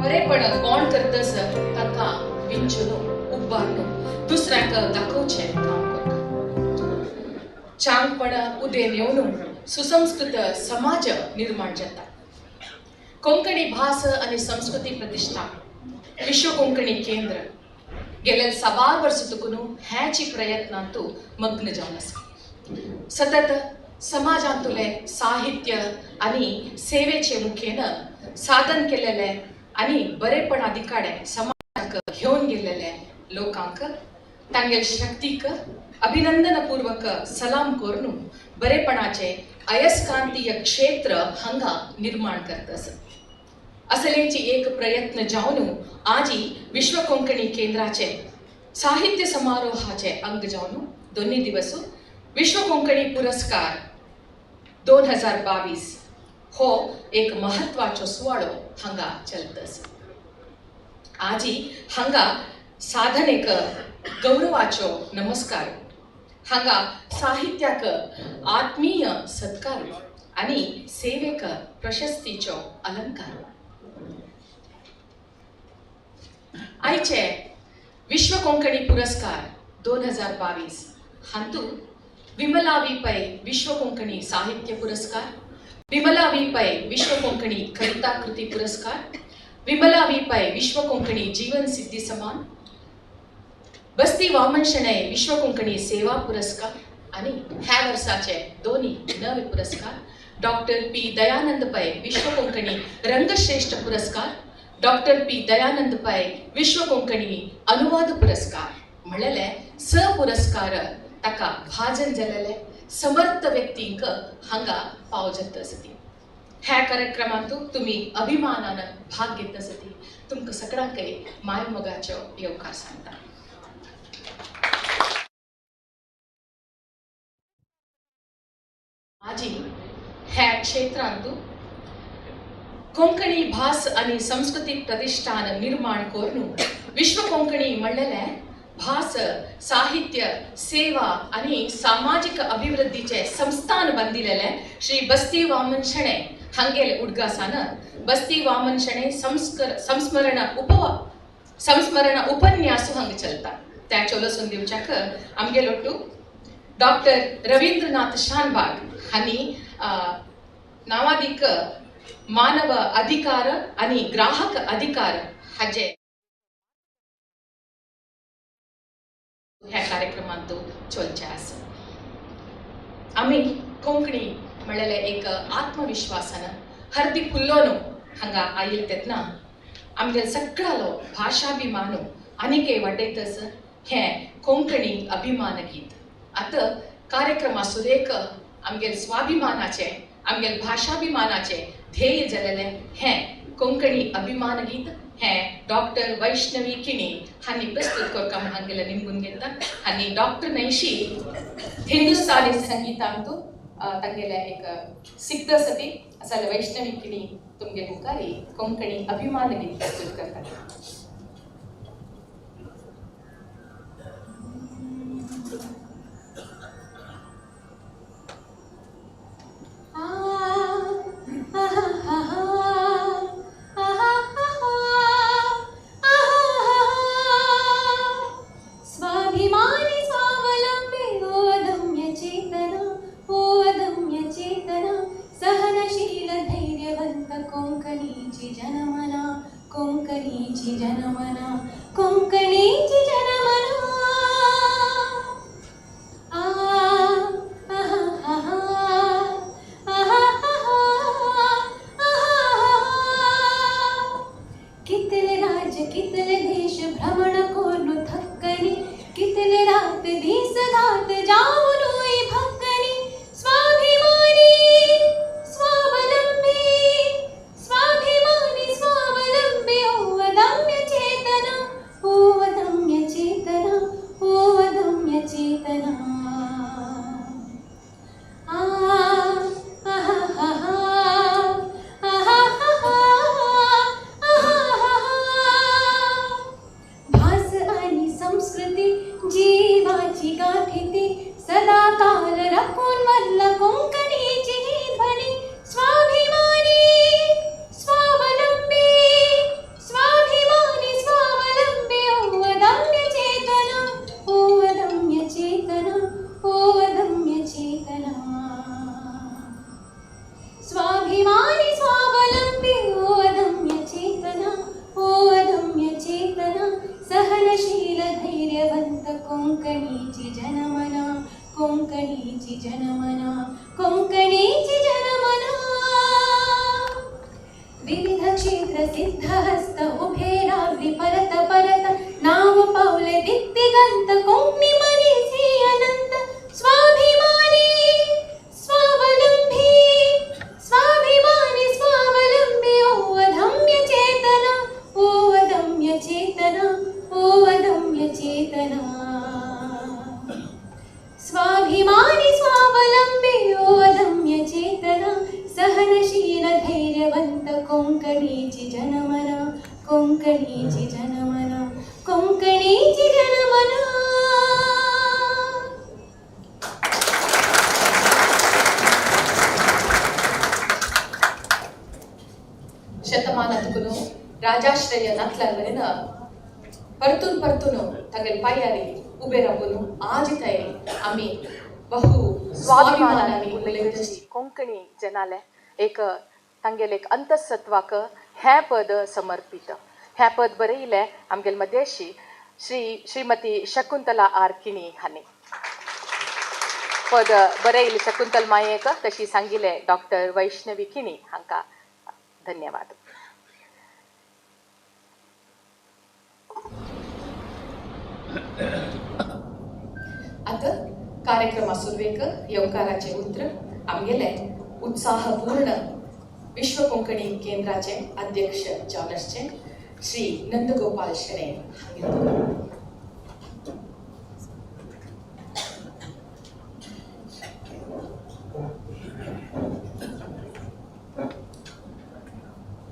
बरेपण कोण करतस तांकां विंचून उबारून दुसऱ्यांक दाखोवचें काम करता. चांगपण उदेन येवन सुसंस्कृत समाज निर्माण जाता. कोंकणी भास आनी संस्कृती प्रतिश्ठा विश्व कोंकणी केंद्र गेल्या साबार वर्सां तुकून ह्याची प्रयत्नांतू मग्न जावन आसा. सतत समाजांतुले साहित्य आनी सेवेचे मुखेन साधन केलेले आनी बरेपणा दिकाडे समाजाक घेवन गेलेले लोकांक तांगेल शक्तीक अभिनंदनपूर्वक सलाम करून बरेपणाचे अयस्कांतीय क्षेत्र हांगा निर्माण करतस. असलेची एक प्रयत्न जावन आजी विश्व कोंकणी केंद्राचे साहित्य समारोहाचे अंग जावन दोन्ही दिवस विश्व कोंकणी पुरस्कार 2022 हो एक महत्वाचो सुवाळो हांगा चलतस. आजी हांगा साधनेक गौरवाचो नमस्कार, हांगा साहित्याक आत्मीय सत्कार आनी सेवेक प्रशस्तीचो अलंकार. आयचे विश्व कोंकणी पुरस्कार 2022 हांतू विमला वी पै विश्व कोंकणी साहित्य पुरस्कार, विमला वी पै विश्व कोंकणी कविता कृती पुरस्कार, विमला वी पै विश्व कोंकणी जीवन सिद्धी समान, बस्ती वामन शणै विश्व कोंकणी सेवा पुरस्कार आनी ह्या वर्साचे दोनी नवे पुरस्कार डॉक्टर पी दयानंद पै विश्व कोंकणी रंगश्रेष्ठ पुरस्कार, डॉक्टर पी दयानंद पै विश्व कोंकणी अनुवाद पुरस्कार म्हणलेले स पुरस्कार ताका भाजन जालेले समर्थ व्यक्तींक हांगा पाव जाता आसती. ह्या कार्यक्रमांतू तुमी अभिमानान भाग घेत आसती. तुमकां सगळ्यांकय माय मोगाचो येवकार सांगता. आजी ह्या क्षेत्रांतू कोंकणी भास आनी संस्कृती प्रतिष्ठान निर्माण करून विश्व कोंकणी म्हणलेले भास साहित्य सेवा आनी सामाजिक अभिवृद्धीचे संस्थान बांदिलेले श्री बस्ती वामन शणै हांगेले उडगासान बस्ती वामन शणै संस्मरण संस्मरण उपन्यास हांगा चलता. त्या चोलसून दिवच्याक आमगेलो टू डॉक्टर रवींद्रनाथ शानबाग हांणी नावादीक मानव अधिकार आनी ग्राहक अधिकार हाजे ह्या कार्यक्रमांत चलचे आसा. आमी कोंकणी म्हणलेले एक आत्मविश्वासान हर्दी फुल्लोनो हांगा आयिल्ले तेन्ना आमगे सगळ्यालो भाशाभिमानो आनीकय वाडयतस हें कोंकणी अभिमान गीत. आतां कार्यक्रमा सुरेख आमगेल स्वाभिमानाचें आमगेल भाशाभिमानाचें ध्येय जालेलें हें कोंकणी अभिमान गीत हें डॉक्टर वैष्णवी किणी हांणी प्रस्तुत करता म्हूण हांगेलें निमगून घेता. आनी डॉक्टर नैशी हिंदुस्तानी संगीतांतू तांगेलें एक सिद्ध आसा ती जाल्यार वैष्णवी किणी तुमगे मुखारी कोंकणी अभिमान गीत प्रस्तुत करता. स्वाभिमानी स्वावलंबी ओ अदम्य चेतना, ओ अदम्य चेतना, सहनशील धैर्यवंत कोंकणीची जनमना, कोंकणीची जनमना, कोंकणीची जनमना. आ आहा आहा आहा आहा. कितले राज्य कितले देश भ्रमण करून थक्कनी, कितले रात दीस घात जाऊनूय भक्कनी. स्वाभिमानी स्वावलंबी, स्वाभिमानी स्वावलंबी ओ अदम्य चेतना, ओ अदम्य चेतना, ओ अदम्य चेतना. आ आहा आहा आहा आहा. भास आणि संस्कृती जीवाची कोंकणीची जनमना, कोंकणीची जनमना। विविध क्षेत्र सिद्धहस्त उभे रावली परत परत, नाव पावले दिग्दिगंत, कोंकणी मनीस ही अनंत। स्वाभिमानी स्वावलंबी, स्वाभिमानी स्वावलंबी, ओ अदम्य चेतना, ओ अदम्य चेतना, ओ अदम्य चेतना। स्वाभिमानी स्वावलंबी, ओ अदम्य चेतना, सहनशील धैर्यवंत, कोंकणीची जनमना, कोंकणीची जनमना, कोंकणीची जनमना। शतमानातून राजाश्रय नातल्यावरीन परतून परतून तागेले पांयारी उबे रावून आज थंय आमी बहु स्वाभिमानान उलयतची। कोंकणी जनाले एक तांगेले एक अंतसत्वाक हें पद समर्पित। हें पद बरयलें आमगेले मदेशी श्री श्रीमती शकुंतला आर किणी हांणी। पद बरयलें शकुंतल मायेक, तशी सांगिल्लें डॉक्टर वैष्णवी किणी हांकां धन्यवाद। आतां कार्यक्रमा सुरवेक येवकाराचें उतर आमगेले उत्साहपूर्ण विश्व कोंकणी केंद्राचे अध्यक्ष जावन आसचे श्री नंदगोपाल शेणै हांगेले।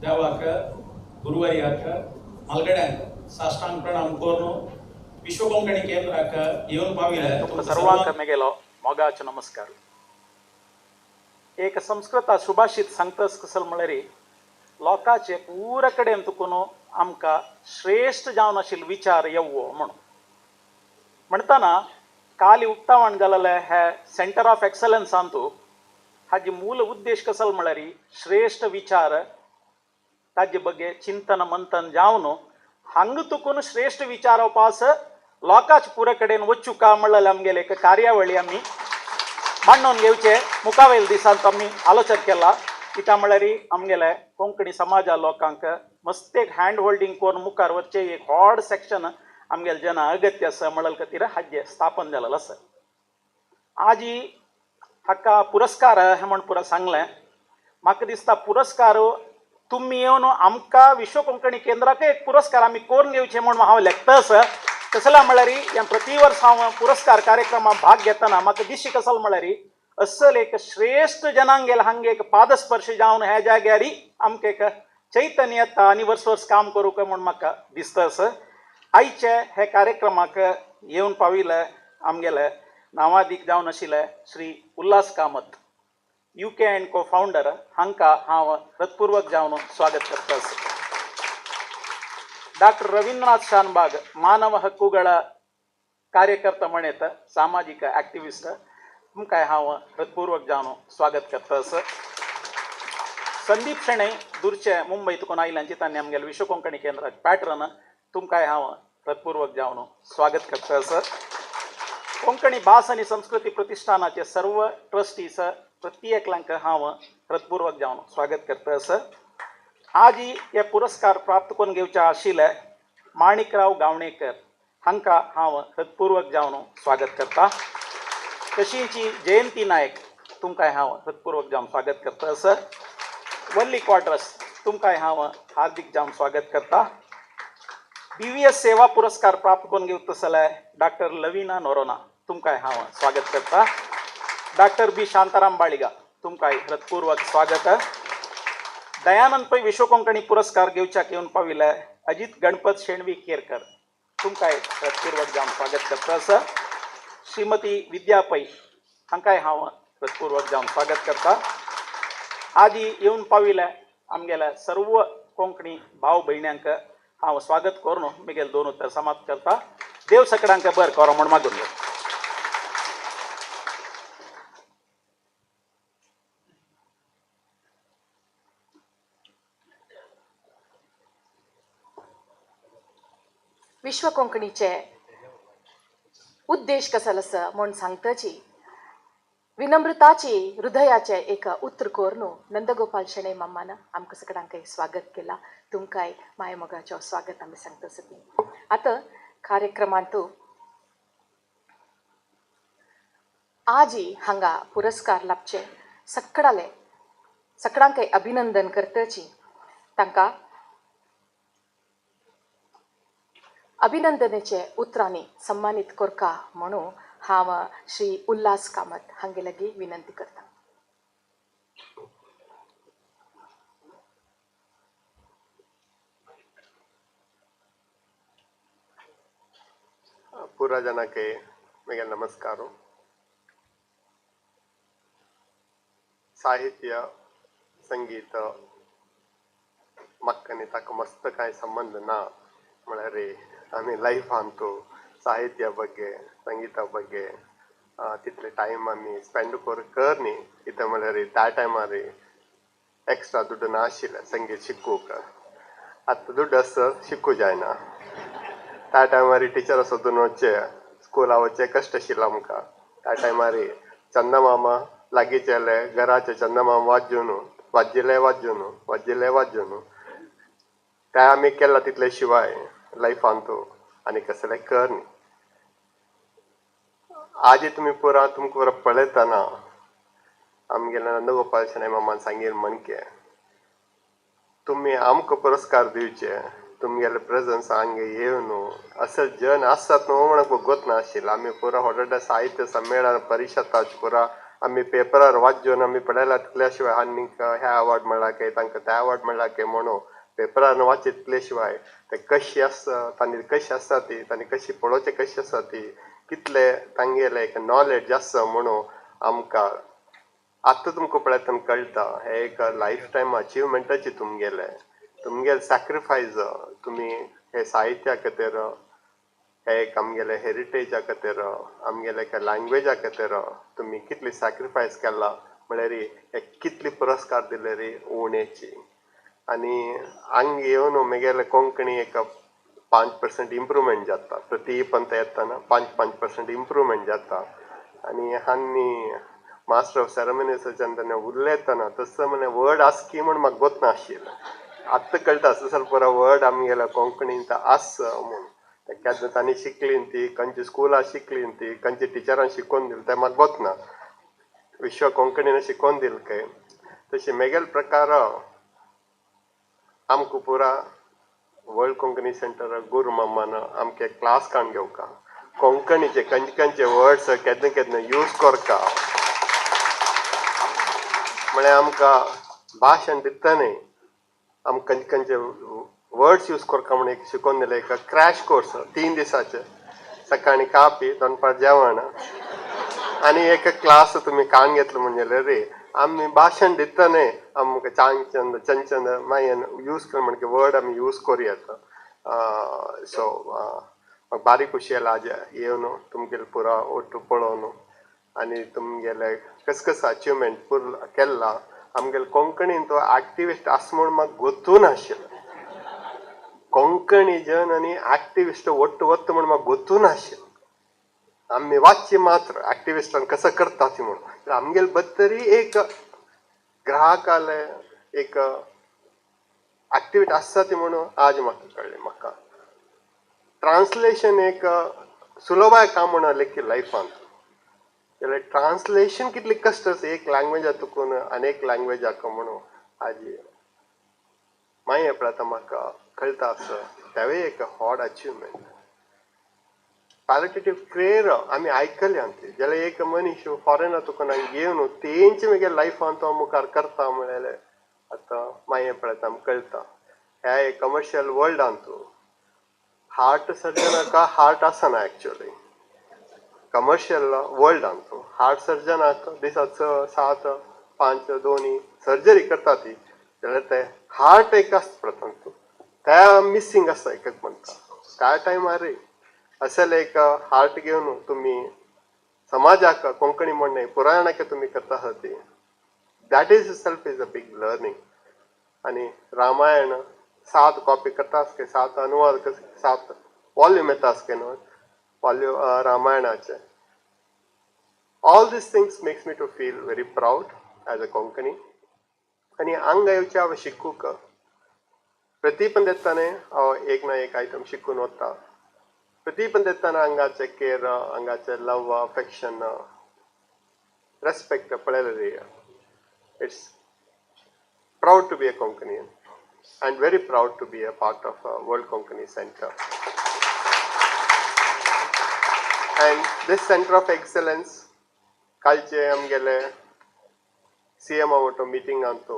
देवाक गुरुवार्याक मालगड्यांक साष्टांग प्रणाम करून विश्व कोंकणी केंद्राक येवन पाविले तुमकां सर्वांक मेगेलो मोगाचो नमस्कार। एक संस्कृत सुभाषित सांगतस कसल म्हळ्यार लोकांचे पुरा कडेन तुकून आमकां श्रेश्ठ जावन आशिल्लो विचार येवो म्हणून म्हणटना काली उक्तावण जालेलें हे सेंटर ऑफ एक्सलन्सांतू हाजे मूल उद्देश कसल म्हळ्यार श्रेश्ठ विचार ताजे बगे चिंतन मंथन जावन हांगा तुकून श्रेश्ठ विचार पास लोकांचे पुरा कडेन वचुका म्हणलें आमगेले एक कार्यावळी आमी मांडून घेवचे मुखावेल दिसांत आमी आलोचन केला। कित्याक म्हळ्यार आमगेले कोंकणी समाजा लोकांक मस्त एक हँड होल्डींग करून मुखार वचचें एक व्हड सेक्शन आमगेले जना अगत्य आसा म्हणले खातीर हाजें स्थापन जालेलें आसा। आजी हाका पुरस्कार हें म्हण पुरा सांगलें, म्हाका दिसता पुरस्कार तुमी येवन आमकां विश्व कोंकणी केंद्राक एक पुरस्कार आमी करून घेवचे म्हूण हांव लेखता आसा। कसला म्हळ्यार ह्या प्रति वर्स हांव पुरस्कार कार्यक्रमाक भाग घेतना म्हाका दिशी कसल म्हळ्यार असल एक श्रेश्ठ जनांगेल हांगे एक पादस्पर्श जावन ह्या जाग्यार आमकां एक चैतन्य येता आनी वर्स वर्स काम करूंक म्हूण म्हाका दिसता आसा। आयचे हे कार्यक्रमाक येवन पाविल्ले आमगेले नांवादीक जावन आशिल्ले Shri Ulhas Kamat UK and co founder हांकां हांव हृत्पूर्वक जावन स्वागत करता आसा। डॉक्टर रवींद्रनाथ शानबाग मानव हक्कुಗಳ कार्यकर्ता म्हणेत सामाजिक ॲक्टिविस्ट तुमकां हांव हृत्पूर्वक जावन स्वागत करता आसा। संदीप शेणै दूरचे मुंबय तुकून आयिल्ल्यान तांणी आमगेले विश्व कोंकणी केंद्राचे पॅट्रन तुमकां हांव हृत्पूर्वक जावन स्वागत करता आसा। कोंकणी भास आनी संस्कृती प्रतिष्ठानाचे सर्व ट्रस्टीस प्रत्येकल्यांक हांव हृत्पूर्वक जावन स्वागत करता आसा। आजी हे पुरस्कार प्राप्त करून घेवचे आशिल्ले माणिकराव गावणेकर हांकां हांव हृत्पूर्वक जावन स्वागत करता। तशींची जयंती नायक तुमकां हांव हृत्पूर्वक जावन स्वागत करता आसा। वल्ली क्वाड्रस तुमकां हांव हार्दिक जावन स्वागत करता। BVS सेवा पुरस्कार प्राप्त करून घेवता जाल्यार डॉक्टर लवीना नोरोना तुमकां हांव स्वागत करता। डॉक्टर बी शांताराम बाळिगा तुमकां हृत्पूर्वक स्वागत। दयानंद पै विश्व कोंकणी पुरस्कार घेवच्याक येवन पाविल्ले अजित गणपत शेणवी केरकर तुमकां हृत्पूर्वक जावन स्वागत करता आसा। श्रीमती विद्या पै हांकांय हांव हृत्पूर्वक जावन स्वागत करता। आजी येवन पाविल्ले आमगेल्या सर्व कोंकणी भाव भयण्यांक हांव स्वागत करून म्हगेले दोन उतर समाप्त करता। देव सगळ्यांक बरें करो म्हूण मागून घेता। विश्व कोंकणीचे उद्देश कसो आसा म्हूण सांगतची विनम्रताची हृदयाचे एक उत्र कोरून नंदगोपाल शणै मामान आमकां सगळ्यांकय स्वागत केला. तुमकांय माय मोगाचो स्वागत आमी सांगता सती. आतां कार्यक्रमांतू आजी हांगा पुरस्कार लाभचे सगळाले सगळ्यांकय अभिनंदन करतची तांकां अभिनंदनेचे उतरांनी सन्मानीत करका म्हणून हांव श्री उल्हास कामत हांगे लागीं विनंती करता. पूरा जनके मेगे नमस्कार. साहित्य संगीत मक्कनी ताका मस्त कांय संबंध ना म्हळ्यार आमी लायफान तो साहित्य ಬಗ್ಗೆ संगीता ಬಗ್ಗೆ तितले टायम आमी स्पेंड कर न्ही. कितें म्हळ्यार त्या टायमार एक्स्ट्रा दुड्ड नाशिल्ले संगीत शिकूंक. आतां दुड्ड आसा शिकूं जायना. त्या टायमार टिचर सोदून वचचे स्कुला वचचे कश्ट आशिल्ले आमकां. त्या टायमार चंदमामा लागींचे घराचे चंदमामा वाजून वाजिल्ले वाजून वाजिल्ले वाजून ते आमी केला तितले शिवाय लायफान तो आनी कसलें कर न्ही. आजी तुमी पुरा तुमकां पुरा पळयतना आमगेले नंदगोपाल शणै मामान सांगील म्हणके तुमी आमकां पुरस्कार दिवचे, तुमगेले प्रेजन्स हांगा येवन असं जन आसात न्हू म्हणून गोत नाशिल्लें. आमी पुरा व्हड साहित्य संमेलन परिशदाचे पुरा आमी पेपरार वाचून आमी पळयला तितल्या शिवाय आनीक ह्या अवॉर्ड मेळ्ळा काय तांकां त्या अवॉर्ड मेळ्ळा काय म्हणून पेपरार वाचितले शिवाय ते कशी आसा तांणी कशी आसा ती तांणी कशी पळोवचें कशी आसा ती कितले तांगेले एक नॉलेज आसा म्हणून आमकां आतां तुमकां पळयतना कळटा. हे एक लायफ टायम अचिवमेंटाची तुमगेले तुमगेले सॅक्रिफायस तुमी हे साहित्या खातीर हे एक आमगेले हेरिटेजा खातीर आमगेले एका लँग्वेजा खातीर तुमी कितली सॅक्रिफायस केला म्हळ्यार हे कितली पुरस्कार दिले रे उणेची. आनी हांगा येवन म्हगेले कोंकणी एक 5% इम्प्रूवमेंट जाता. प्रति पंत येतना 5-5% इम्प्रूवमेंट जाता. आनी हांनी मास्टर ऑफ सेरेमनीसाच्यान तेन्ना उलयतना तसो म्हळ्यार वर्ड आसकी म्हूण म्हाका गोत नाशिल्लें. आतां कळटा असो पुरो वर्ड आमगेल्या कोंकणींत आसा म्हूण. केन्ना तांणी शिकली ती खंयच्या स्कुलां शिकली ती खंयच्या टिचरान शिकोवन दिलें तें म्हाका गोत ना. विश्व कोंकणीन शिकोवन दिलें काय तशें मेगेले प्रकार आमकां पुरा वर्ल्ड कोंकणी सेंटर गुरू मामान आमचे क्लास काडून घेवका कोंकणीचे खंयचे खंयचे वर्ड्स केन्ना केन्ना यूज करका म्हळ्यार आमकां भाशण दितना न्ही आमकां खंयचे खंयचे वर्ड्स यूज करका म्हण एक शिकोवन दिलें. एक क्रॅश कोर्स 3 दिसाचे सकाळीं कापी दनपार जेवण आनी एक क्लास तुमी काडून घेतलो म्हणजे रे आमी भाशण दितना न्ही आमकां चांचंद चंचंद मागीर यूज कर म्हणजे वर्ड आमी यूज करूं येता. सो म्हाका बारीक खुशी आयला आज येवन तुमगेले पुरा ओट्टू पळोवन आनी तुमगेले कस कस अचिवमेंट पुर केला. आमगेले कोंकणीन तो एक्टिविस्ट आसा म्हूण म्हाका गोतू नाशिल्लें. कोंकणी जन आनी एक्टिविस्ट ಒಟ್ಟು ಒತ್ತು म्हूण म्हाका गोतू नाशिल्लें. आमी वाचचे मात्र एक्टिविस्टान कसं करता ती म्हणून आमगेले बद्दरी एक ग्राहकाले एक एक्टिविटी आसता ती म्हणून आज म्हाका कळ्ळें. म्हाका ट्रान्सलेशन एक सुलभाय काम म्हणून लेखी लायफान जाल्यार ट्रान्सलेशन कितले कश्ट आसा एक लँग्वेजा तुकून अनेक लँग्वेजाक म्हणून आज मागीर पळयता म्हाका कळटा आसा तेवूय एक हॉड अचिवमेंट. पॅलिटेटीव केअर आमी आयकल्या ती जाल्यार एक मनीस फॉरेनार तुका घेवन तेंचे मागीर लायफान तो मुखार करता म्हणल्यार आतां मागीर पळयता आमकां कळटा. ह्या एक कमर्शियल वर्ल्डान तूं हार्ट सर्जनाक हार्ट आसना एक्चुअली कमर्शियल वर्ल्डान तूं हार्ट सर्जनाक दिसा 6, 7, 5 2 सर्जरी करता ती जाल्यार ते हार्ट एक आसता प्रथम तूं त्या मिसींग आसता एक म्हणटा त्या टायमार असेल एक हार्ट घेवन तुमी समाजाक कोंकणी म्हणणे पुरायणाक तुमी करता आसा ती that is self is a big learning. आनी रामायण 7 कॉपी करता आसके 7 अनुवाद 7 वॉल्यूम येता आसके न्हू volume रामायणाचे All these things makes me to feel very proud as a Konkani. आनी हांगा येवचें हांव शिकूंक प्रतिपन दिताने हांव एक ना एक आयटम शिकून वता. प्रतिपन दितना हांगाचें केर, हांगाचें लव, अफेक्शन, रेस्पेक्ट पळयलें. It's proud to be a Konkanian and very proud to be a part of World Konkani Center. And this center of excellence कालचे आमगेले सी एम वटो मिटिंगांत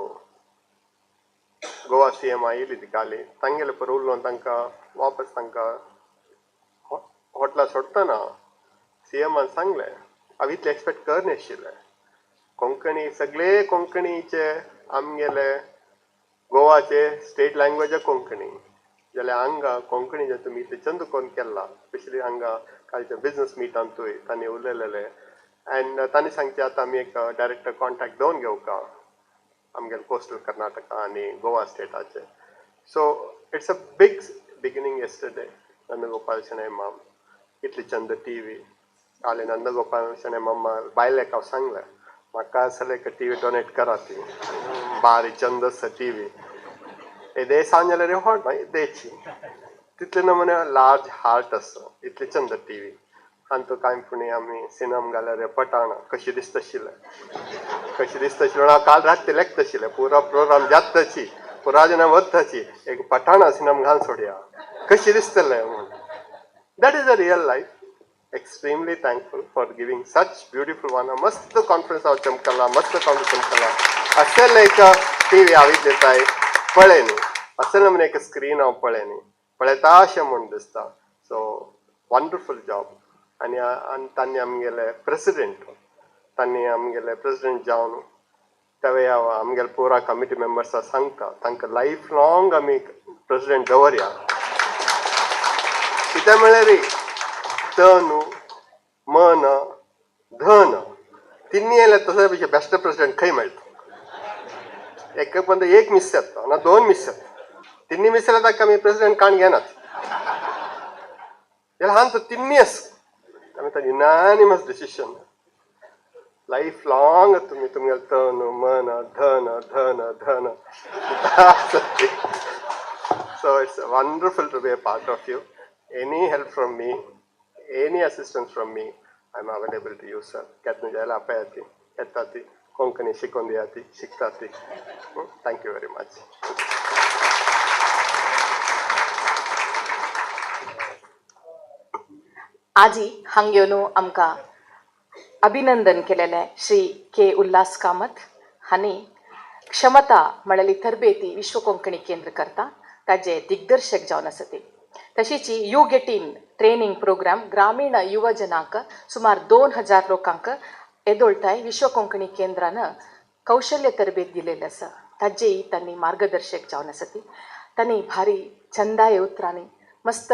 गोवा सी एम आयिल्ली ती काली तांगेले पयर उलोवन तांकां वापस तांकां हॉटला सोडटना सी एमान सांगलें, हांव इतलें एक्सपेक्ट करनाशिल्लें. कोंकणी सगळे कोंकणीचे आमगेले गोवाचे स्टेट लँग्वेज कोंकणी जाल्यार हांगा कोंकणीचे तुमी इतलें चंद कोन्न केला, स्पेशली हांगा कालच्या बिजनस मिटांतूय तांणी उलयलेले. एंड तांणी सांगचें आतां आमी एक डायरेक्ट कॉन्टेक्ट दवरून घेवका आमगेले कोस्टल कर्नाटका आनी Goa स्टेटाचे. So it's a big beginning yesterday. Nandagopal Shenoy माम इतली चंद टी व्ही काले नंदगोपाल शणै मामा बायलेक हांव सांगलें म्हाका आसलें एक टी व्ही डोनेट करा, ती बारी चंद आसा टी व्ही येदे सांज जाल्यार व्हड मागीर देची तितले नमुने लार्ज हार्ट आसा इतले चंद टी व्ही. आनी कांय पुणी आमी सिनम घाल्यार पटाण कशी दिसताशिल्लें कशी दिसताशिल्लें. हांव काल राती लेखताशिल्लें पुरो प्रोग्राम जाताची पुरा जना वताची एक पठाणा सिनम घाल सोडया कशी दिसतलें म्हूण. That is a real life. Extremely thankful for giving such beautiful one. मस्त कॉन्फरन्स हांव चमकला, मस्त कॉन्फरन्स चमकला. असेल एक टी व्ही हांव दिताय पळय न्ही, असेल म्हण एक स्क्रीन हांव पळय न्ही, पळयता अशें म्हूण दिसता. So wonderful job. आनी आनी तांणी आमगेले प्रेसिडेंट, तांणी आमगेले प्रेसिडेंट जावन तेवे हांव आमगेले पुरा कमिटी मेंबर्सां सांगता तांकां लायफ लॉंग आमी प्रेसिडेंट दवरया. कित्याक म्हळ्यार तन मन धन तिन्ही येयल्यार तसो पेक्षा बेस्ट प्रेसिडेंट खंय मेळटा. एक पंद एक मिस जाता ना दोन मिस जाता, तिन्ही मिस जाल्यार ताका आमी प्रेसिडेंट काण घेनात. जाल्यार हांव तो तिन्ही आसा आमी तो युनानिमस डिसिशन लायफ लॉंग तुमी तुमगेले तन मन धन धन धन. So it's wonderful to be a part of you. Any help from me, any assistance from me, I am available to you sir. केन्ना जाल्यार आपयाती येता ती कोंकणी शिकोवन दिया ती शिकता ती. Thank you very much. आजी हांग येवन आमकां अभिनंदन केलेलें श्री के उल्हास कामत हांणी क्षमता म्हळ्यार तरबेती विश्व कोंकणी केंद्र करता ताजे दिग्दर्शक जावन आसा ते. तशीच you get in training programme ग्रामीण युवजनांक सुमार 2000 लोकांक येदोळटाय विश्व कोंकणी केंद्रान कौशल्य तरबेत दिलेलें आसा ताजेय तांणी मार्गदर्शक जावन आसा ती. तांणी भारी चंदाय उतरांनी मस्त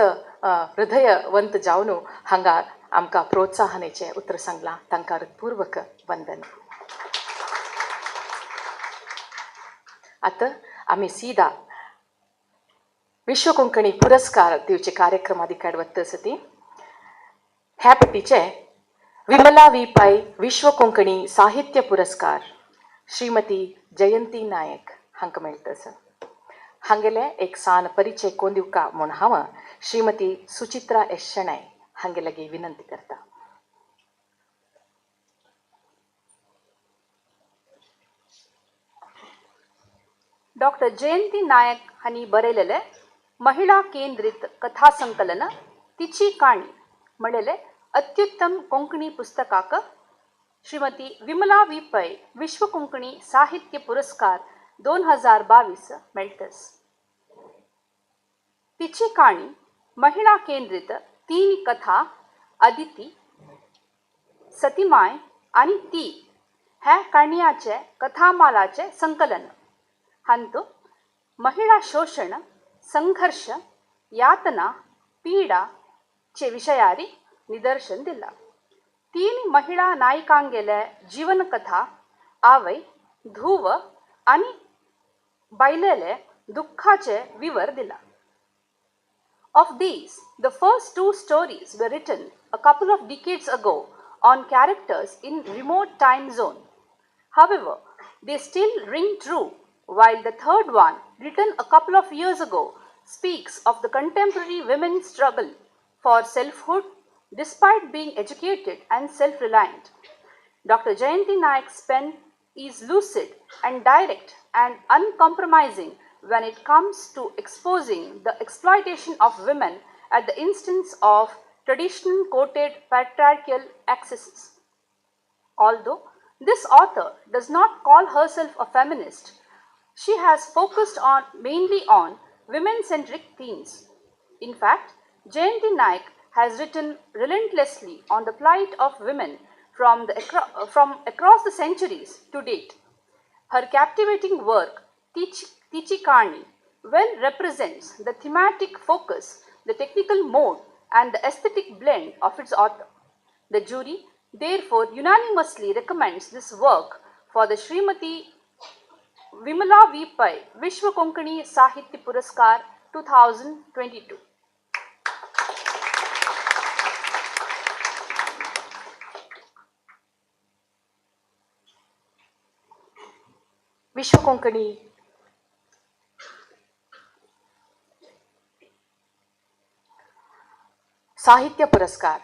हृदयवंत जावन हांगा आमकां प्रोत्साहनाचें उतर सांगलां, तांकां हृत्पूर्वक वंदन. आतां आमी सीदा विश्व कोंकणी पुरस्कार दिवचे कार्यक्रम अधिकार वत्त आसा ती. ह्या पट्टीचे विमला वी पै विश्व कोंकणी साहित्य पुरस्कार श्रीमती जयंती नायक हांकां मेळटा आसा. हांगेले एक सान परिचय कोण दिवका म्हूण हांव श्रीमती सुचित्रा एस शणै हांगे लागीं विनंती करता. डॉक्टर जयंती नायक हांणी बरयलेले महिला केंद्रीत कथा संकलन तिची काणी म्हणलेले अत्युत्तम कोंकणी पुस्तकाक श्रीमती विमला वी पै विश्व कोंकणी साहित्य पुरस्कार 2022 मेळटस. तिची काणी महिला केंद्रीत 3 कथा अदिती, सतीमाय आनी ती ह्या काणयाचे कथामालाचे संकलन. हांतू महिला शोषण, संघर्ष, यातना, पीडा चे विषयारी निदर्शन दिला. 3 महिला नायिकांगेले जीवनकथा आवय, धूव आनी बायलेले दुःखाचे विवर दिला. Of these, the first 2 stories were written a couple of decades ago on characters in remote time zone. However, they still ring true, while the third one, written a couple of years ago, speaks of the contemporary women's struggle for selfhood despite being educated and self-reliant. Dr. Jayanti Naik's pen is lucid and direct and uncompromising when it comes to exposing the exploitation of women at the instance of traditional quoted patriarchal excesses. Although this author does not call herself a feminist, she has focused on mainly on women-centric themes. In fact, Jayanti Naik has written relentlessly on the plight of women from across the centuries to date. Her captivating work, Tichi Kaani, well represents the thematic focus, the technical mode, and the aesthetic blend of its author. The jury therefore unanimously recommends this work for the Srimati Vimala V. Pai Vishwa Konkani Sahitya Puraskar 2022. Vishwa Konkani साहित्य पुरस्कार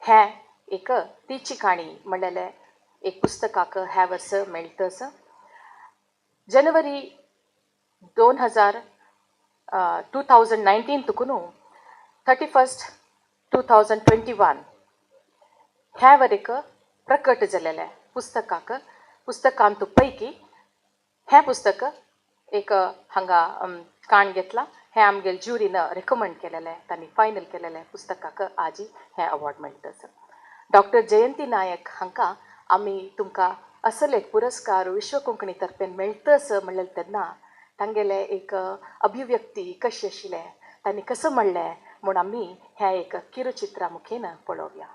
हें एक तिची काणी म्हणलेलें एक पुस्तकाक ह्या वर्स मेळटस. जनवरी 2019 तुकून 31 2021 ह्या वरेक प्रकट जालेलें पुस्तकाक पुस्तकांत पैकी हें पुस्तक एक हांगा काण घेतलां. हें आमगेले ज्युरीन रेकमेंड केलेलें, तांणी फायनल केलेलें पुस्तकाक आजी हें अवॉर्ड मेळटस. डॉक्टर जयंती नायक हांकां आमी तुमकां असल एक पुरस्कार विश्व कोंकणी तर्फेन मेळटस म्हणलें तेन्ना तांगेलें एक अभिव्यक्ती कशी आशिल्लें, तांणी कसो म्हणलें म्हूण आमी हें एक किरुचित्रा मुखेन पळोवया.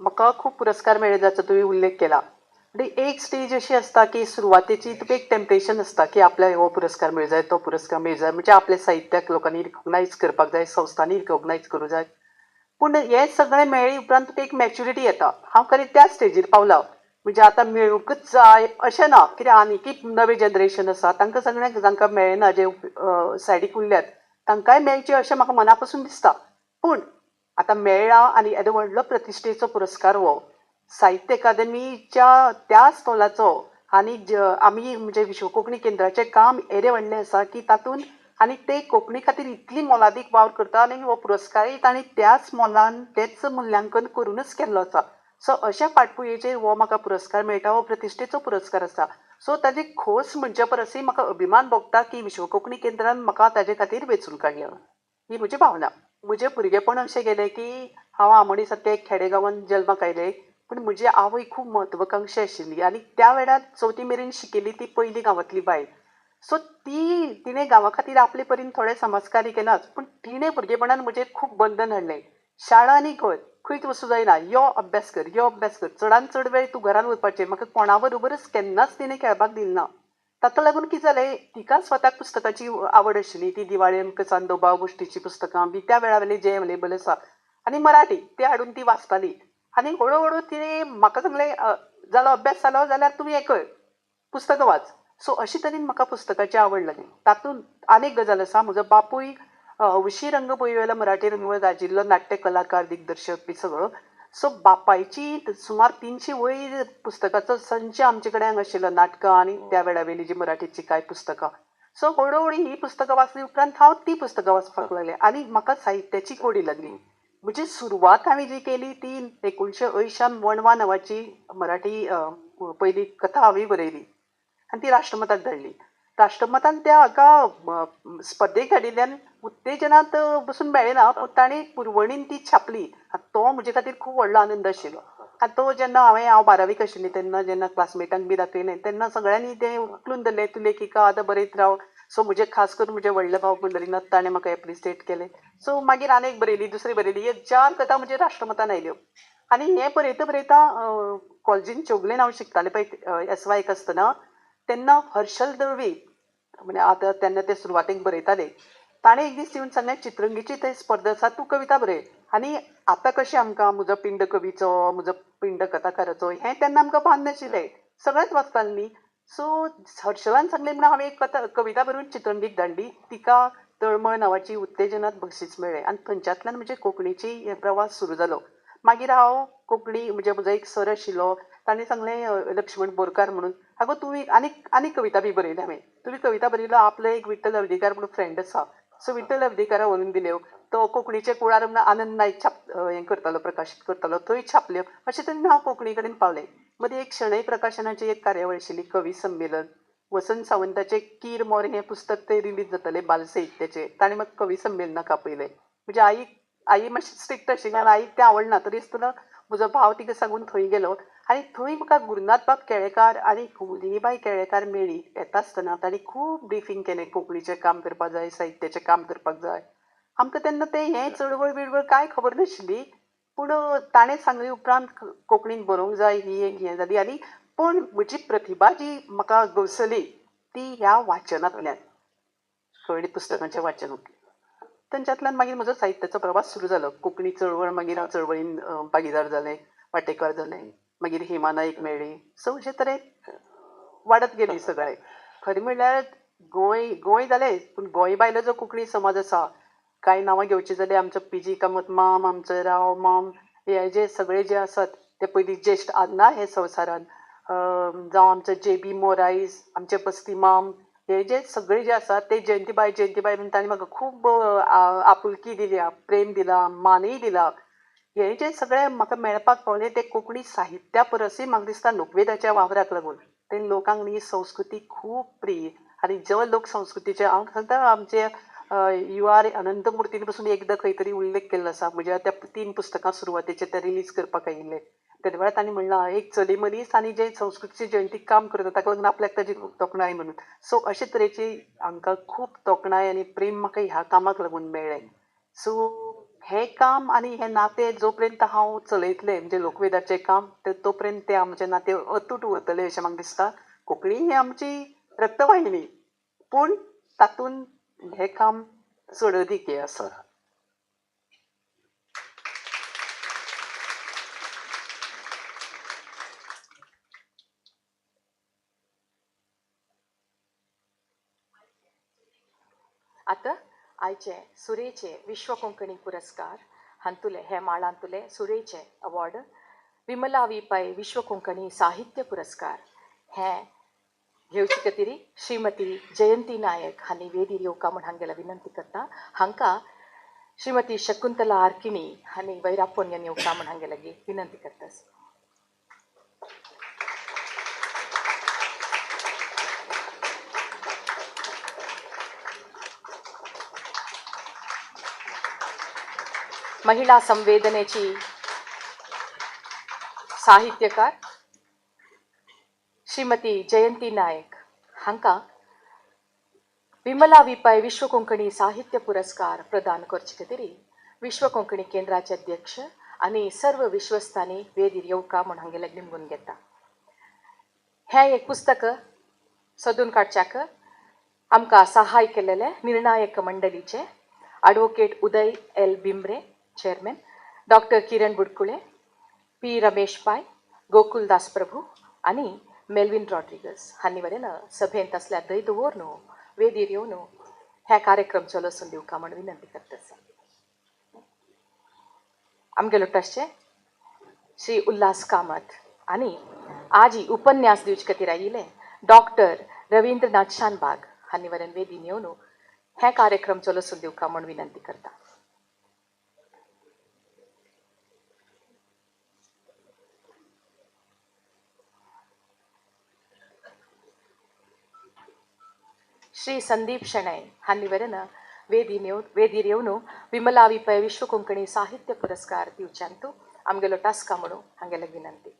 म्हाका खूब पुरस्कार मेळ्ळे जाचो तुवें उल्लेख केला. आनी एक स्टेज अशी आसता की सुरवातेची तुका एक टेम्पटेशन आसता की आपल्याक हो पुरस्कार मेळ जाय, तो पुरस्कार मेळ जाय, म्हणजे आपल्या साहित्याक लोकांनी रिकॉग्नायज करपाक जाय, संस्थांनी रिकॉग्नायज करूं जाय. पूण हें सगळें मेळ्ळे उपरांत तुका एक मॅच्युरिटी येता. हांव खरें त्या स्टेजीर पावलां, म्हणजे आतां मेळूंकच जाय अशें ना, कित्याक आनीकय नवें जनरेशन आसा तांकां सगळ्यांक जांकां मेळना, जे सायडीक उरल्यात तांकांय मेळचें अशें म्हाका मना पसून दिसता. पूण आतां मेळ्ळा आनी येदो व्हडलो प्रतिश्ठेचो पुरस्कार हो साहित्य अकादेमीच्या त्या स्तोलाचो आनी आमी म्हणजे विश्व कोंकणी केंद्राचें काम येदें व्हडलें आसा की तातूंत आनी ते कोंकणी खातीर इतली मोलादीक वावर करता आनी हो पुरस्कारय तांणी त्याच मोलान तेच मुल्यांकन करूनच केल्लो आसा. सो अशा फाटभुंयेचेर हो म्हाका पुरस्कार मेळटा, हो प्रतिश्ठेचो पुरस्कार आसा. सो ताजी खोस म्हणचे परसय म्हाका अभिमान भोगता की विश्व कोंकणी केंद्रान म्हाका ताजे खातीर वेंचून काडलें. ही म्हजी भावना. म्हजें भुरगेपण अशें गेलें की हांव आमोणी सारकें एक खेडेगांवांत जल्माक आयलें, पूण म्हजी आवय खूब म्हत्वाकांक्षी आशिल्ली आनी त्या वेळार चवथी मेरेन शिकिल्ली ती पयली गांवांतली बायल. सो ती तिणें गांवा खातीर आपले परीन थोडें समाजकार्य केलांच, पूण तिणें भुरगेपणान म्हजेर खूब बंधन हाडलें. शाळा आनी घर, खंयच वचूं जायना, यो अभ्यास कर, यो अभ्यास कर, चडान चड वेळ तूं घरान उरपाचें. म्हाका कोणा बरोबरच केन्नाच तिणें खेळपाक दिलें ना. ताका लागून कितें जालें, तिका स्वताक पुस्तकाची आवड आशिल्ली, ती दिवाळे आमकां चांदोबा गोश्टीचीं पुस्तकां बी त्या वेळा वयलीं जें अवेलेबल आसा आनी मराठी ते हाडून ती वाचताली. आनी हळू हळू तिणें म्हाका सांगलें, जालो अभ्यास जालो जाल्यार तूं हें कर, पुस्तकां वाच. सो अशे तरेन म्हाका पुस्तकाची आवड लागली. तातूंत आनीक गजाल आसा, म्हजो बापूय हौशी रंगभुंयेवेलो मराठी रंगभूंय गाजिल्लो नाट्य कलाकार, दिग्दर्शक बी सगळो. सो बापायची सुमार 300 वयर पुस्तकाचो संच आमचे कडेन हांगा आशिल्लो, नाटकां आनी त्या वेळा वयलीं जी मराठीची कांय पुस्तकां. सो हळू हळू ही पुस्तकां वाचली उपरांत हांव ती पुस्तकां वाचपाक लागलें आनी म्हाका साहित्याची गोडी लागली. म्हजी सुरवात हांवें जी केली ती 1980 वणवा नांवाची मराठी पयली कथा हांवें बरयली आनी ती राष्ट्रमताक धाडली. राष्ट्रमतान त्या हाका स्पर्धेक धाडिल्ल्यान उत्तेजनांत बसून मेळ्ळें ना, पूण ताणें पुरवणीन ती छापली. तो म्हजे खातीर खूब व्हडलो आनंद आशिल्लो. आनी तो जेन्ना हांव बारावीक आशिल्लें तेन्ना जेन्ना क्लासमेटांक बी दाखयलें तेन्ना सगळ्यांनी तें उखलून धरलें, तूं लेखिका आतां बरयत राव. सो म्हजे खास करून म्हजे व्हडले भाव पुंडरीनाथ ताणें म्हाका एप्रिसिएट केलें. सो मागीर आनी एक बरयली, दुसरी बरयली, एक 4 कथा म्हजे राष्ट्रमतान आयल्यो. आनी हें बरयता बरयता कॉलेजीन चौगुलेन हांव शिकतालें पळय एस वायक आसतना, तेन्ना हर्षल दळवी म्हणजे आतां तेन्ना ते सुरवातेक बरयताले, ताणें एक दीस येवन सांगलें, चित्रंगीची थंय स्पर्धा आसा, तूं कविता बरय. आनी आतां कशें आमकां म्हजो पिंड कवीचो, म्हजो पिंड कथाकाराचो हें तेन्ना आमकां भान नाशिल्लें, सगळेंच वाचतालें न्ही. सो हर्षलान सांगलें म्हणून हांवें एक कथा कविता बरोवन चित्रंगीक धाडली. तिका तळमळ नांवाची उत्तेजनात बक्षीस मेळ्ळें आनी थंयच्यांतल्यान म्हजे कोंकणीची प्रवास सुरू जालो. मागीर हांव कोंकणी म्हणजे म्हजो एक सर आशिल्लो, ताणें सांगलें, लक्ष्मण बोरकार म्हणून, आगो तूं आनीक आनीक कविता बी बरयली हांवें, तुवें कविता बरयलो, आपलो एक विठ्ठल हळदीकार म्हणून फ्रेंड आसा, सो विठ्ठल हळदीकारा व्हरून दिल्यो. तो कोंकणीचे कुळार म्हणून आनंद नायक छाप हें करतालो, प्रकाशीत करतालो, थंय छापल्यो. अशें तरेन हांव कोंकणी कडेन पावलें. मदीं एक शणै प्रकाशनाची एक कार्यावळ आशिल्ली, कवी संमेलन. वसंत सावंताचें कीर मोर हें पुस्तक थंय रिलीज जातालें बालसाहित्याचें. ताणें म्हाका कवी संमेलनाक आपयलें. म्हणजे आई मातशी स्ट्रिक्ट आशिल्ल्यान आईक तें आवडना, तरी आसतना म्हजो भाव तिका सांगून थंय गेलो आनी थंय म्हाका गुरुनाथ बाब केळेकार आनी कुमुदिनीबाय केळेकार मेळ्ळी. येता आसतना तांणी खूब ब्रिफींग केलें, कोंकणीचें काम करपाक जाय, साहित्याचें काम करपाक जाय. आमकां तेन्ना तें हें चळवळ बिळवळ कांय खबर नाशिल्ली, पूण ताणें सांगले उपरांत कोंकणीन बरोवंक जाय ही एक हें जाली. आनी पूण म्हजी प्रतिभा जी म्हाका गवसली ती ह्या वाचनांतल्यान, कळ्ळी, पुस्तकांचें वाचन. तांच्यांतल्यान मागीर म्हजो साहित्याचो प्रवास सुरू जालो. कोंकणी चळवळ, मागीर हांव चळवळीन भागीदार जालें, वांटेकार जालें. मागीर हेमा नायक मेळ्ळी. सो अशे तरेन वाडत गेली सगळें. खरें म्हणल्यार गोंय गोंय जालें, पूण गोंय भायलो जो कोंकणी समाज आसा, कांय नांवां घेवचीं जाल्यार आमचो पी जी कामत माम, आमचो राव माम, हे जे सगळे जे आसात ते पयलीं ज्येश्ठ आन्ना हे संवसारान, जावं आमचो जे बी मोरायस, आमचे बस्ती माम, हे जे सगळे जे आसात ते जयंतीबाय जयंतीबाय म्हणून तांणी म्हाका खूब आपुलकी दिल्या, प्रेम दिला, मानूय दिला. हे जे सगळे म्हाका मेळपाक पावलें ते कोंकणी साहित्या परसूय म्हाका दिसता लोकवेदाच्या वावराक लागून. ते लोकांक न्ही संस्कृती खूब प्रिय आनी जो लोक संस्कृतीचे हांव सांगता, आमचे you are अनंतमुर्तीन पसून एकदां खंय तरी उल्लेख केल्लो आसा. म्हज्या त्या 3 पुस्तकां सुरवातेचे ते रिलीज करपाक आयिल्ले तेन्ना वेळार तांणी म्हणलां, एक चली मनीस आनी जे संस्कृतीचे जयंतीक काम करता ताका लागून आपल्याक ताजी खूब तोखणाय म्हणून. सो अशे तरेची हांकां खूब तोखणाय आनी प्रेम म्हाका ह्या कामाक लागून मेळ्ळें. सो हें काम आनी हें नातें जो पर्यंत हांव चलयतलें, म्हणजे लोकवेदाचें काम, तो पर्यंत तें आमचें नातें अतूट उरतलें अशें म्हाका दिसता. कोंकणी ही आमची रक्तवाहिनी, पूण तातूंत हें काम चड अदीक हें आसा. आतां आयचे सुरेचे विश्व कोंकणी पुरस्कार हांतुले हे माळांतुले सुरेचे अवॉर्ड, विमला वी पै विश्व कोंकणी साहित्य पुरस्कार हे घेवचे खातीर श्रीमती जयंती नायक हांणी वेदीर येवका म्हूण हांगेल्या विनंती करता. हांकां श्रीमती शकुंतला आर्किणी हांणी वैरापोन येवका म्हूण हांगे लागीं विनंती करता. महिला संवेदनेची साहित्यकार श्रीमती जयंती नायक हांकां विमला वी पै विश्व कोंकणी साहित्य पुरस्कार प्रदान करचे खातीर विश्व कोंकणी केंद्राचे अध्यक्ष आनी सर्व विश्वस्तांनी वेदीर येवका म्हूण हांगेले निमगून घेता. हें एक पुस्तक सोदून काडच्याक आमकां सहाय केल्लेले निर्णायक मंडळीचे advocate Uday L Bhimre chairman, doctor Kiran Budkule, P Ramesh Pai, Gokul Das Prabhu आनी मेल्विन रॉड्रिगस हांणी वरेन सभेंत आसल्यार दय दवर न्हू वेदीर येवन हे कार्यक्रम चलोसून दिवका म्हूण विनंती करता. आमगेलो ट्रस्टचे श्री उल्हास कामत आनी आजी उपन्यास दिवचे खातीर आयिल्ले डॉक्टर रवींद्रनाथ शानबाग हांणी वरेन वेदीन येवन हे कार्यक्रम चलोसून दिवका म्हूण विनंती करता. श्री संदीप शणै हांणी वरेन वेदीर येवन विमला वी पै विश्व कोंकणी साहित्य पुरस्कार दिवच्यांतू आमगेलो टास्का म्हणून हांगेले विनंती.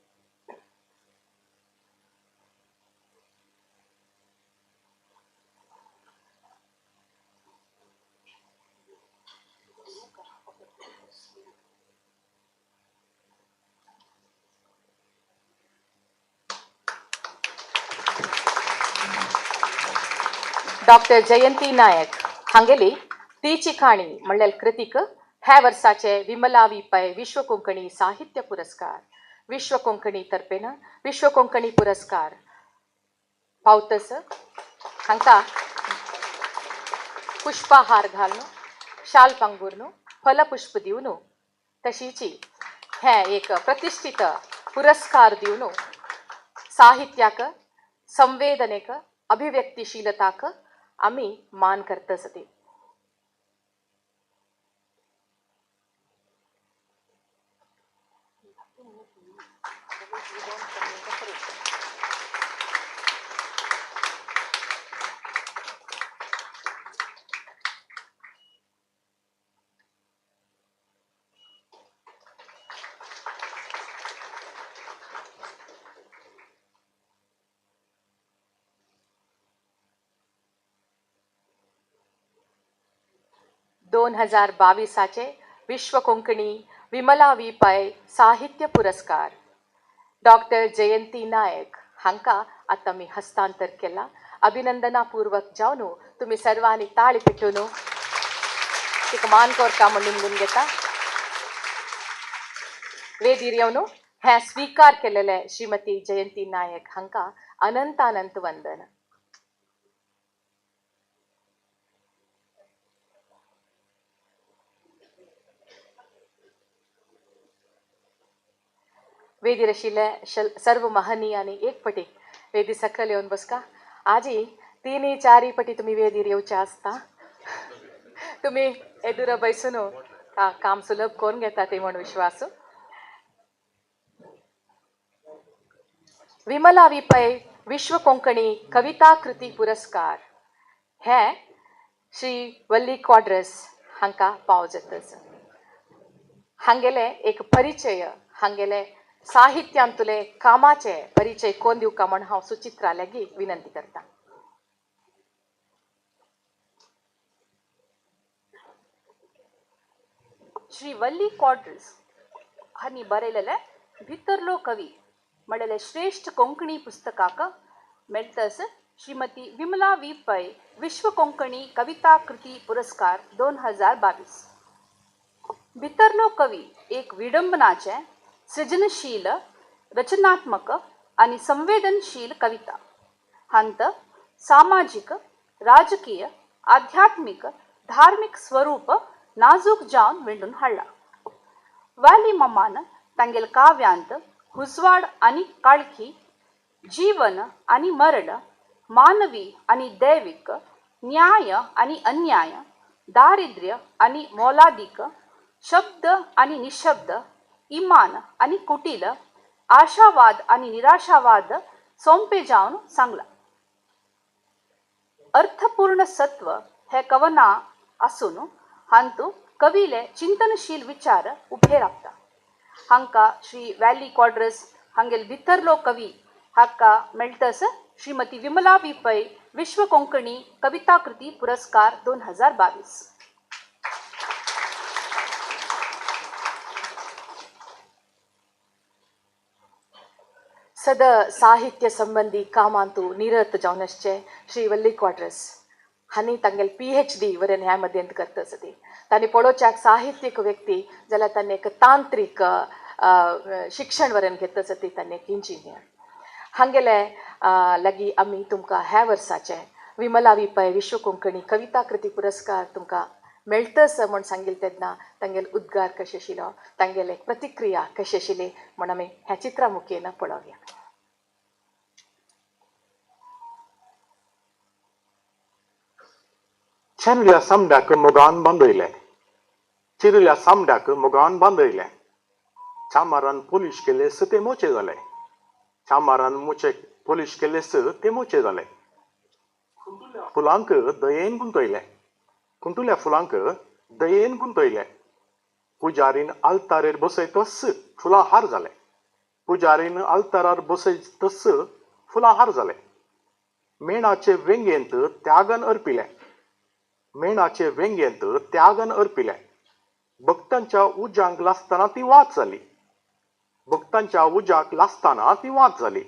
डॉक्टर जयंती नायक हांगेली तीची काणी म्हणल्यार कृतीक ह्या वर्साचे विमला वी पै विश्व कोंकणी साहित्य पुरस्कार विश्व कोंकणी तर्फेन विश्व कोंकणी पुरस्कार पावतस हांकां पुष्पाहार घालून शाल पांगुरून फलपुष्प दिवन तशीची हे एक प्रतिष्ठित पुरस्कार दिवन साहित्याक संवेदनेक अभिव्यक्तिशीलताक आमी मान करतस ते. दोन हजार बावीसाचे विश्व कोंकणी विमला वी पै साहित्य पुरस्कार डॉक्टर जयंती नायक हांकां आतां आमी हस्तांतर केला. अभिनंदनापूर्वक जावन तुमी सर्वांनी ताळी पेटून तिका मान करता म्हूण निमगून घेता. वेदीर येवन हें स्विकार केलेले श्रीमती जयंती नायक हांकां अनंत अनंत वंदन. वेदीर आशिल्ले सर्व महनीय आनी एक पटी वेदी सकयल येवन बसका. आजी तिनी चारी पटी तुमी वेदीर येवचे आसता, तुमी एदुरा बैसून काम सुलभ करून घेता ते म्हूण विश्वास. विमला वी पै विश्व कोंकणी कविता कृती पुरस्कार हे श्री वल्ली क्वाड्रस हांकां पाव जातच. हांगेले एक परिचय, हांगेले साहित्यांतले कामाचे परिचय कोण दिवका म्हण हांव सुचित्रा लागीं विनंती करता. श्री वल्ली क्वाड्रस हांणी बरयलेले भितरलो कवी म्हणलेले श्रेष्ठ कोंकणी पुस्तकाक मेळटस श्रीमती विमला वी पै विश्व कोंकणी कविता कृती पुरस्कार 2022. भितरलो कवी एक विडंबनाचे सृजनशील, रचनात्मक आनी संवेदनशील कविता. हांत सामाजीक, राजकीय, आध्यात्मीक, धार्मीक स्वरूप नाजूक जावन विंडून हाडला. वाली ममान तांगेल काव्यांत हुजवाड आनी काळखी, जीवन आनी मरण, मानवी आनी दैवीक, न्याय आनी अन्याय, दारिद्र्य आनी मोलादीक, शब्द आनी निशब्द, इमान आनी कुटील, आशावाद आनी निराशावाद सोंपे जावन सांगला. अर्थपूर्ण सत्व हे कवना आसून हांतू कवीले चिंतनशील विचार उभे राबता. हांका श्री वॅली क्वाड्रस हांगेल भितरलो कवी हाका मेळटस श्रीमती विमला वी पै विश्व कोंकणी कविता कृती पुरस्कार 2022. सद साहित्य संबंधी कामांतू निरत जावन आसचे श्री वल्ली क्वाड्रस हांणी तांगेले PhD वरेन ह्या मध्यंत करता आसता. तांणी पळोवच्याक साहित्यीक व्यक्ती जाल्यार तांणी एक तांत्रीक शिक्षण वरेन घेता आसता, तांणी एक इंजिनियर. हांगेले लागीं आमी तुमकां ह्या वर्साचे विमला वी पै विश्व कोंकणी कविता कृती पुरस्कार तुमकां मेळटस म्हूण सांगिल्लें तेन्ना तांगेले उद्गार कशें आशिल्लो, तांगेले प्रतिक्रिया कशी आशिल्ली म्हूण आमी ह्या चित्रा मुखेन पळोवया. चेन्नल्या सामड्याक मोगान बांदयलें, चिरल्या सामड्याक मोगान बांदयलें, चामारान पोलीश केलेस ते मोचे जाले, चामारान मोचे पोलीश केलेस ते मोचे जाले, फुलांक दयेन गुंतयलें, कुंटुल्या फुलांक दयेन गुंतयलें, पुजारीन आल्तारेर बसयतस फुलां हार जाले, पुजारीन आल्तारार बसयतस फुलां हार जाले, मेणाचे वेंगेंत त्यागन अर्पिलें, मेणाचे वेंगेंत त्यागन अर्पिलें, भक्तांच्या उज्यांक लासतना ती वात जाली, भक्तांच्या उज्याक लासतना ती वात जाली,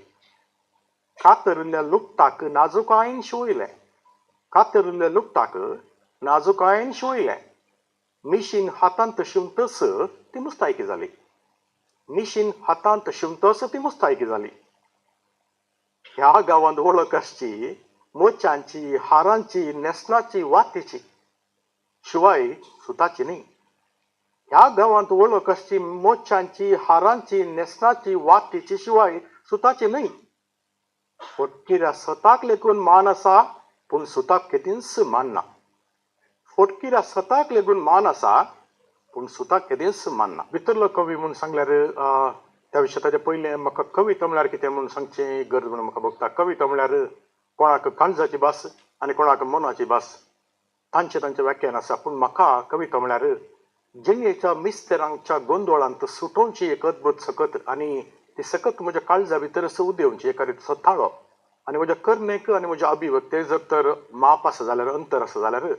कातरिल्ल्या लुगटाक नाजुकायेन शिवयलें, कातरिल्ल्या लुगटाक नाजुकायेन शिवयलें. मिशीन हातांत शिंवतच ती मुस्तायकी जाली. मिशीन हातांत शिंवतच ती मुस्तायकी जाली. ह्या गांवांत वळख आसची मोच्यांची, हारांची, न्हेसणाची, वातीची, शिवाय सुताची न्ही. ह्या गांवांत वळख आसची मोच्यांची, हारांची, न्हेसणाची, वातीची, शिवाय सुताची न्हय. फटकिऱ्या सताक लेगून मान आसा, पूण सुताक केदींच मान ना. फटकिऱ्या सताक लेगून मान आसा, पूण सुताक केदींच मान ना. भितरलो कवी म्हूण सांगल्यार त्या विशय ताचे पयलें म्हाका कविता म्हळ्यार कितें म्हूण सांगचें गरज म्हणून म्हाका भोगता. कविता म्हळ्यार कोणाक काळजाची भास आनी कोणाक मनाची भास, तांचें तांचें व्याख्यान आसा. पूण म्हाका कविता म्हळ्यार जिणेच्या मिस्तेरांच्या गोंदोळांत सुटोवची एक अद्भुत सकत, आनी ती सकत म्हज्या काळजा भितरच उदेवची एका रितीचो ताळो, आनी म्हज्या करणेक आनी म्हज्या अभिव्यक्तेक जर तर माप आसा जाल्यार, अंतर आसा जाल्यार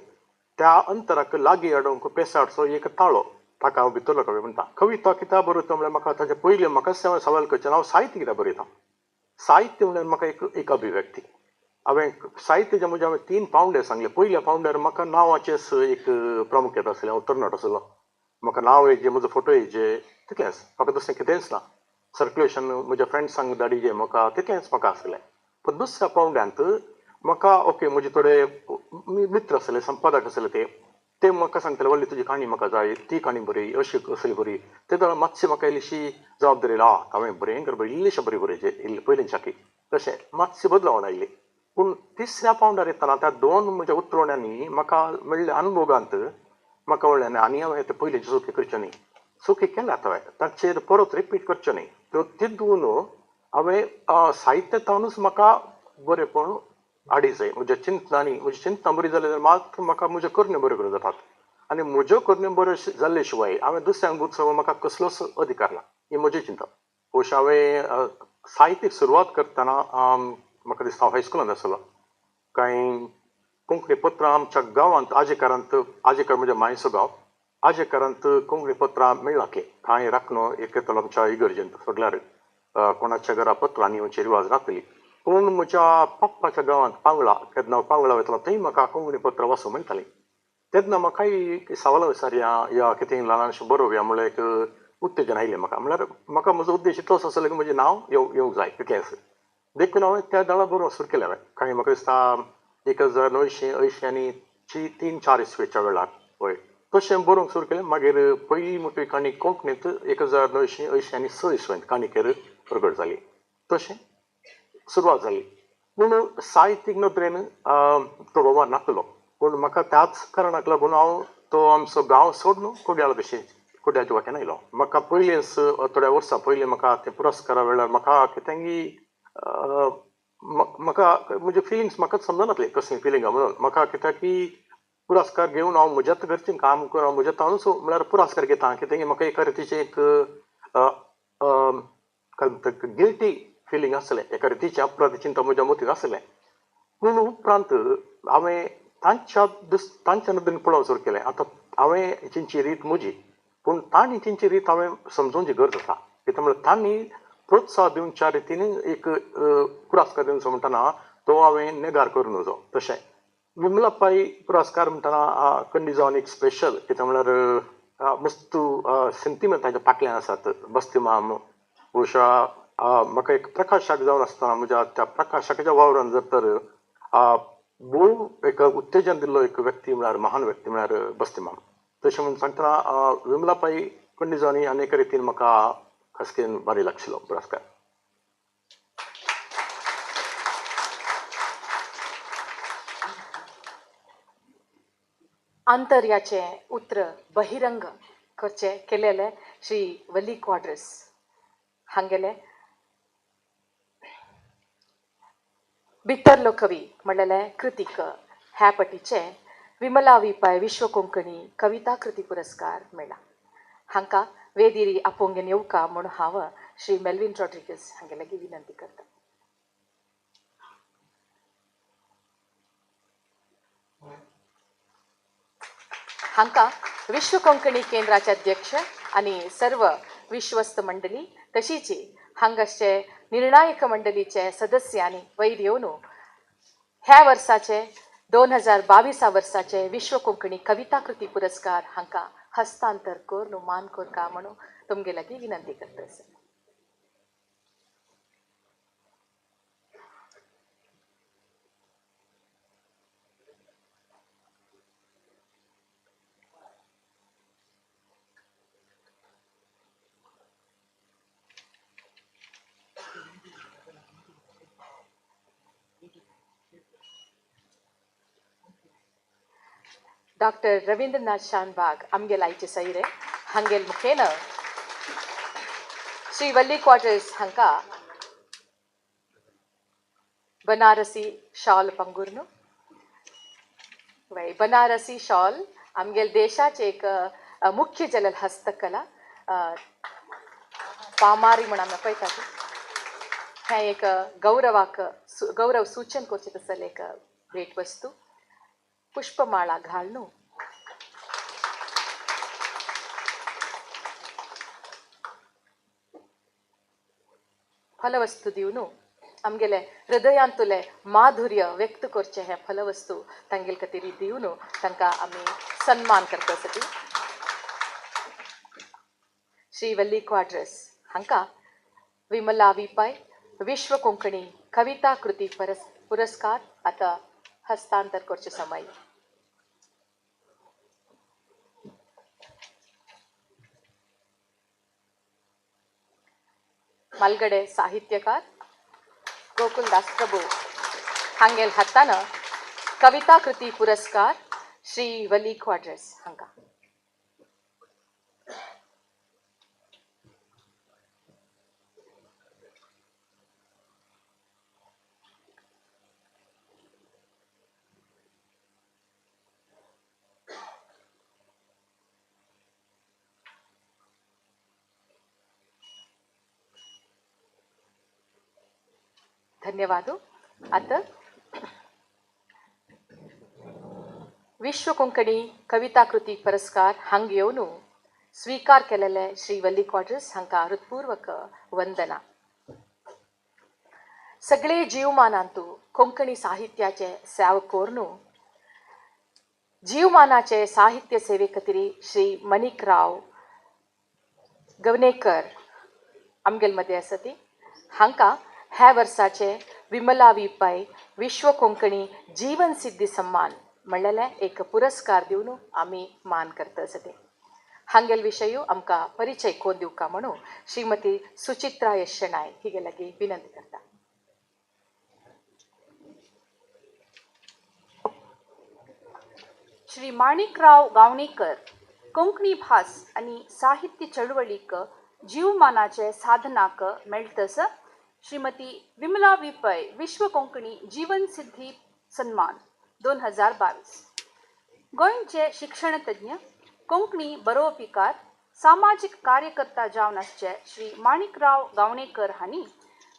त्या अंतराक लागीं हाडूंक पेसाडचो एक ताळो, ताका हांव भितरलो कवी म्हणटा. कविता कित्याक बरयता म्हळ्यार म्हाका ताचे पयलीं म्हाका सवाल करचें, हांव साहित्य कित्याक बरयता. साहित्य म्हळ्यार म्हाका एक एक अभिव्यक्ती. हांवें साहित्याचे म्हजे हांवें 3 पावंडे सांगले. पयल्या पावंड्यार म्हाका नांवाचेच एक प्रामुख्यता आसलें. हांव तरणाटो आसलो, म्हाका नांव येयचें, म्हजो फोटो येयचे, तितलेंच, म्हाका दुसरें कितेंच ना. सर्क्युलेशन म्हज्या फ्रेंड्सांक धाडिचें म्हाका, तितलेंच म्हाका आसलें. पूण दुसऱ्या पावंड्यांत म्हाका ओके म्हजे थोडे मित्र आसले, संपादक आसले, ते ते म्हाका सांगताले, व्हडली तुजी काणी म्हाका जाय, ती काणी बरी, अशी असली बरी. ते वेळार मातशी म्हाका इल्लीशी जबाबदारी आयली, आं हांवें भयंकर बरी इल्लीशी बरी बरयची इल्ली पयलींच्या की, तशें मातशी बदलावण आयली. पूण तिसऱ्या पावंड्यार येतना त्या 2 म्हज्या उतरवण्यांनी म्हाका मेळ्ळ्या अनुभोगांत म्हाका कळ्ळें आनी हांवें ते पयलींची चुकी करच्यो न्ही, चुकी केल्यात हांवें ताचेर परत रिपीट करच्यो न्ही. त्यो तितून हांवें साहित्यांतूच म्हाका बरेंपण हाडी जाय. म्हज्या चिंतनांनी, म्हजी चिंतनां बरी जाली जाल्यार मात्र म्हाका म्हज्यो करण्यो बऱ्यो करूं जातात, आनी म्हज्यो करण्यो बऱ्यो जाल्ले शिवाय हांवें दुसऱ्यांक बुदसो म्हाका कसलोच अधिकार ना, ही म्हजी चिंतप. पयशे हांवें साहित्यीक सुरवात करतना म्हाका दिसता हांव हायस्कुलांत आसलो. कांय कोंकणी पत्रां आमच्या गांवांत आजेकारांत, आजेकार म्हज्या मायचो गांव, आजेकारांत कोंकणी पत्रां मेळनासलीं. कांय राखणो एक येतालो आमच्या इगर्जेंत सोडल्यार कोणाच्या घरा पत्रां येवची रिवाज नासली. पूण म्हज्या पप्पाच्या गांवांत पांगळा, केन्ना हांव पांगळा वयतालो थंय म्हाका कोंकणी पत्रां वाचूंक मेळटालीं. तेन्ना म्हाकाय सवाल विचारया या कितें ल्हानशें बरोवया म्हणल्यार एक उत्तेजन आयलें म्हाका. म्हणल्यार म्हाका म्हजो उद्देश इतलोच आसलो की म्हजें नांव येवंक जाय तितलेंच. देखून हांवें त्या दळा बरोवंक सुरू केलें. हांवें कांय म्हाका दिसता 1980 आनी 3-4 इस्वेच्या वेळार हय तशें बरोवंक सुरू केलें. मागीर पयली मोठी काणी कोंकणींत 1986 इस्वेंत काणीकेर प्रगट जाली, तशें सुरवात जाली. पूण साहित्यीक नदरेन तो वेव्हार नासलो. पूण म्हाका त्याच कारणाक लागून हांव तो आमचो गांव सोडून कोड्याळ कशें कोड्याच्या वाटेन आयलो. म्हाका पयलींच थोड्या वर्सां पयलीं म्हाका ते पुरस्कारा वेळार म्हाका कितेंगी म्हाका म्हजे फिलिंग्स म्हाकाच समजनासले कसलीं फिलिंगां म्हणून. म्हाका कित्याक की पुरस्कार घेवन हांव म्हज्याच घरचें काम करून हांव म्हज्या तानूच म्हळ्यार पुरस्कार घेता कितें म्हाका एका रितीचें एक गिल्टी फिलींग आसलें, एका रितीचें अपराध चिंता म्हज्या मतींत आसलें. पूण उपरांत हांवें तांच्या तांच्या नदरेन पळोवंक सुरू केलें. आतां हांवें चिंतची रीत म्हजी, पूण तांणी चिंतची रीत हांवें समजोवची गरज आसा. कित्याक म्हळ्यार तांणी प्रोत्साह दिवच्या रितीन एक पुरस्कार दिवचो म्हणटना तो हांवें नेगार करूं नजो. तशें विमला पै पुरस्कार म्हणटना कंडी जावन एक स्पेशल, कित्याक म्हळ्यार मस्त सेंतिमेंताच्या पाटल्यान आसात बस्ती माम. बहुशा म्हाका एक प्रकाशक जावन आसतना म्हज्या त्या प्रकाशकाच्या वावरान जर तर भोव एक उत्तेजन दिल्लो एक व्यक्ती म्हळ्यार महान व्यक्ती म्हळ्यार बस्ती माम. तशें म्हणून सांगतना विमला पै कंडी जावन अनेक रितीन म्हाका खास करून बरी लागशिल्लो पुरस्कार. आंतर्याचें उत्र बहिरंग करचें केलेलें श्री वली क्वाड्रस हांगेले भितरलो कवी म्हणलेलें कृतीक ह्या पटीचें विमला वी पै विश्व कोंकणी कविता कृती पुरस्कार मेळ्ळा. हांकां वेदिरी आपोवंक येवका म्हूण हांव श्री मेल्विन रॉड्रिगस हांगे लागीं विनंती करता. हांकां विश्व कोंकणी केंद्राचे अध्यक्ष आनी सर्व विश्वस्त मंडळी तशीच हांगाचे निर्णायक मंडळीचे सदस्य आनी वयर येवन ह्या वर्साचे 2022 वर्साचे विश्व कोंकणी कविता कृती पुरस्कार हांकां हस्तांतर करून मान करका म्हणून तुमगे लागीं विनंती करता सर. डॉक्टर रवींद्रनाथ शानबाग आमगेल आयचे सैरे हांगेल मुखेन श्री वल्ली क्वार्टर्स हांकां बनारसी शॉल पंगुर्नु वय बनारसी शॉल आमगेल देशाचे एक मुख्य जलल हस्तकला पामारी म्हण आमी पळयतात. हें एक गौरवाक गौरव सूचन करचें तसलें एक भेटवस्तू. पुष्पमाळा घालनू फलवस्तू दिवनू आमगेले हृदयांतुले माधुर्य व्यक्त करचें हें फलवस्तू तांगेले खातीर दिवनू तांकां आमी सन्मान करता साठी श्री वल्ली क्वाड्रस हांकां विमला वी पै विश्व कोंकणी कविता कृती पुरस्कार आतां हस्तांतर करचें समय. मालगडे साहित्यकार गोकुलदास प्रभू हांगेल हातान कविता कृती पुरस्कार श्री वली क्वाड्रस हांकां. धन्यवाद. आता विश्व कोंकणी कविता कृती पुरस्कार हांग येवन स्वीकार केलेले श्री वल्ली क्वाड्रस हांकां हृत्पूर्वक वंदना. सगळे जीवमानांतू कोंकणी साहित्याचे सेव कोरनू जीवमानाचे साहित्य सेवे खातीर श्री मणिकराव गवनेकर आमगेल मदें आसा ती हांकां ह्या वर्साचे विमला वी पै विश्व कोंकणी जीवन सिद्धी सन्मान म्हणलेले एक पुरस्कार दिवन आमी मान करता आसा ते. हांगेल विशयू आमकां परिचय कोण दिवका म्हणून श्रीमती सुचित्रा यश शणाय हिगे लागीं विनंती करता. श्री माणिकराव गावणेकर कोंकणी भास आनी साहित्य चळवळीक जीवमानाचे साधनाक मेळटस श्रीमती विमला वी पै विश्व कोंकणी जीवन सिद्धी सन्मान 2022. गोंयचे शिक्षणतज्ञ कोंकणी बरोवपीकार सामाजीक कार्यकर्ता जावन आसचे श्री माणिकराव गावणेकर हांणी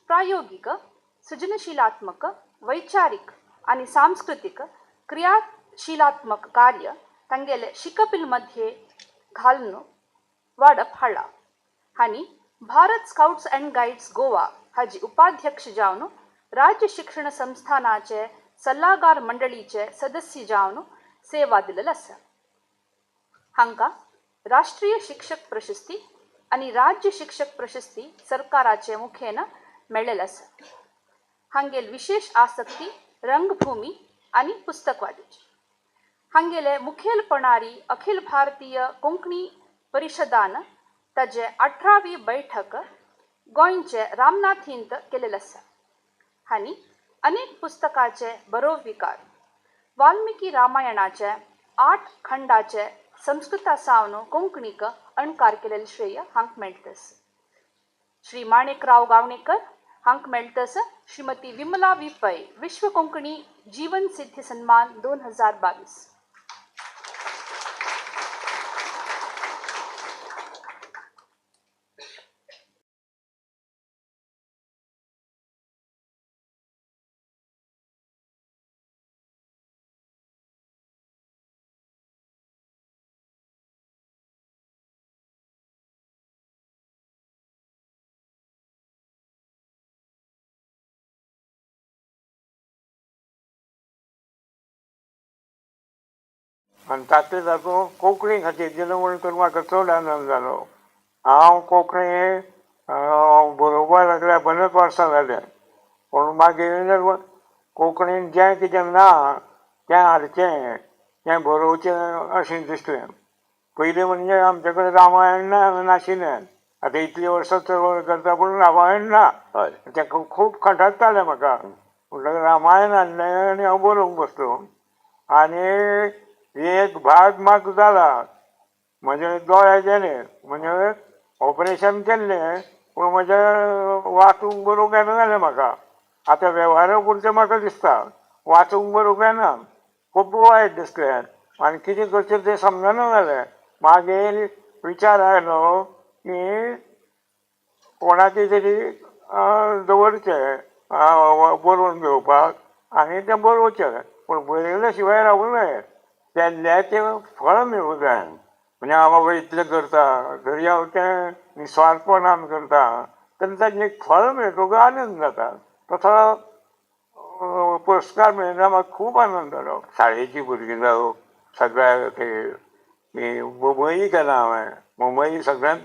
प्रायोगीक सृजनशीलात्मक वैचारीक आनी सांस्कृतीक क्रियाशीलात्मक कार्य तांगेले शिकपील मध्ये घालून वाडप हाडला. हांणी Bharat scouts and guides Goa हाजी उपाध्यक्ष जावन राज्य शिक्षण संस्थानाचे सल्लागार मंडळीचे सदस्य जावन सेवा दिलेले आसा. हांकां राष्ट्रीय शिक्षक प्रशस्ती आनी राज्य शिक्षक प्रशस्ती सरकाराचे मुखेन मेळ्ळेले आसा. हांगेल विशेष आसक्ती रंगभूमी आनी पुस्तकवादीची. हांगेले मुखेलपणारी अखिल भारतीय कोंकणी परिशदान ताजे 18वी बैठक गोंयचे रामनाथींत केलेले आसा. हांणी अनेक पुस्तकाचे बरोवपीकार वाल्मिकी रामायणाचे 8 खंडाचे संस्कृता सावन कोंकणीक अणकार केलेले श्रेय हांक मेळटस. श्री माणिकराव गावणेकर हांक मेळटस श्रीमती विमला वी पै विश्व कोंकणी जीवन सिद्धी सन्मान 2022. आनी तातूंत तातूंत कोंकणी खातीर दिलो म्हूण तर म्हाका चड आनंद जालो. हांव कोंकणी बरोवपाक लागल्यार बरेंच वर्सां जालें, पूण मागीर कोंकणीन जें कितें ना तें हाडचें, तें बरोवचें अशें दिसलें. पयलीं म्हणजे आमचे कडेन रामायण ना नाशिल्लें. आतां इतलीं वर्सां चळवळ करता पूण रामायण ना, तें खूब खटकतालें म्हाका. म्हणटकच रामायण हाडलें आनी हांव बरोवंक बसलो आनी एक भाग म्हाका जाला, म्हजे दोळे गेले, म्हणजे ऑपरेशन केल्लें पूण म्हजें वाचूंक बरोवंक येना जालें म्हाका. आतां वेव्हारा पुरतें म्हाका दिसता, वाचूंक बरोवंक येना, खूब वायट दिसलें आनी कितें करचें तें समजना जालें. मागीर विचार आयलो की कोणाची तरी दवरचें बरोवन घेवपाक आनी तें बरोवचें, पूण बरयल्या शिवाय रावूं नये, केल्ल्याचें फळ मेळूं जाय. म्हणजे हांव बाबा इतलें करता तरी हांव तें निस्वार्थपणान करता, तेन्ना ताजें एक फळ मेळटकच आनंद जाता. तसो पुरस्कार मेळ्ळो म्हाका खूब आनंद जालो. शाळेची भुरगीं जावं सगळ्या ते मुंबई केला हांवें, मुंबई सगळ्यांत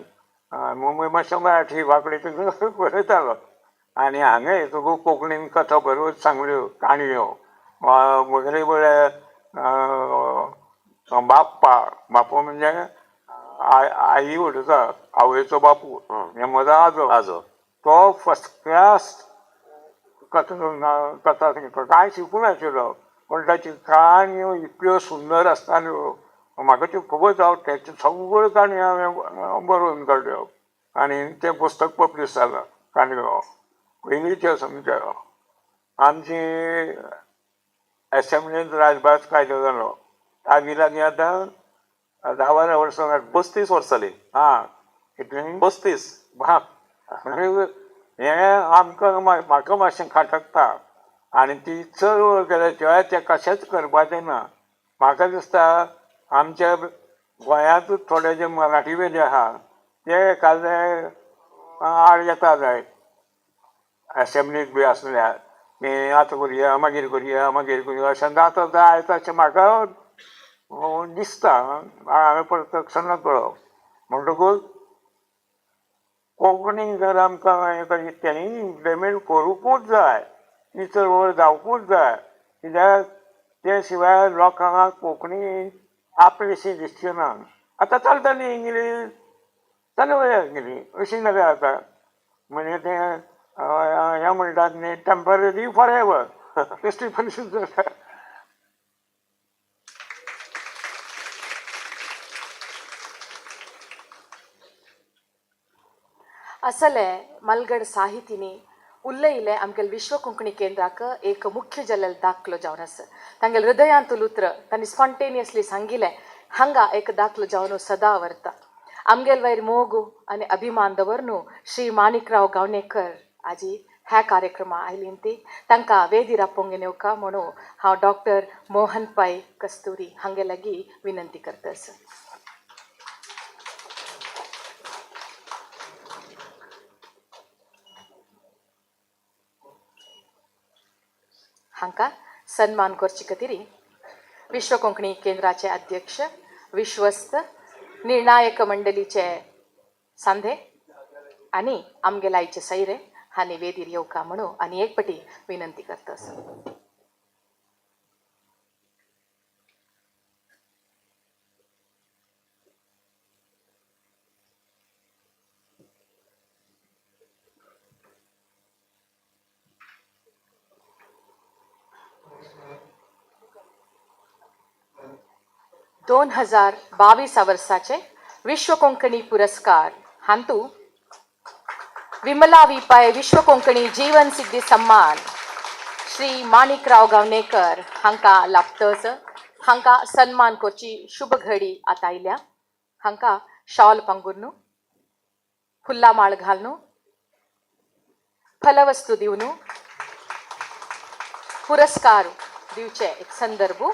मुंबय मातशें मराठी वांकडी तिकडे बरयतालो आनी हांगा येतकूच कोंकणीन कथा बऱ्योच सांगल्यो, काणयो वगैरे बरे. बाप्पा, बापू म्हणजे आई उलयता, आवयचो बापू म्हणजे म्हजो आजो, आजो तो फर्स्ट क्लास कथा कथा सांगता, कांय शिकूंक नाशिल्लो पूण ताची काणयो इतल्यो सुंदर आसताल्यो, म्हाका त्यो खूबच आवडटा. त्यो सगळ्यो काणयो हांवें बरोवन काडल्यो आनी तें पुस्तक पब्लीश जालां. काणयो पयलींच्यो सामक्यो. आमची एसेंब्लींत राजभास कायदो जालो ताजी लागीं आतां 10-12 वर्सां, 35 वर्सां जालीं. आं, कितलीं? 35. हां, म्हणजे हें आमकां म्हाका मातशें खाटकता आनी ती चळवळ केल्या शिवाय तें कशेंच करपाचें ना. म्हाका दिसता आमच्या गोंयांतूच थोडे जे मराठी वेले आहा ते एखादे आड येता जायत एसेंब्लीक बी आसल्यार की आतां करुया मागीर करुया मागीर करुया अशें जाता जायत अशें म्हाका दिसता. हांवें प्रत्यक्ष नकळो. म्हणटकूच कोंकणी जर आमकां हें तेणी इम्प्लिमेंट करूंकूच जाय, ती चळवळ जावकूच जाय, कित्याक ते शिवाय लोकांक कोंकणी आपलीशी दिसची ना. आतां चलता न्ही इंग्लीश, चलया इंग्लीश अशी जाल्या आतां. म्हणजे तें हें म्हणटात न्ही, टेम्पररी फॉर एवर, तसली परिस्थिती जाता. असले मलगड साहितीनी उल्लयले आमगेले विश्व कोंकणी केंद्राक एक मुख्य जलल दाखलो जावन आसा. तांगेले हृदयांतूल उतर तांणी स्पॉन्टेनियसली सांगिलें, हांगा एक दाखलो जावन सदां व्हरता. आमगेल वयर मोग आनी अभिमान दवरनु श्री माणिकराव गावणेकर आजी ह्या कार्यक्रमा आयलीं ती तांकां वेदीर आपोवंक येवका म्हणून हांव डॉक्टर मोहन पै कस्तुरी हांगे लागीं विनंती करता. हांकां सन्मान करचे खातीर विश्व कोंकणी केंद्राचे अध्यक्ष विश्वस्त निर्णायक मंडळीचे सांधे आनी आमगेले आयचे सैरे हांणी वेदीर येवका म्हणून आनी एक पटी विनंती करता. दोन 2022 वर्साचे विश्व कोंकणी पुरस्कार हांतू विमला वी पै विश्व कोंकणी जीवन सिद्धी सम्मान श्री माणिकराव गावणेकर हांकां लाभतच. हांकां सन्मान करची शुभ घडी आतां आयल्या. हांकां शॉल पांगुरनु, फुल्ला माळ घालनु, फलवस्तू दिवनु पुरस्कार दिवचे एक संदर्भ.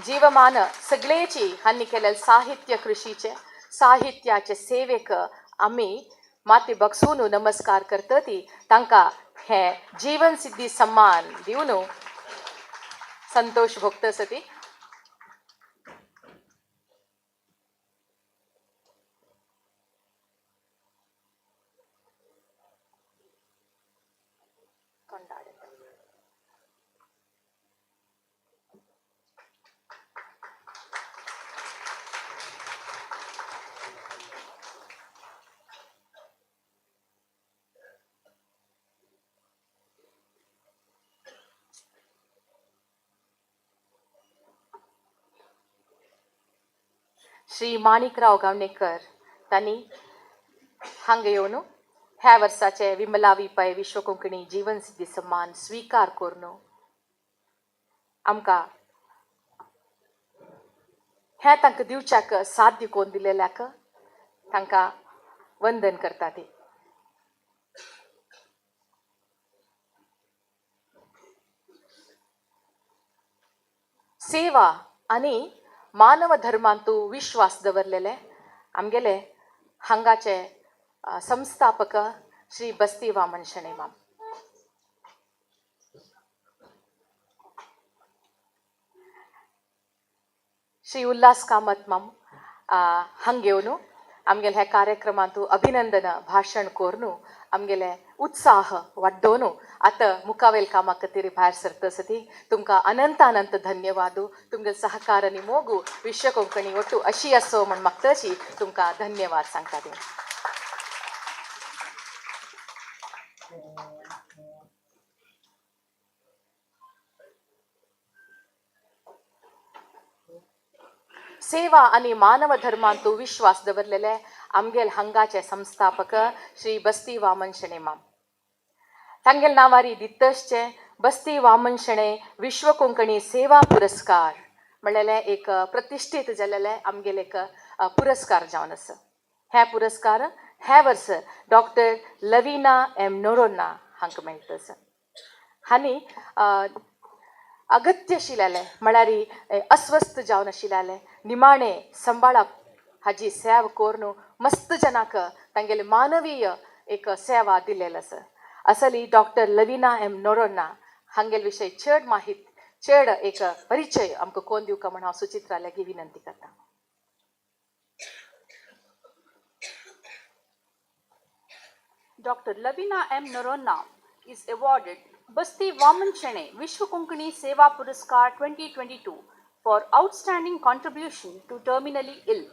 जीवमान सगळेची हांणी केलेले साहित्य कृषीचे साहित्याचे सेवेक आमी माती बक्षून नमस्कार करता ती तांकां हे जीवन सिद्धी सम्मान दिवन संतोष भोगता सती. श्री माणिकराव गावणेकर तांणी हांगा येवन ह्या वर्साचे विमला वी पै विश्व कोंकणी जीवन सिद्धी सम्मान स्विकार करून आमकां हें तांकां दिवच्याक साध्य कोन्न दिलेल्याक तांकां वंदन करता ती. सेवा आनी मानव धर्मांतू विश्वास दवरलेले आमगेले हांगाचे संस्थापक श्री बस्ती वामन शणै माम. श्री उल्हास कामत माम हांग येवन आमगेले ह्या कार्यक्रमांतू अभिनंदन भाशण करून आमगेले उत्साह वाडोवन आतां मुखावेल कामा खातीर भायर सरता सती तुमकां अनंत अनंत धन्यवाद. तुमगे सहकार आनी मोगू विश्व कोंकणी ಒಟ್ಟು अशी आसो म्हण मागताची तुमकां धन्यवाद सांगता ती. सेवा आनी मानव धर्मांतू विश्वास दवरलेले आमगेल हांगाचे संस्थापक श्री बस्ती वामन शणै माम. तांगेल नांवारी दित्तसचे बस्ती वामन शणै विश्व कोंकणी सेवा पुरस्कार म्हणलेले एक प्रतिष्ठीत जालेले आमगेले एक पुरस्कार जावन आसा. हे पुरस्कार हे वर्स डॉक्टर लवीना एम नोरोन्हा हांकां मेळटा आसा. आनी अगत्य आशिल्लें म्हळ्यार अस्वस्थ जावन आशिल्लें निमाणें सांबाळप हाजी सेवा करून मस्त जनाक तांगेले मानवीय एक सेवा दिलेली आसा. असली डॉक्टर लवीना एम नोरोन्हा हांगेले विशय चड माहिती चड एक परिचय आमकां कोण दिवका म्हण हांव सुचित्रा लागीं विनंती करता. Doctor Lavina M Noronha is awarded Basti Vaman Shenoy Vishwa Konkani Seva Puraskar 2022 for outstanding contribution to terminally ill.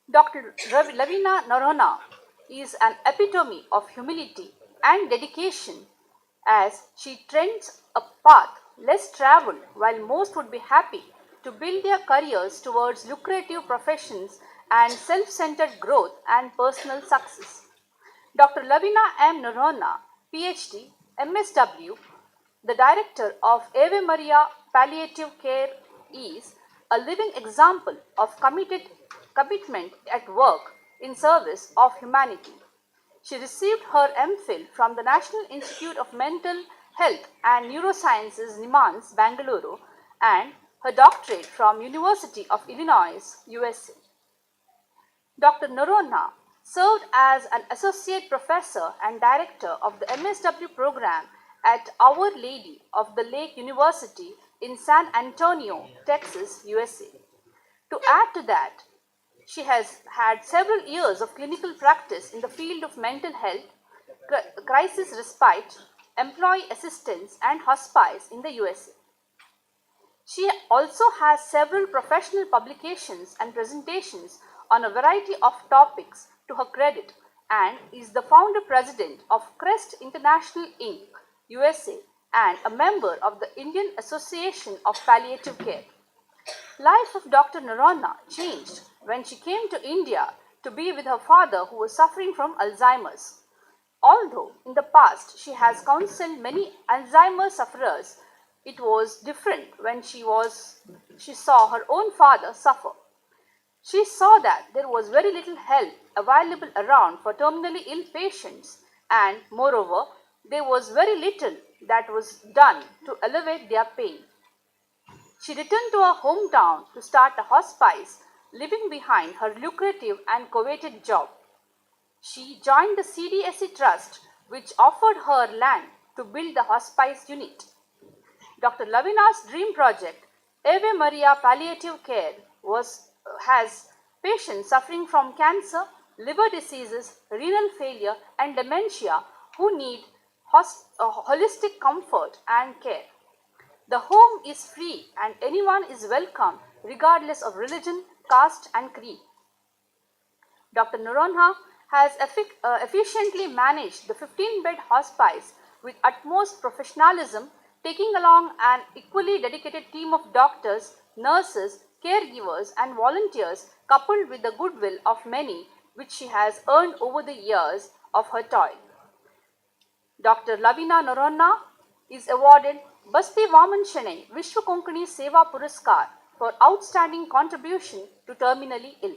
Dr. Lavina Noronha is an epitome of humility and dedication as she trends a path less traveled while most would be happy to build their careers towards lucrative professions and self-centered growth and personal success. Dr. Lavina M. Noronha, PhD, MSW, the director of Ave Maria Palliative Care, is a living example of commitment at work in service of humanity. She received her MPhil from the National Institute of Mental Health and Neurosciences, NIMHANS, Bangalore, and her doctorate from University of Illinois, USA. Dr. Noronha served as an associate professor and director of the MSW program at Our Lady of the Lake University in San Antonio, Texas, USA. To add to that, she has had several years of clinical practice in the field of mental health, crisis respite, employee assistance, and hospice in the USA. She also has several professional publications and presentations on a variety of topics to her credit and is the founder president of Crest International Inc., USA, and a member of the Indian Association of Palliative Care. Life of Dr. Noronha changed when she came to India to be with her father who was suffering from Alzheimer's. Although in the past she has counseled many Alzheimer's sufferers, it was different when she saw her own father suffer. She saw that there was very little help available around for terminally ill patients, and moreover, there was very little that was done to alleviate their pain. She returned to her hometown to start a hospice leaving behind her lucrative and coveted job. She joined the CDSE Trust, which offered her land to build the hospice unit. Dr. Lavina's dream project, Ave Maria Palliative Care, has patients suffering from cancer, liver diseases, renal failure, and dementia who need holistic comfort and care. The home is free and anyone is welcome regardless of religion, caste, and creed. Dr. Noronha has efficiently managed the 15-bed hospice with utmost professionalism, taking along an equally dedicated team of doctors, nurses, caregivers, and volunteers, coupled with the goodwill of many, which she has earned over the years of her toil. Dr. Lavina Noronha is awarded Basti Vaman Shenoy Vishwa Konkani Seva Puraskar for outstanding contribution to terminally ill.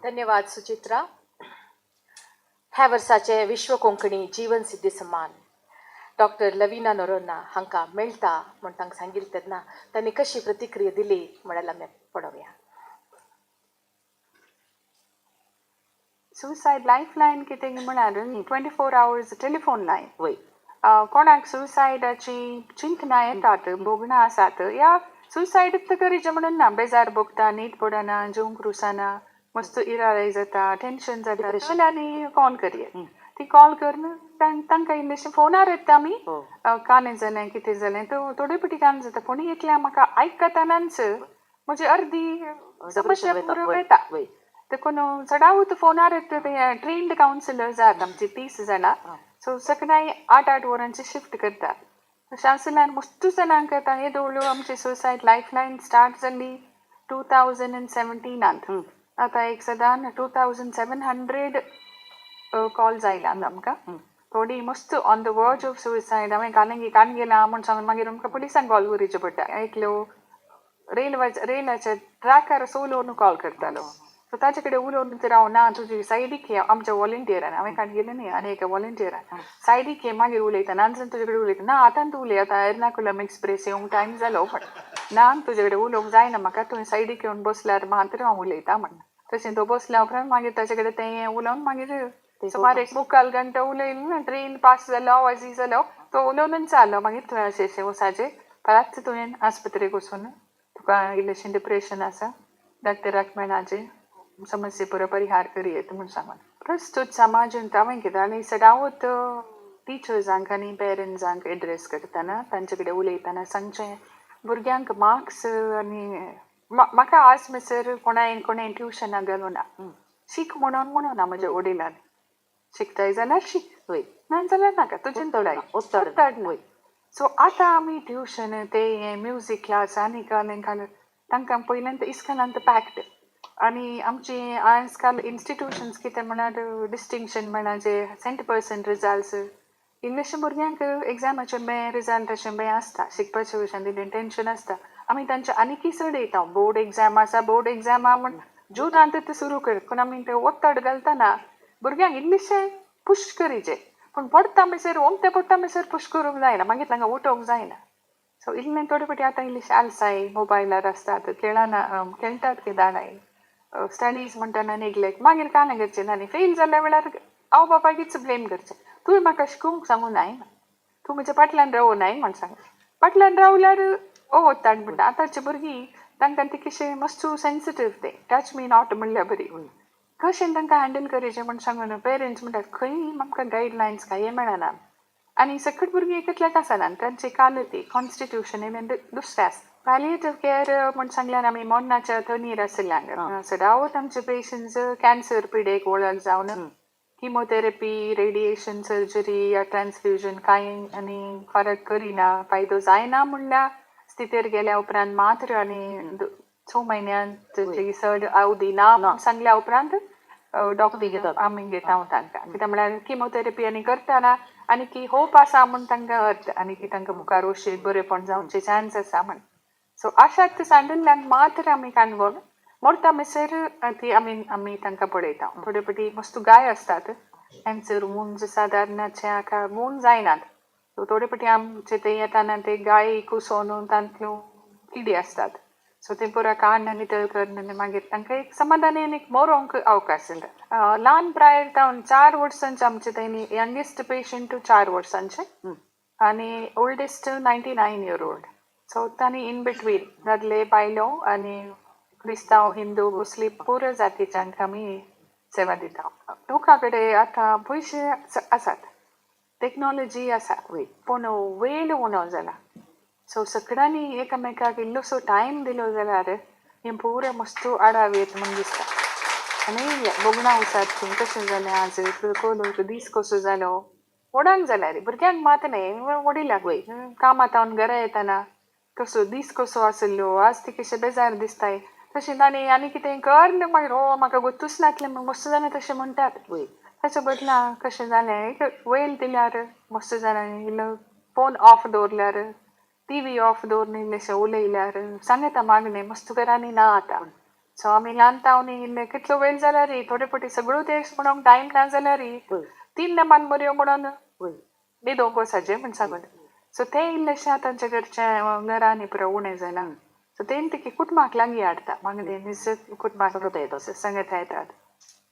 धन्यवाद सुचित्रा. ह्या वर्साचे विश्व कोंकणी जीवन सिद्धी सन्मान doctor Lavina Noronha हांकां मेळटा म्हूण तांकां सांगिल्लें तेन्ना तांणी कशी प्रतिक्रिया दिली म्हणल्यार आमी पळोवया. सुसायड लायफ लायन कितें म्हळ्यार 24 hours telephone line. कोणाक सुसायडाची चिंतना येतात, भोगणां आसात, या सुसायड करीचे म्हणून ना, बेजार भोगता, न्हीद पडना, जेवंक रुसना, मस्त इराय जाता, टेन्शन जाता जाल्यार आनी कॉल करयेत. ती कॉल करून तांकां इल्लेशें फोनार येता आमी, कालें जालें, कितें जालें, तो थोडे फावटी काम जाता. कोणी एकल्या म्हाका आयकतनाच म्हजी अर्दी समस्या पुरो वता. देखून चडावत फोनार येता. ते ट्रेन्ड कावन्सिलर्स आहात आमची 30 जाणां. सो सकाळी 8-8 वरांची शिफ्ट करतात. तशें आसल्यार मस्तू जाणांक आतां येदोळ्यो आमची सुसायड लायफ लायन स्टार्ट जाल्ली 2017त. आतां एक सदान 2700 कॉल्स आयल्या आमकां. थोडीं मस्त on the verge of suicide, हांवें कालंगी कान गेला म्हूण सांगून मागीर आमकां पुलिसांक कॉल करीचे पडटा. एकलो रेलाच्या ट्रॅकार असो उलोवन कॉल करतालो. सो ताचे कडेन उलोवन तर हांव ना तुजी सायडीक ये, आमच्या वॉलंटियरान, हांवें काण गेलें न्ही, आनी एका वॉलंटियरान, सायडीक ये, मागीर उलयता, नाजाल्यार तुजे कडेन उलयता ना. आतां तूं उलय, आतां एर्नाकुलम एक्सप्रेस येवंक टायम जालो, पण ना, तुजे कडेन उलोवंक जायना म्हाका, तुवें सायडीक येवन बसल्यार मात्र हांव उलयता म्हण. तशें तो बसल्या उपरांत मागीर ताचे कडेन तें उलोवन मागीर सुमार एक मुक्काल घंटो उलयलें. ट्रेन पास जालो, आवाजय जालो, तो उलोवनच जालो. मागीर तुवें अशें अशें वसाचें परत तुवें आस्पत्रेक वचून तुका इल्लेशें डिप्रेशन आसा, डॉक्टराक मेळाचें, समस्ये पुरो परिहार करयेत म्हूण सांगून. प्रस्तूत समाजांत हांवें कितें आनी सदांच टिचर्सांक आनी पेरंट्सांक एड्रेस करतना, तांचे कडेन उलयतना सांगचें, भुरग्यांक मार्क्स आनी म्हाका आज म्हणसर कोणाय कोणें ट्युशनाक घालूं ना. शीक म्हणून म्हणून ना म्हज्या वडिलान, शिकताय जाल्यार शीक, ना जाल्यार नाका, तुजें उत्तड उत्तड ना. सो आतां आमी ट्युशन ते हें म्युजीक क्लास आनी घालून घालून तांकां पयल्यान इस्कॉलांत पॅक्ड आनी आमची आजकाल इन्स्टिट्युशन्स कितें म्हळ्यार डिस्टिंक्शन म्हळ्यार जे 100% रिजल्ट्स, इल्लेशे भुरग्यांक एग्जामाचे बे रिजल्ट अशें बे आसता, शिकपाचे विशयान इल्लें टेंशन आसता. आमी तांचे आनीकय चडयता. बोर्ड एग्जाम आसा, बोर्ड एग्जाम आहा म्हण जुनांत ते सुरू करता. पूण आमी ते ಒತ್ತಡ घालतना भुरग्यांक इल्लेशें पुश करीचे, पूण पडटा म्हणसर, ओमते पडटा म्हणसर पुश करूंक जायना, मागीर तांकां उठोवंक जायना. सो इल्लें थोडे फावटी आतां इल्लेशें आलसाय, मोबायलार आसतात, खेळना, खेळटात कितें, स्टडीज म्हणटना नेग्लेक्ट. मागीर कांय करचें ना आनी फेल जाल्या वेळार आवय बापायकूच ब्लेम करचें, तुवें म्हाका शिकूंक सांगूं नाय, तूं म्हज्या फाटल्यान रावूं नाय म्हण सांग. फाटल्यान रावल्यार ओ वतात म्हणटा. आतांची भुरगीं तांकां ती कशें मातसो सेन्सिटीव, ते टच मी not म्हणल्या बरी. कशें तांकां हँडल करीचें म्हण सांगून पेरंट्स म्हणटात, खंय आमकां गायडलायन्स कांय मेळना. आनी सकट भुरगीं एकल्याक आसना, तांची कालती कॉन्स्टिट्युशन दुसरें आसता. पॅलिएटीव केअर म्हण सांगल्यार आमी मरणाच्या थंडीर आशिल्ल्यांक. सदांच आमचे पेशंट्स कॅन्सर पिडेक वळख जावन किमोथेरपी, रेडिएशन, सर्जरी या ट्रान्सफ्युजन कांय आनी फरक करिना, फायदो जायना म्हणल्या स्थितीर गेल्या उपरांत मात्र आनी 6 म्हयन्यान चड अवधी ना म्हूण सांगल्या उपरांत डॉक्टर आमी घेता तांकां. कित्याक म्हळ्यार किमोथेरपी आनी करतना आनी की होप आसा म्हूण तांकां अर्थ आनी की तांकां मुखार वशीत बरेपण जावचे चान्स आसा म्हण. सो अशाच सांडिल्ल्यान मात्र आमी काणकोण मरता म्हणसर ती आमी तांकां पळयता. थोडे फावटी मस्त गाय आसतात, कॅन्सर वुंड्स सादारणाचे हाका वुंड जायनात. सो थोडे फावटी आमचे ते येताना ते गाय कुसोवन तांतल्यो किडी आसतात. सो ते पुरा काडून नितळ करून आनी मागीर तांकां एक समाधानी आनी एक मरोंक अवकाश दिता. ल्हान प्रायर जावन 4 वर्सांचे आमचे तेणी यंगेस्ट पेशंट 4 वर्सांचे आनी ओल्डेस्ट 99 year old. So तांणी इन बिटवीन दादले बायलो आनी क्रिस्तांव हिंदू मुस्लीम पुरो जातीच्यांक आमी सेवा दिता. लोकां कडेन आतां पयशे आसात, टॅक्नोलॉजी आसा, पूण वेळ उणो जाला. सो सगळ्यांनी एकामेकाक इल्लोसो टायम दिलो जाल्यार हें पुरें मस्त आडाव येत म्हूण दिसता. आनी भोगणां आसात की कशें जालें आज, कोण दीस कसो जालो व्हडांक जाल्यार, भुरग्यांक मात न्हय, वडिलांक कामां तावन घरा येतना कसो दीस कसो आसलो, आज ती कशें बेजार दिसताय तशें ताणें आनी कितें कर मागीर ओ म्हाका गोत्तूच नासलें म्हूण मस्त जाणां तशें म्हणटात. ताच्या बदला कशें जालें एक वेळ दिल्यार मस्त जाणांनी इल्लो फोन ऑफ दवरल्यार, टीव्ही ऑफ दवरून इल्लेशें उलयल्यार सांगता मागणें मस्त घरांनी ना आतां. सो आमी ल्हान तावन इल्ले कितलो वेळ जाल्यार थोडे फावटी सगळ्यो ते म्हणूंक टायम ना जाल्यार 3 नेमान मरयो म्हणून न्हिदोवंक वचाचें म्हण सांगून. सो तें इल्लेशें आतांच्या घरच्या घरांनी पुरो उणें जालां. सो तें ते कुटुंबाक लागीं हाडटा, मागीर कुटुंबाक सांगता येतात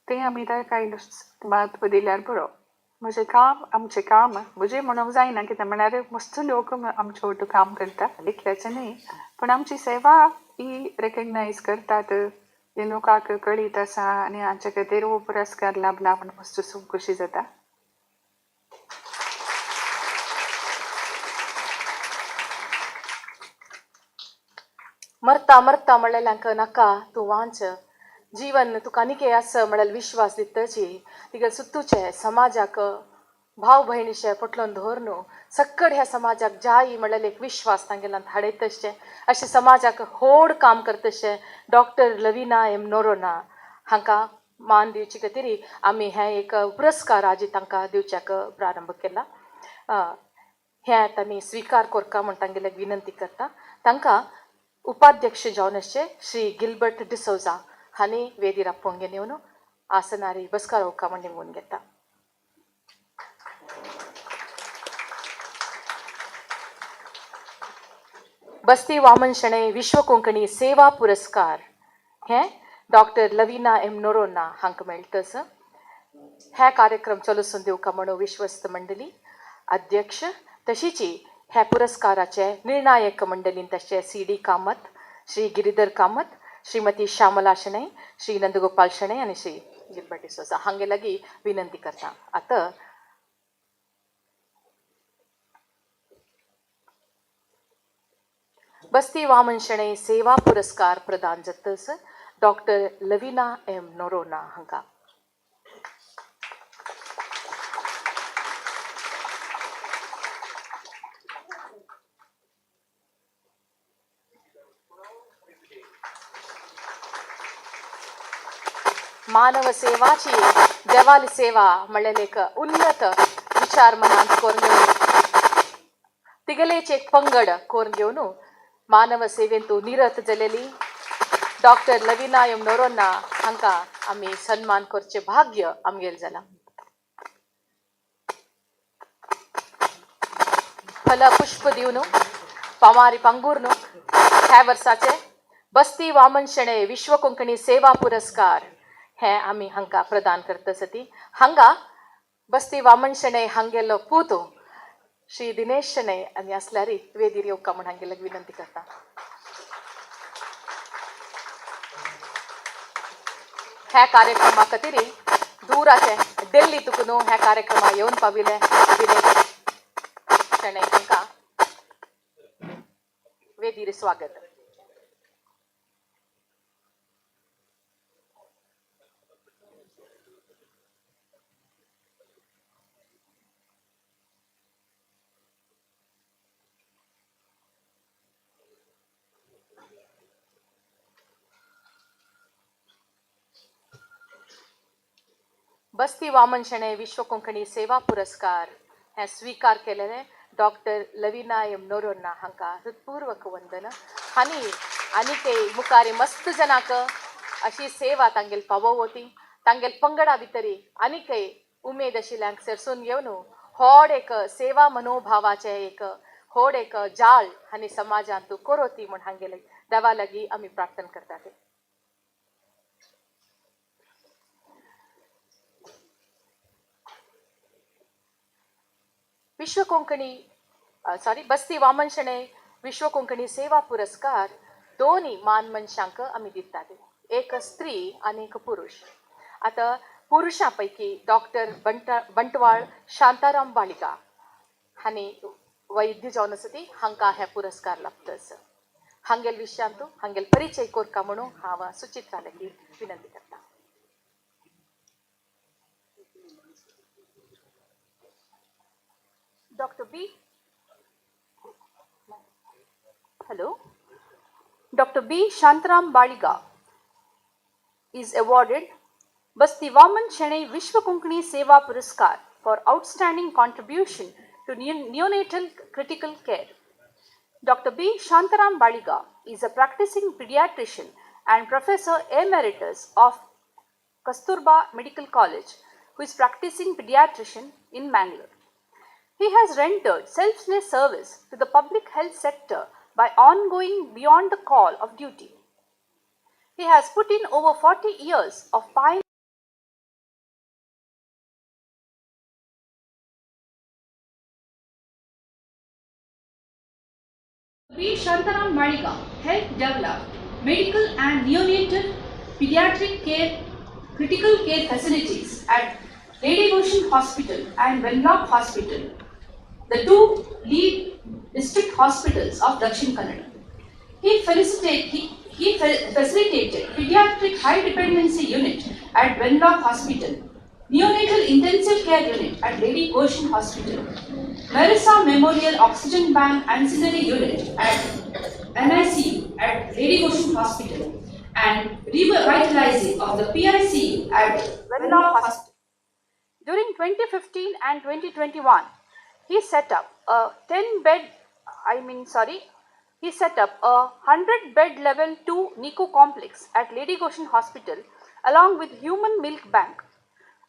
तें आमी ताका इल्लो म्हत्व दिल्यार पुरो. म्हजें काम आमचें काम म्हजें म्हणूंक जायना, कितें म्हळ्यार मस्त लोक आमचे वटू काम करता, एकल्याचें न्हय, पूण आमची सेवा ही रेकग्नायज करतात, हे लोकांक कळीत आसा आनी हांचे खातीर हो पुरस्कार लाभला म्हूण मस्त खोशी जाता. मरता मरता म्हणलेल्यांक नाका तूं वांच, जीवन तुका आनीक आसा म्हणल्यार विश्वास दितची तिगे सुत्तूचे समाजाक भाव भयणीचे पोटलोन धरून सक्कड ह्या समाजाक जाय म्हणल्यार एक विश्वास तांगेल्यान हाडयतशें अशें समाजाक होड काम करतशें डॉक्टर लवीना एम नोरोना हांकां मान दिवचे खातीर आमी हें एक पुरस्कार आज तांकां दिवच्याक प्रारंभ केला. हें आतां आमी स्विकार करका म्हूण तांगेल्याक विनंती करता. तांकां उपाध्यक्ष जावन आसचे श्री गिलबर्ट डिसोजा हांणी वेदीर आपोवन घेवन आसनारी बसकार होका म्हूण निमून घेता. बस्ती वामन शणै विश्व कोंकणी सेवा पुरस्कार हें डॉक्टर लवीना एम नोरोना हांकां मेळटस. हे कार्यक्रम चलसून दिवका म्हणून विश्वस्त मंडळी अध्यक्ष तशीची ह्या पुरस्काराचे निर्णायक मंडळीन तशें सी डी कामत, श्री गिरिधर कामत, श्रीमती श्यामला शणै, श्री नंदगोपाल शणै आनी श्री गिलबर्ट डिसोजा हांगे लागीं विनंती करता. आतां बस्ती वामन शणै सेवा पुरस्कार प्रदान जातस डॉक्टर लवीना एम नोरोना हांकां. मानव सेवाची देवाली सेवा म्हणलें एक उन्नत विचार मनांत करून घेवन तिगेलेच एक पंगड करून घेवन मानव सेवेंतू निरत जालेली डॉक्टर लवीना एम नोरोना हांकां आमी सन्मान करचें भाग्य आमगेर जालां. फल पुष्प दिवन पामारी पांगूर ह्या वर्साचे बस्ती वामन शणै विश्व कोंकणी सेवा पुरस्कार हें आमी हांकां प्रदान करता सती. हांगा बस्ती वामन शणै हांगेलो पूत श्री दिनेश शणै आनी आसल्यार वेदीर येवका म्हूण हांगेल्याक विनंती करता. ह्या कार्यक्रमा खातीर दूराचे दिल्ली तुकून ह्या कार्यक्रमा येवन पाविले दिनेश शणै हांकां वेदीर स्वागत. बस्ती वामन शणै विश्व कोंकणी सेवा पुरस्कार हें स्विकार केलेलें डॉक्टर लवीना एम नोरोना हांकां हृत्पूर्वक वंदन. आनी आनीक मुखार मस्त जनाक अशी सेवा तांगेल पावोवती तांगेल पंगडा भितरी आनीकय उमेद आशिल्ल्यांक सरसून घेवन व्हड एक सेवा मनोभावाचें एक व्हड एक जाळ आनी समाजांत कोरोती म्हूण हांगेले देवा लागीं आमी प्रार्थना करतात. विश्व कोंकणी सॉरी बस्ती वामन शणै विश्व कोंकणी सेवा पुरस्कार दोनी मान मनशांक आमी दितात, एक स्त्री आनी एक पुरुष. आतां पुरुशां पैकी डॉक्टर बंटवाळ शांताराम बाळिगा हांणी वैद्य जावन आसा ती हांकां हे पुरस्कार लाभता. हांगेल विशयांतू हांगेल परिचय कोरका म्हणून हांव सुचित्रा लागीं विनंती करता. Dr. B. Shantaram Baliga is awarded Basti Vaman Shenai Vishwa Konkani Seva Puraskar for outstanding contribution to neonatal critical care. Dr. B. Shantaram Baliga is a practicing pediatrician and professor emeritus of Kasturba Medical College, who is practicing pediatrician in Mangalore. He has rendered selfless service to the public health sector by ongoing beyond the call of duty. He has put in over 40 years of pioneering B. Shantaram Baliga helped develop medical and neonatal pediatric care, critical care facilities at Lady Goschen Hospital and Wenlock Hospital, the two lead district hospitals of Dakshin Kannada. He facilitated pediatric high dependency unit at Wenlock Hospital, neonatal intensive care unit at Lady Goschen Hospital, Marissa Memorial Oxygen Bank Ancillary Unit at NICU at Lady Goschen Hospital, and revitalizing of the PICU at Wenlock Hospital. During 2015 and 2021, he set up a 100-bed level 2 NICU complex at Lady Goschen Hospital along with Human Milk Bank.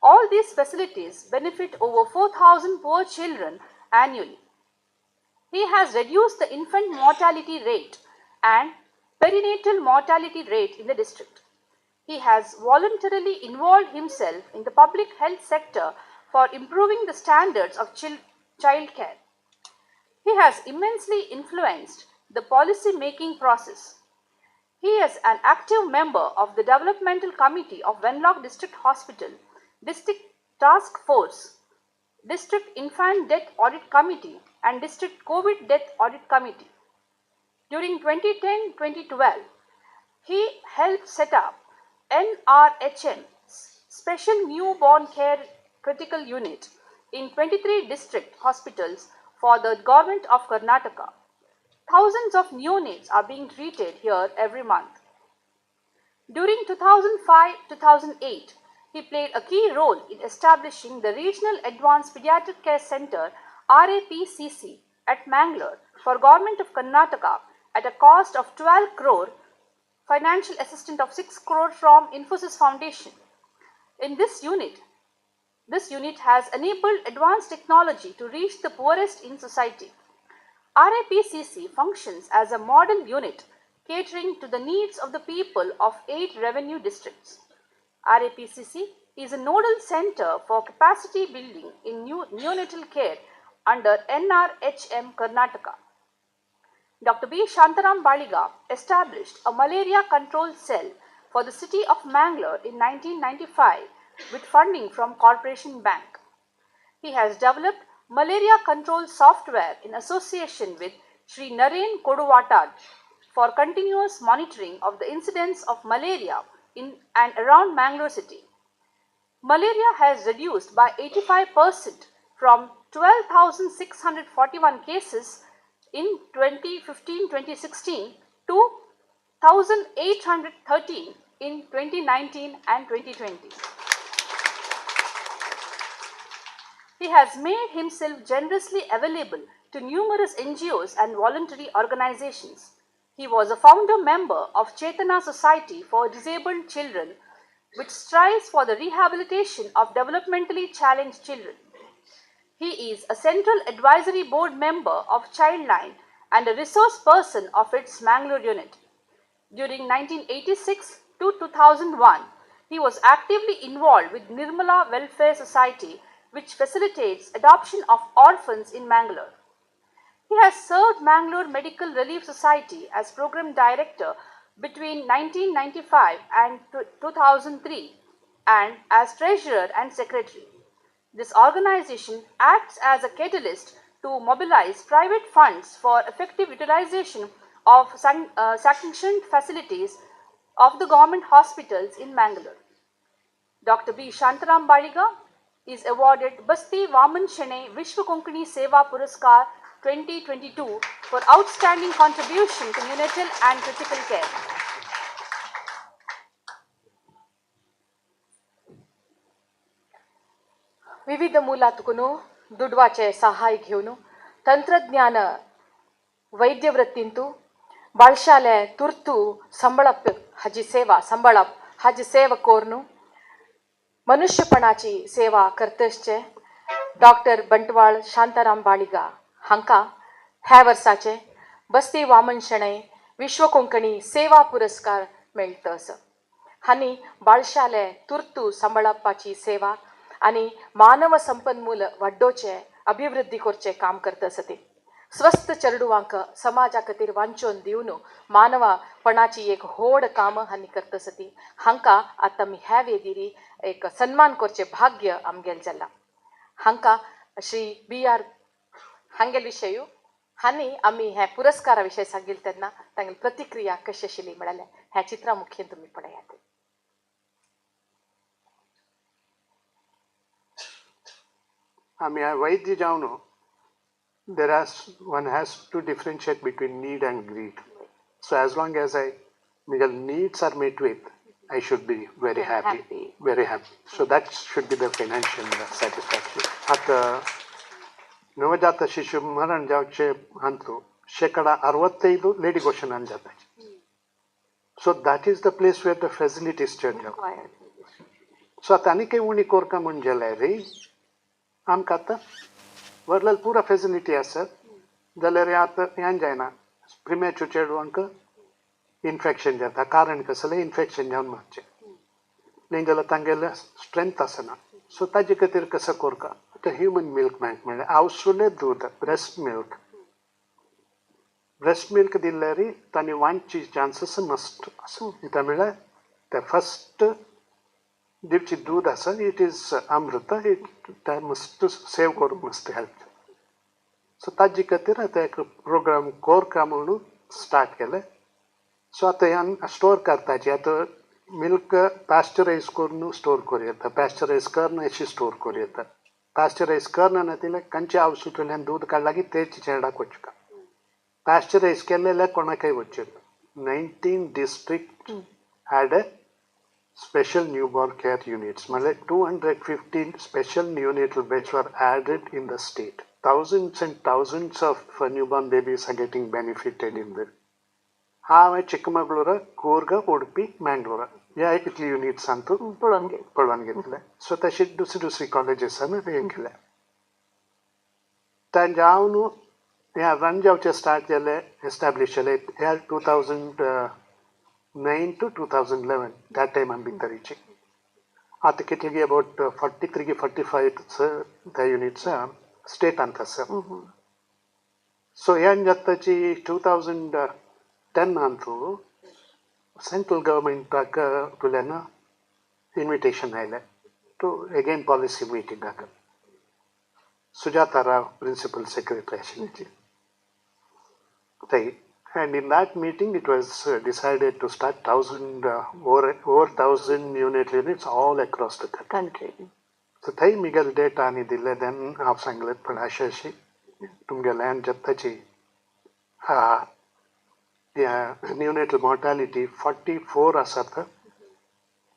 All these facilities benefit over 4,000 poor children annually. He has reduced the infant mortality rate and perinatal mortality rate in the district. He has voluntarily involved himself in the public health sector for improving the standards of child care. He has immensely influenced the policy making process. He is an active member of the Developmental Committee of Wenlock District Hospital, District Task Force, District Infant Death Audit Committee and District COVID Death Audit Committee. During 2010-2012, he helped set up NRHM, Special Newborn Care Critical Unit, in 23 district hospitals for the government of Karnataka. Thousands of neonates are being treated here every month. During 2005-2008, he played a key role in establishing the Regional Advanced Pediatric Care Center RAPCC at Mangalore for Government of Karnataka at a cost of 12 crore, financial assistance of 6 crore from Infosys Foundation. In this unit has enabled advanced technology to reach the poorest in society. RAPCC functions as a model unit catering to the needs of the people of 8 revenue districts. RAPCC is a nodal center for capacity building in neonatal care under NRHM Karnataka. Dr. B. Shantaram Baliga established a malaria control cell for the city of Mangalore in 1995 with funding from Corporation Bank. He has developed malaria control software in association with Sri Naren Koduvatad for continuous monitoring of the incidence of malaria in and around Mangalore city. Malaria has reduced by 85% from 12,641 cases in 2015-2016 to 1,813 in 2019 and 2020. He has made himself generously available to numerous NGOs and voluntary organizations. He was a founder member of Chetana Society for Disabled Children, which strives for the rehabilitation of developmentally challenged children. He is a Central Advisory Board member of Childline and a resource person of its Mangalore unit. During 1986 to 2001, he was actively involved with Nirmala Welfare Society, which facilitates adoption of orphans in Mangalore. He has served Mangalore Medical Relief Society as program director between 1995 and 2003 and as treasurer and secretary. This organization acts as a catalyst to mobilize private funds for effective utilization of sanctioned facilities of the government hospitals in Mangalore. Dr. B. Shantaram Baliga is awarded Basti Vaman Shene Vishwa Konkani Seva Puraskar 2022 for outstanding contribution to neonatal and critical care. विविध मुलातकून दुडवाचे सहाय घेवन तंत्रज्ञान वैद्यवृत्तींतु बाळशाले तुर्तू सांबाळप हाजी सेवा सांबाळप हाजी सेवा कोरून मनुष्यपणाची सेवा करतसचे डॉक्टर बंटवाळ शांताराम बाळिगा हांकां ह्या वर्साचे बस्ती वामन शणै विश्व कोंकणी सेवा पुरस्कार मेळटा असो. हांणी बाळशाले तुर्तू सांबाळपाची सेवा आनी मानव संपन्मूल वाडोवचें अभिवृद्धी करचें काम करता आसा ती. स्वस्थ चेडवांक समाजा खातीर वांचोवन दिवन मानवपणाची एक व्हड काम हांणी करता आसा ती. हांकां आतां आमी ह्या वेदीरी एक सन्मान करचें भाग्य आमगेलें जालां. हांकां श्री बी आर हांगेले विशय हांणी आमी ह्या पुरस्कारा विशय सांगिल्लें तेन्ना तांगेली प्रतिक्रिया कशी आशिल्ली म्हळ्यार ह्या चित्रा मुखेन तुमी पळयात. आमी वैद्य जावन there has one has to differentiate between need and greed. So as long as I my needs are met with, I should be very happy, very happy. So that should be the financial satisfaction. आतां ನವಜಾತ ಶಿಶು ಮರಣ ಜಾವಚೆ ಅಂತೂ 65% lady question ಜಾತ. So that is the place where the facilities चड जाता. So आतां आनी काही उणी कोरका म्हूण जाल्यार रे आमकां आतां व्हडल्यार पुरा फेसिलिटी आसत जाल्यार आतां हें जायना. प्रिमेच्योर चेडवांक इन्फेक्शन जाता, कारण कसलें इन्फेक्शन जावन मारचें न्ही जाल्यार तांगेलें स्ट्रेंथ आसना. सो ताजे खातीर कसो कोरका आतां ह्युमन मिल्क बँक म्हणल्यार आवसुलें दूद, ब्रेस्ट मिल्क. ब्रेस्ट मिल्क दिल्यार तांणी वांचची चान्सीस मस्ट आसा. कित्याक म्हणल्यार ते फस्ट दिवची दूद आसा, it is Amrit, it ते मस्त सेव करूंक मस्त हेल्प. सो ताजे खातीर आतां एक प्रोग्राम कोरका म्हणून स्टार्ट केलें. सो आतां ह्यान स्टोर करताची आतां मिल्क पाश्चरायज करून स्टोर करूं येता, पाश्चरायज करना अशी स्टोर करूं येता. पाश्चरायज करना नातिल्यार खंयच्या आवसुतल्यान दूद काडला की तेच चेडाक वचका. पाश्चरायज केल्लें कोणाकय वचचें. 19 district had a special newborn care units. म्हणल्यार 215 special neonatal beds were added in the state. Thousands and thousands of newborn babies are getting benefited in this. हांवें चिಕ್ಕमंगळूर, ಕೂರ್ಗ, उडपी, मँगलोर ह्या इतली युनिट्स अंतू पळोवन घेतले. सो तशी दुसरी दुसरी कॉलेजीसान हें केलें. तांचे हांव न्हू हें रन जावचें स्टार्ट जालें, एस्टॅब्लीश जालें ह्या 2009 to 2011 त्या टायमा भितरीची. आतां कितली अबावट 43 45 त्या युनिट्स स्टेटांत आसा. सो हें जाताची 2010 अंतू सेंट्रल गव्हर्मेंटाक तुल्यान इन्विटेशन आयलें टू एगेन पॉलिसी मिटिंगाक. सुजाता राव प्रिंसिपल सेक्रेटरी आशिल्ली थंय. And in that meeting it was decided to start 1,000 over 1,000 neonatal units all across the country. So थंय मिगेल डेटा आनी दिल्ले. देन हांव सांगलें पण अशें अशें तुमगेल्यान जाताची न्यूनेटल मॉर्टालिटी 44 आसात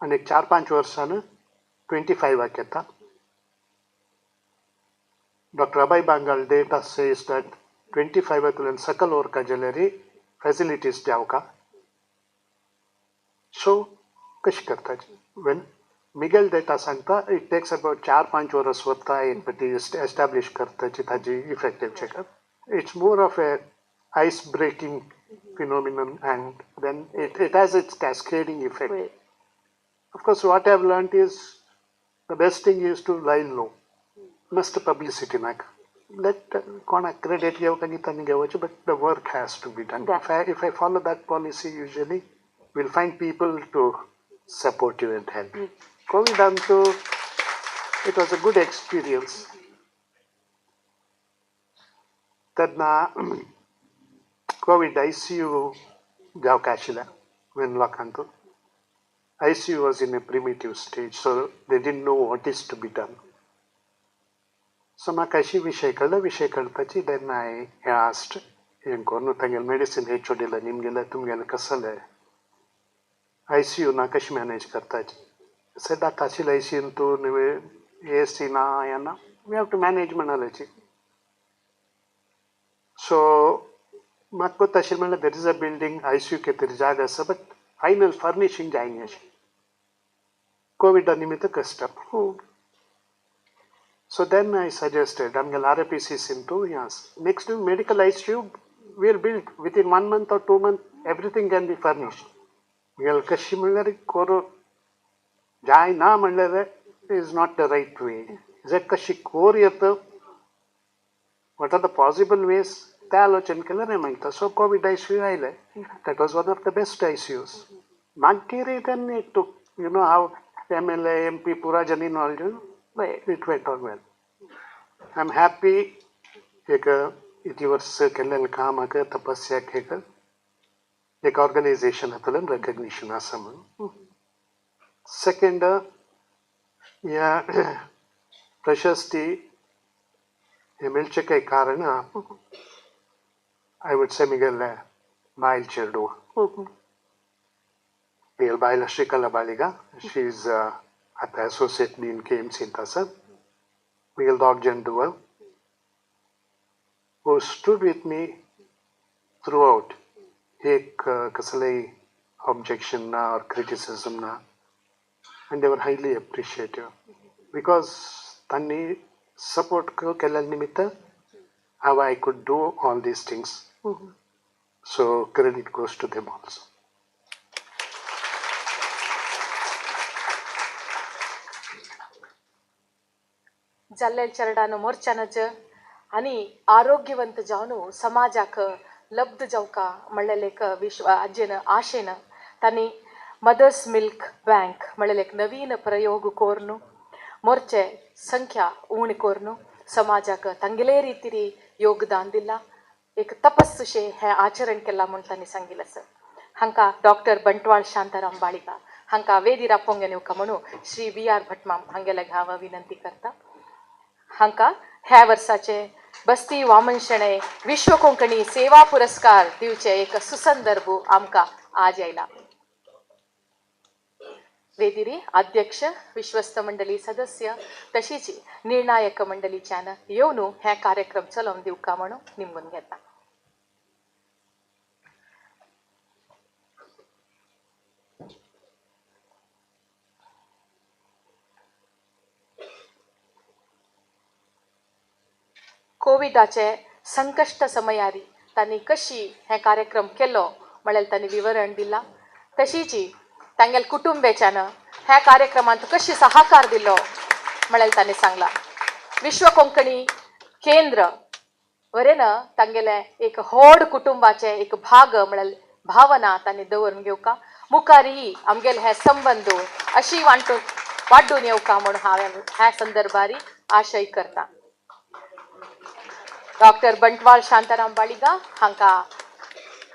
आनी 4-5 वर्सान 25 येता. Doctor Abhay Bangal data says that 25 सकल ओरका जाल्यार फॅसिलिटीज जावका. सो कशें करता when मिगेल डेटा सांगता it takes about 4-5 वर्स वता एक पटी एस्टॅब्लिश करताची ताजी effective checkup. It's more of a ice breaking phenomenon and then it has its cascading effect. Of course, what I have learnt is the best thing is to lie low. मस्त publicity नाका. Let कोणाक credit घेवका न्ही तांणी घेवचें, but the work has to be done. If I follow that policy, usually will find people to support you and help. कोविडांतू it was a good experience. तेन्ना Covid ICU जावंक आशिल्लें वेनलॉकांतू. ICU was in a primitive stage, so they didn't know what is to be done. So म्हाका अशी विशय कळ्ळो, विशय कळपाची then I asked हें करून तांगेलें मेडिसीन एच ओ डीला निमगेलें तुमगेलें कसलें ICU ना कशें मॅनेज करताची. सेड आतां आशिल्लें ICU तूं ए सी ना हें ना, we have to manage म्हणाल्याची. सो म्हाका कोत्ता आशिल्लें म्हणल्यार there is a building, ICU कितें तरी जाग आसा, बट फायनल फर्निशींग जायना अशें. कोविडा निमित्त कश्ट. So then I suggested आमगेले RAPCC too, yes, next to medical ICU will build within 1 month or 2 month, everything can be furnished. म्हगेलें कशी म्हणल्यार करूं जायना म्हणल्यार is not the right way. जे कशी कोर येता, what are the possible ways, ते आलोचन केलें रे मागीर. सो कोविड ICU आयलें. That was one of the best ICUs. मागीर then it took, you know how MLA, MP पुरा जन involved, it went on well. I am happy. एक इतली वर्स केल्लें कामाक तपस्याक एक एक ऑर्गनायझेशन हातूंतल्यान रेकग्निशन आसा म्हणून. सेकंड, ह्या प्रशस्ती हें मेळचें कांय कारण I would say म्हगेलें बायल चेडूं. म्हगेलें बायल श्रीकला बालिगा, she is आतां एसोसिएट डीन KMCंत आसा. म्हगेले दोग जाण धुवा who stood with me throughout. एक कसलेंय ऑब्जेक्शन ना or criticism ना, and they were highly appreciative because तांणी सपोर्ट केल्ल्या निमित्त how I could do all these things. So credit goes to them also. जाल्ले चरडान मोर्चानच आनी आरोग्यवंत जावन समाजाक लब्ध जावका म्हणलें एक विश्व आजेन आशेन तांणी मदर्स मिल्क बँक म्हणलें एक नवीन प्रयोग करून मोर्चे संख्या उणी करून समाजाक तांगेले रितीरी योगदान दिलां. एक तपस्सुशें हें आचरण केलां म्हूण तांणी सांगिल्लें आसा. हांकां डॉक्टर बंटवाळ शांताराम बाळिगा हांकां वेदीर आपोवंक येवका म्हणून श्री VR भटमाम हांगेले हांव विनंती करता. हांकां ह्या वर्साचे बस्ती वामन शणै विश्व कोंकणी सेवा पुरस्कार दिवचे एक सुसंदर्भ आमकां आज आयला. वेदिरी अध्यक्ष, विश्वस्त मंडळी सदस्य तशीच निर्णायक मंडळीच्यान येवन हे कार्यक्रम चलोवन दिवका म्हणून निमगून घेता. कोविडाचे संकश्ट समयारी तांणी कशी हे कार्यक्रम केलो म्हळ्यार तांणी विवरण दिलां. तशीच तांगेले कुटुंबेच्यान ह्या कार्यक्रमांत कशी सहकार दिलो म्हळ्यार तांणी सांगलां. विश्व कोंकणी केंद्र वरेन तांगेले एक व्हड कुटुंबाचे एक भाग म्हळ्यार भावना तांणी दवरून घेवका. मुखारय आमगेले हे संबंद अशी वांटून वाड्डून येवका म्हणून हांवें ह्या संदर्भार आशय करता. डॉक्टर बंटवाळ शांताराम बाळिगा हांकां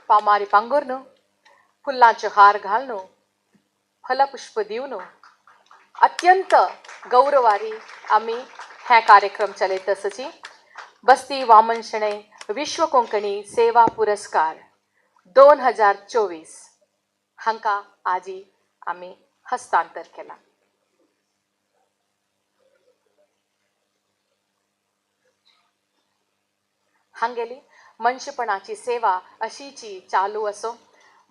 पामारी पांगुरनु फुलांचो हार घालनु फलपुष्प दिवन अत्यंत गौरवारी आमी हे कार्यक्रम चलयत आसाची. बस्ती वामन शणै विश्व कोंकणी सेवा पुरस्कार 2024 हांकां आजी आमी हस्तांतर केलां. हांगेली मनशेपणाची सेवा अशीची चालू असो.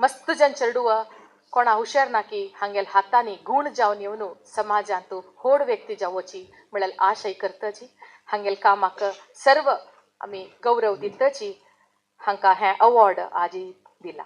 मस्त जन चेडूव कोणा हुशार ना की हांगेल हातांनी गूण जावन येवन समाजांत होड व्यक्ती जावची म्हळ्यार आशय करतची. हांगेल कामाक सर्व आमी गौरव दितची. हांकां हें अवॉर्ड आजी दिला.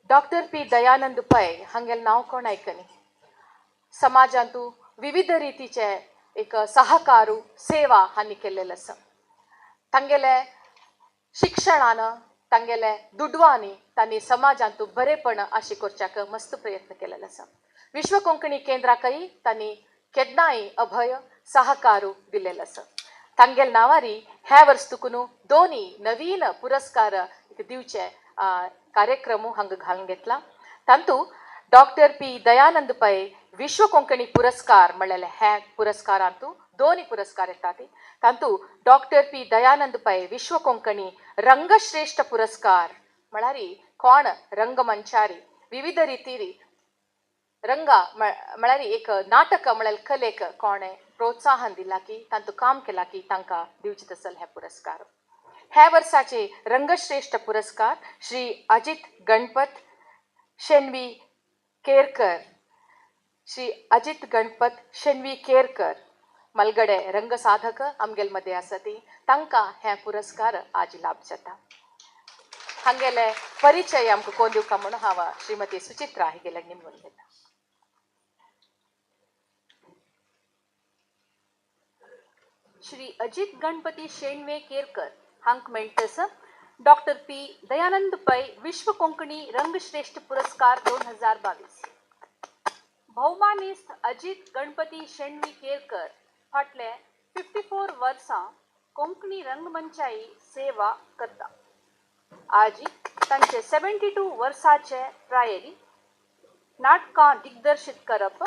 डॉक्टर पी दयानंद पै हांगेल नांव कोण आयकनी. समाजांतू विविध रितीचे एक सहकारू सेवा हांणी केल्लें आसा. तांगेले शिक्षणान तांगेले दुडवांनी तांणी समाजांतू बरेपण अशें करच्याक मस्त प्रयत्न केल्ले आसा. विश्व कोंकणी केंद्राकय तांणी केन्नाय अभय सहकारू दिल्लें आसा. तांगेल नांवारी ह्या वर्स तुकून दोनी नवीन पुरस्कार दिवचे कार्यक्रम हांगा घालून घेतला. तांतू डॉक्टर पी दयानंद पै विश्व कोंकणी पुरस्कार म्हणलेले ह्या पुरस्कारांतू दोनी पुरस्कार येतात. तांतू डॉक्टर पी दयानंद पै विश्व कोंकणी रंगश्रेष्ठ पुरस्कार म्हळ्यार कोण रंगमंचारी विविध रितीरी रंगा म्हळ्यार एक नाटक म्हळ्यार कलेक कोणे प्रोत्साहन दिला की तांतू काम केला की तांकां दिवचे तसल हे पुरस्कार. ह्या वर्साचे रंगश्रेष्ठ पुरस्कार श्री अजित गणपत शेणवी केरकर, श्री अजित गणपत शेणवी केरकर मलगडे रंगसाधक आमगेल मध्ये आसा ती तांकां हे पुरस्कार आज लाभ जाता. हांगेले परिचय आमकां कोण दिवका म्हणून हांव श्रीमती सुचित्रा हिगेले निमून घेता. श्री अजित गणपती शेणवे केरकर हांक मेळटस डॉक्टर पी दयानंद पै विश्व कोंकणी रंगश्रेष्ठ पुरस्कार 2022. भोवमानेस्त अजित गणपती शेणवी केरकर फाटले 54 वर्सां कोंकणी रंगमंचाई सेवा करता. आजी तांचे 72 वर्साचे प्रायरी नाटकां दिग्दर्शीत करप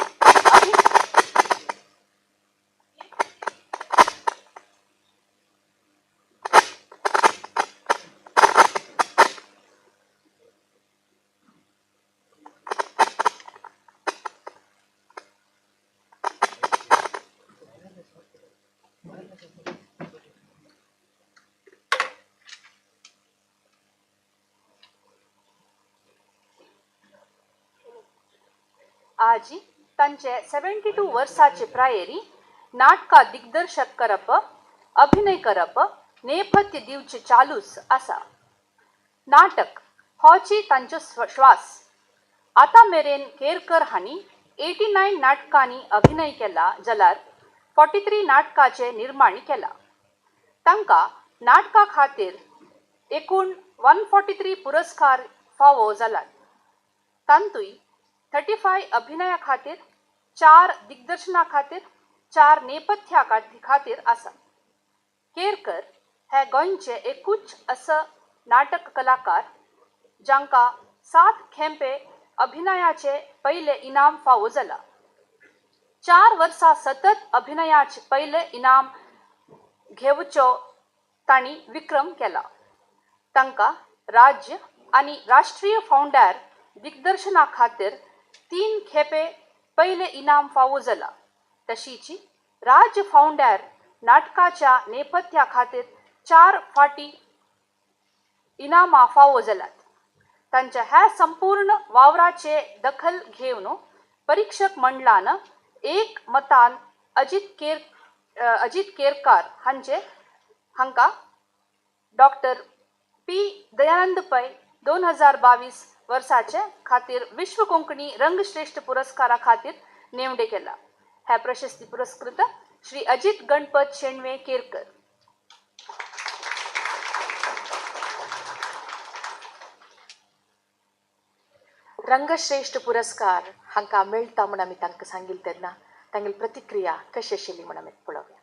आजी तांचे 72 वर्साचे प्रायरी नाटकां दिग्दर्शक करप, अभिनय करप, नेपथ्य दिवचे चालूच आसा. नाटक होची तांचो श्वास. आतां मेरेन केरकर हांणी 89 नाटकांनी अभिनय केला जाल्यार 43 नाटकाचे निर्माण केला. तांकां नाटका खातीर एकूण 143 पुरस्कार फावो जाल्यात. तांतूय 35 अभिनया खातीर, 4 दिग्दर्शना खातीर, 4 नेपथ्या खातीर आसा. केरकर हे गोंयचे एकूच असो नाटक कलाकार जांकां 7 खेंपे अभिनयाचे पयले इनाम फावो जाला. 4 वर्सां सतत अभिनयाचे पयले इनाम घेवचो तांणी विक्रम केला. तांकां राज्य आनी राष्ट्रीय फावंड्यार दिग्दर्शना खातीर 3 खेपे पयले इनाम फावो जाला. तशीच राज्य फावंड्यार नाटकाच्या नेपथ्या खातीर 4 फाटी इनामां फावो जाल्यात. तांच्या ह्या संपूर्ण वावराचे दखल घेवन परीक्षक मंडळान एक मतान अजित केरकार हांचे हांकां डॉक्टर पी दयानंद पै 2022 वर्साचे खातीर विश्व कोंकणी रंगश्रेष्ठ पुरस्कारा खातीर नेमडे केला. ह्या प्रशस्ती पुरस्कृत श्री अजित गणपत शेणवे केरकर. रंगश्रेष्ठ पुरस्कार हांकां मेळटा म्हूण आमी तांकां सांगिल्लें तेन्ना तांगेली प्रतिक्रिया कशी आशिल्ली म्हूण आमी पळोवया.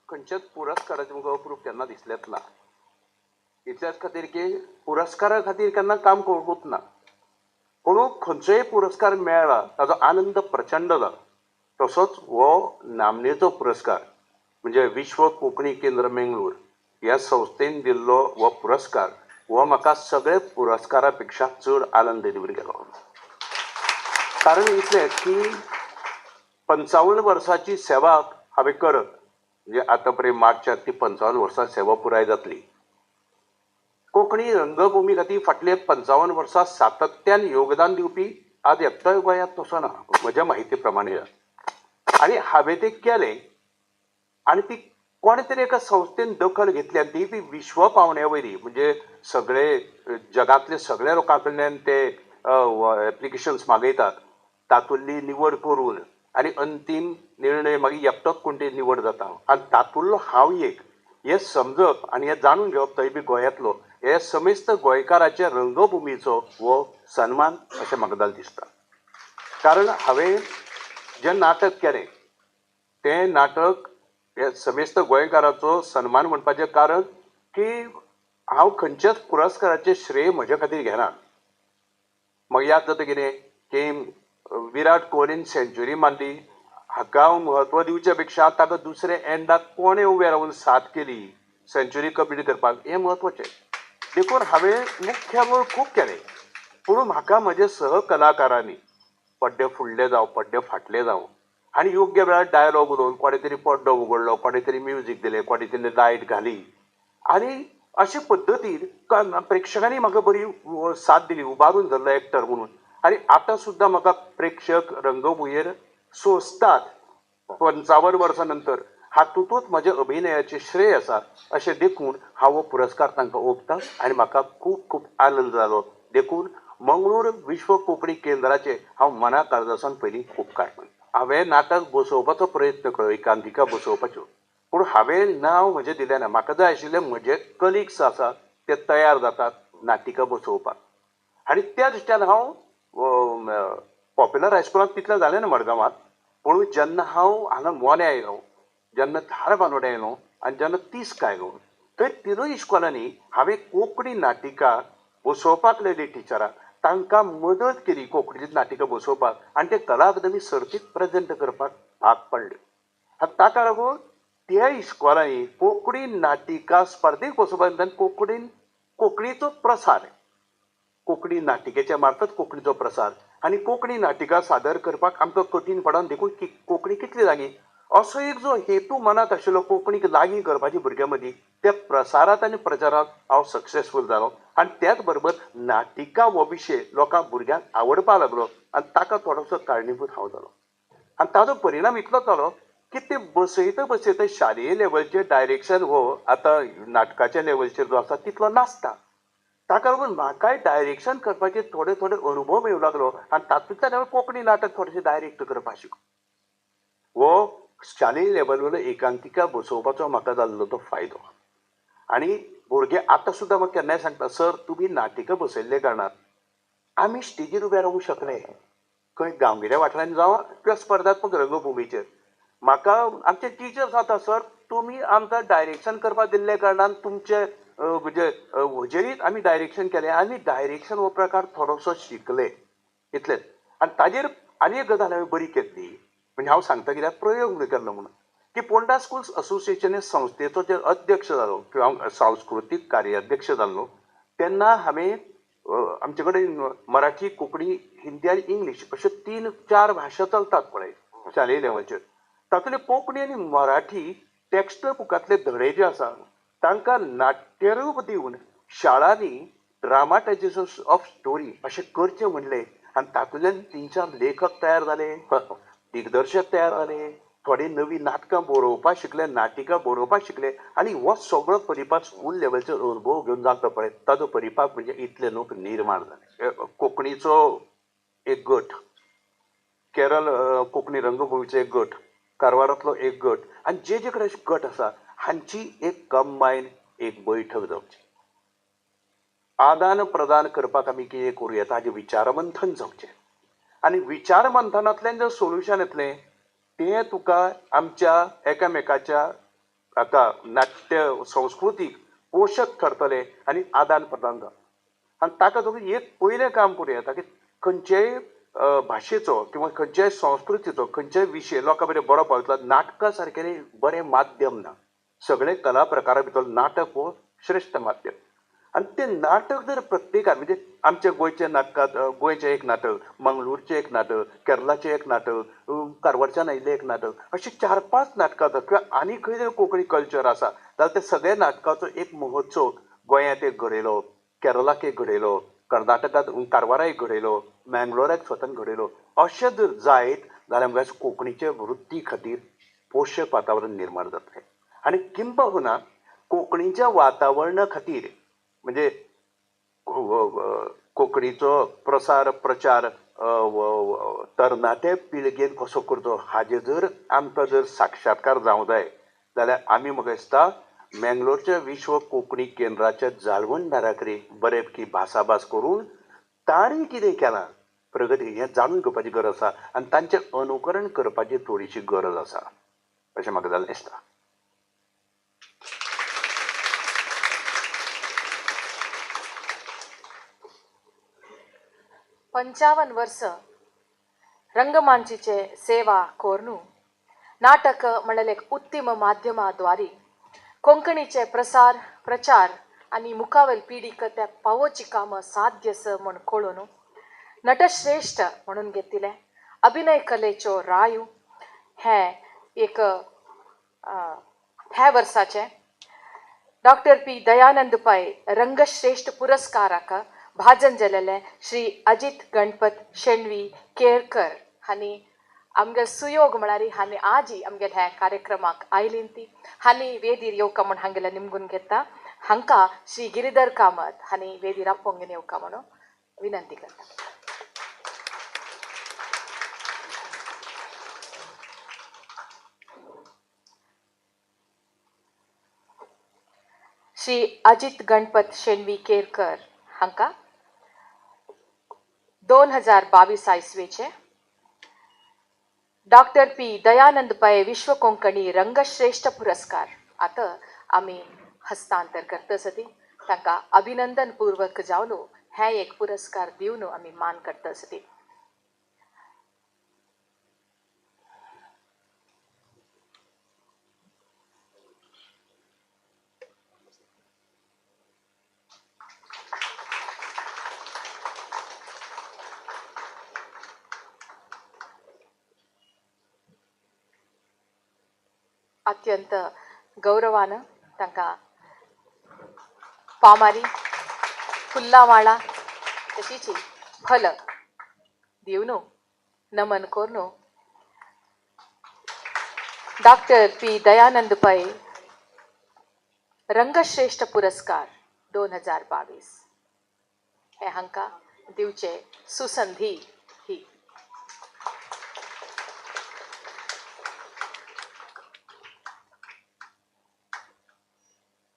खंयच्याच पुरस्काराचें म्हाका अप्रूप केन्ना दिसलेंच ना. इतल्याच खातीर की पुरस्कारा खातीर केन्ना काम करूंकूच ना. पूण खंयचोय पुरस्कार मेळ्ळा ताजो आनंद प्रचंड जाला. तसोच हो नामनेचो पुरस्कार म्हणजे विश्व कोंकणी केंद्र मेंगलोर ह्या संस्थेन दिल्लो हो पुरस्कार हो म्हाका सगळे पुरस्कारा पेक्षा चड आनंद दिवन गेलो. कारण इतलें की 55 वर्सांची सेवा हांवें करत, म्हणजे आतां पर्यंत मार्चाक ती 55 वर्सां सेवा पुराय जातली. कोंकणी रंगभूमी खातीर फाटले 55 वर्सां सातत्यान योगदान दिवपी आज एकटोय गोंयांत तसो ना म्हज्या माहिती प्रमाणे. आनी हांवें तें केलें आनी ती कोणे तरी एका संस्थेन दखल घेतली आनी ती बी विश्व पावण्या वयली, म्हणजे सगळे जगांतले सगळ्या लोकां कडल्यान ते एप्लिकेशन्स मागयतात, तातूंतली निवड करून आनी अंतीम निर्णय मागीर एकटोच कोण तरी निवड जाता आनी तातूंतलो हांव एक हें समजप आनी हें जाणून घेवप थंय बी गोंयांतलो हे समेस्त गोंयकाराच्या रंगभुमीचो हो सन्मान अशें म्हाका दिसता. कारण हांवें जें नाटक केलें तें नाटक हे समेस्त गोंयकाराचो सन्मान म्हणपाचें कारण की हांव खंयच्याच पुरस्काराचें श्रेय म्हज्या खातीर घेना. म्हाका याद जाता कितें की विराट कोहलीन सेंच्युरी मारली हाका हांव म्हत्व दिवच्या पेक्षा ताका दुसऱ्या एंडाक कोणें उबें रावन साथ केली सेंच्युरी कंप्लीट करपाक हें म्हत्वाचें. देखून हांवें मुख्य रोल खूब केले, पूण म्हाका म्हजे सहकलाकारांनी पड्डे फुडले जावं पड्डे फाटले जावं आनी योग्य वेळार डायलॉग उलोवन कोणें तरी पड्डो उगडलो, कोणें तरी म्युजीक दिलें, कोणें तरी लायट घाली आनी अशे पद्दतीन प्रेक्षकांनी म्हाका बरी साथ दिली, उबारून धरलो एक्टर म्हणून. आनी आतां सुद्दां म्हाका प्रेक्षक रंगभुंयेर सोंसतात 55 वर्सां नंतर. हातूंतच म्हज्या अभिनयाचें श्रेय आसा अशें देखून हांव हो पुरस्कार तांकां ओंपता आनी म्हाका खूब खूब आनंद जालो. देखून मंगळूर विश्व कोंकणी केंद्राचे हांव मना काळजासान पयलीं उपकार मानता. हांवें नाटक बसोवपाचो प्रयत्न केलो, एकांकिका बसोवपाच्यो, पूण हांवें नांव म्हजें दिलें ना. म्हाका जाय आशिल्लें म्हजे कलिग्स आसात ते तयार जातात नाटिका बसोवपाक आनी त्या दृश्ट्यान हांव पॉप्युलर हायस्कुलांत तितलें जालें ना मडगांवांत, पूण जेन्ना हांव हांगा मोन्या आयलो, जेन्ना धारबांदोड्या आयलो आनी जेन्ना तिस्क आयलो, थंय तिनूय इस्कॉलांनी हांवें कोंकणी नाटिका बसोवपाक लायली टिचराक, तांकां मदत केली कोंकणी नाटिका बसोवपाक आनी ते कला अकादमी सर्तीक प्रेजेंट करपाक भाग पडले. आनी ताका लागून त्या इस्कॉलांनी कोंकणी नाटिका स्पर्धेक बसोवपाक निमतान कोंकणीचो प्रसार, कोंकणी नाटिकेच्या मार्फत कोंकणीचो प्रसार आनी कोंकणी नाटिका सादर करपाक आमकां कठीण पडोन देखून कोंकणी कितली लागीं असो एक जो हेतू मनांत आशिल्लो कोंकणीक लागीं करपाची भुरग्यां मदीं, त्या प्रसारांत आनी प्रचारांत हांव सक्सेसफूल जालो आनी त्याच बरोबर नाटिका हो विशय लोकांक भुरग्यांक आवडपाक लागलो आनी ताका थोडोसो कारणीभूत हांव जालो. आनी ताजो परिणाम इतलो जालो की ते बसयता बसयता शालेय लेवलचेर डायरेक्शन हो आतां नाटकाच्या लेवलचेर जो आसा तितलो नासता, ताका लागून म्हाकाय डायरेक्शन करपाचे थोडे थोडे अनुभव मेळूंक लागलो आनी तातूंतल्यान हांवें कोंकणी नाटक थोडेशें डायरेक्ट करपाक शिकलो. हो शालेय लेवल वयलो एकांकिका बसोवपाचो म्हाका जाल्लो तो फायदो. आनी भुरगे आतां सुद्दां म्हाका केन्नाय सांगता, सर तुमी नाटिका बसयल्ले कारणान आमी स्टेजीर उबे रावूंक शकले, खंय गांवगिऱ्या वाठारांनी जावं किंवा स्पर्धात्मक रंगभुमीचेर. म्हाका आमचे टिचर्स आतां, सर तुमी आमकां डायरेक्शन करपाक दिल्ले कारणान तुमचे म्हणजे हजेरीत आमी डायरेक्शन केलें आनी डायरेक्शन हो प्रकार थोडोसो शिकले इतलेंच. आनी ताजेर आनी एक गजाल हांवें बरी केल्ली, म्हणजे हांव सांगता कित्याक प्रयोग म्हणून केल्लो म्हणून, की पोंडा स्कूल्स असोसिएशन हे संस्थेचो जे अध्यक्ष जालो किंवा सांस्कृतीक कार्याध्यक्ष जाल्लो तेन्ना हांवें आमचे कडेन मराठी, कोंकणी, हिंदी आनी इंग्लीश अश्यो 3-4 भाशा चलतात पळय शालेय लेवलचेर. तातूंतले कोंकणी आनी मराठी टॅक्स्ट बुकांतले धडे जे आसा तांकां नाट्यरूप दिवन शाळांनी ड्रामाटायजेशन ऑफ स्टोरी अशें करचें म्हणलें आनी तातूंतल्यान 3-4 लेखक तयार जाले, दिग्दर्शक तयार जाले, थोडी नवीं नाटकां बरोवपाक शिकले, नाटिका बरोवपाक शिकले आनी हो सगळो परिपाक स्कूल लेवलचेर अनुभव घेवन जाता पळय ताजो परिपाक म्हणजे इतले लोक निर्माण जाले. कोंकणीचो एक गट, केरळ कोंकणी रंगभूंयचो एक गट, कारवारांतलो एक गट आनी जे जे कडेन गट आसा हांची एक कंबायन एक बैठक जावची, आदान प्रदान करपाक आमी कितें करूं येता हाजें विचारमंथन जावचें आनी विचारमंथनांतल्यान जर सोल्युशन येतलें तें तुका आमच्या एकामेकाच्या हाका नाट्य संस्कृतीक पोशक ठरतलें आनी आदान प्रदान जाता. आनी ताका लागून एक पयलें काम करूं येता की खंयचेय भाशेचो किंवा खंयच्याय संस्कृतीचो खंयच्याय विशय लोकां बरें बरो पावतलो, नाटका सारकेलें बरें माध्यम ना. सगळे कला प्रकारा भितर नाटक हो श्रेश्ठ माध्यम. आनी तें नाटक जर प्रत्येकान म्हणजे आमच्या गोंयच्या नाटकांत, गोंयचें एक नाटक, मंगळूरचें एक नाटक, केरलाचें एक नाटक, कारवारच्यान आयिल्लें एक नाटक, अशें 4-5 नाटकां आसात किंवा आनी खंय जर कोंकणी कल्चर आसा जाल्यार ते सगळे नाटकाचो एक महोत्सव गोंयांत एक घडयलो, केरलाक एक घडयलो, कर्नाटकांत कारवारा एक घडयलो, मँगलोराक स्वतान घडयलो. अशें जर जायत जाल्यार आमकां कोंकणीचे वृत्ती खातीर पोशक वातावरण निर्माण जातलें. आनी किंबहुना कोंकणीच्या वातावरणा खातीर म्हणजे कोंकणीचो प्रसार प्रचार तरणाटे पिळगेन कसो करचो हाजेर जर आमकां जर साक्षात्कार जावंक जाय जाल्यार आमी म्हाका दिसता मँगलोरच्या विश्व कोंकणी केंद्राच्या जाळवणदारा कडेन बरेपैकी भासाभास करून तांणी कितें केलां प्रगती हें जाणून घेवपाची गरज आसा आनी तांचें अनुकरण करपाची थोडीशी गरज आसा अशें म्हाका जाल्लें दिसता. 55 वर्स रंगमांचीचे सेवा कोरनू नाटक म्हणलें एक उत्तम माध्यमाद्वारे कोंकणीचे प्रसार प्रचार आनी मुखावेल पिढीक त्या पावोची कामां साध्य स म्हूण कळून नटश्रेश्ठ म्हणून घेतिल्लें अभिनय कलेच्यो रायू हें एक ह्या वर्साचें डॉक्टर पी दयानंद पै रंगश्रेश्ठ पुरस्काराक भाजन जालेलें श्री अजित गणपत शेणवी केरकर हांणी आमगेल सुयोग म्हळ्यार हांणी आजी आमगेल ह्या कार्यक्रमाक आयलीं ती हांणी वेदीर येवका म्हूण हांगेलें निमगून घेता. हांकां श्री गिरिधर कामत हांणी वेदीर आपोवन येवका म्हणून विनंती करता. श्री अजित गणपत शेणवी केरकर हांकां 2022 आयसवेचे डॉक्टर पी दयानंद पै विश्व कोंकणी रंगश्रेश्ठ पुरस्कार आतां आमी हस्तांतर करता सती तांकां अभिनंदन पूर्वक जावन हें एक पुरस्कार दिवन आमी मान करता सती. अत्यंत गौरवान तांकां पामारी फुल्लां माळा तशीच फल दिवन नमन करून डॉक्टर पी दयानंद पै रंगश्रेश्ठ पुरस्कार 2022 हे हांकां दिवचे सुसंधी ही.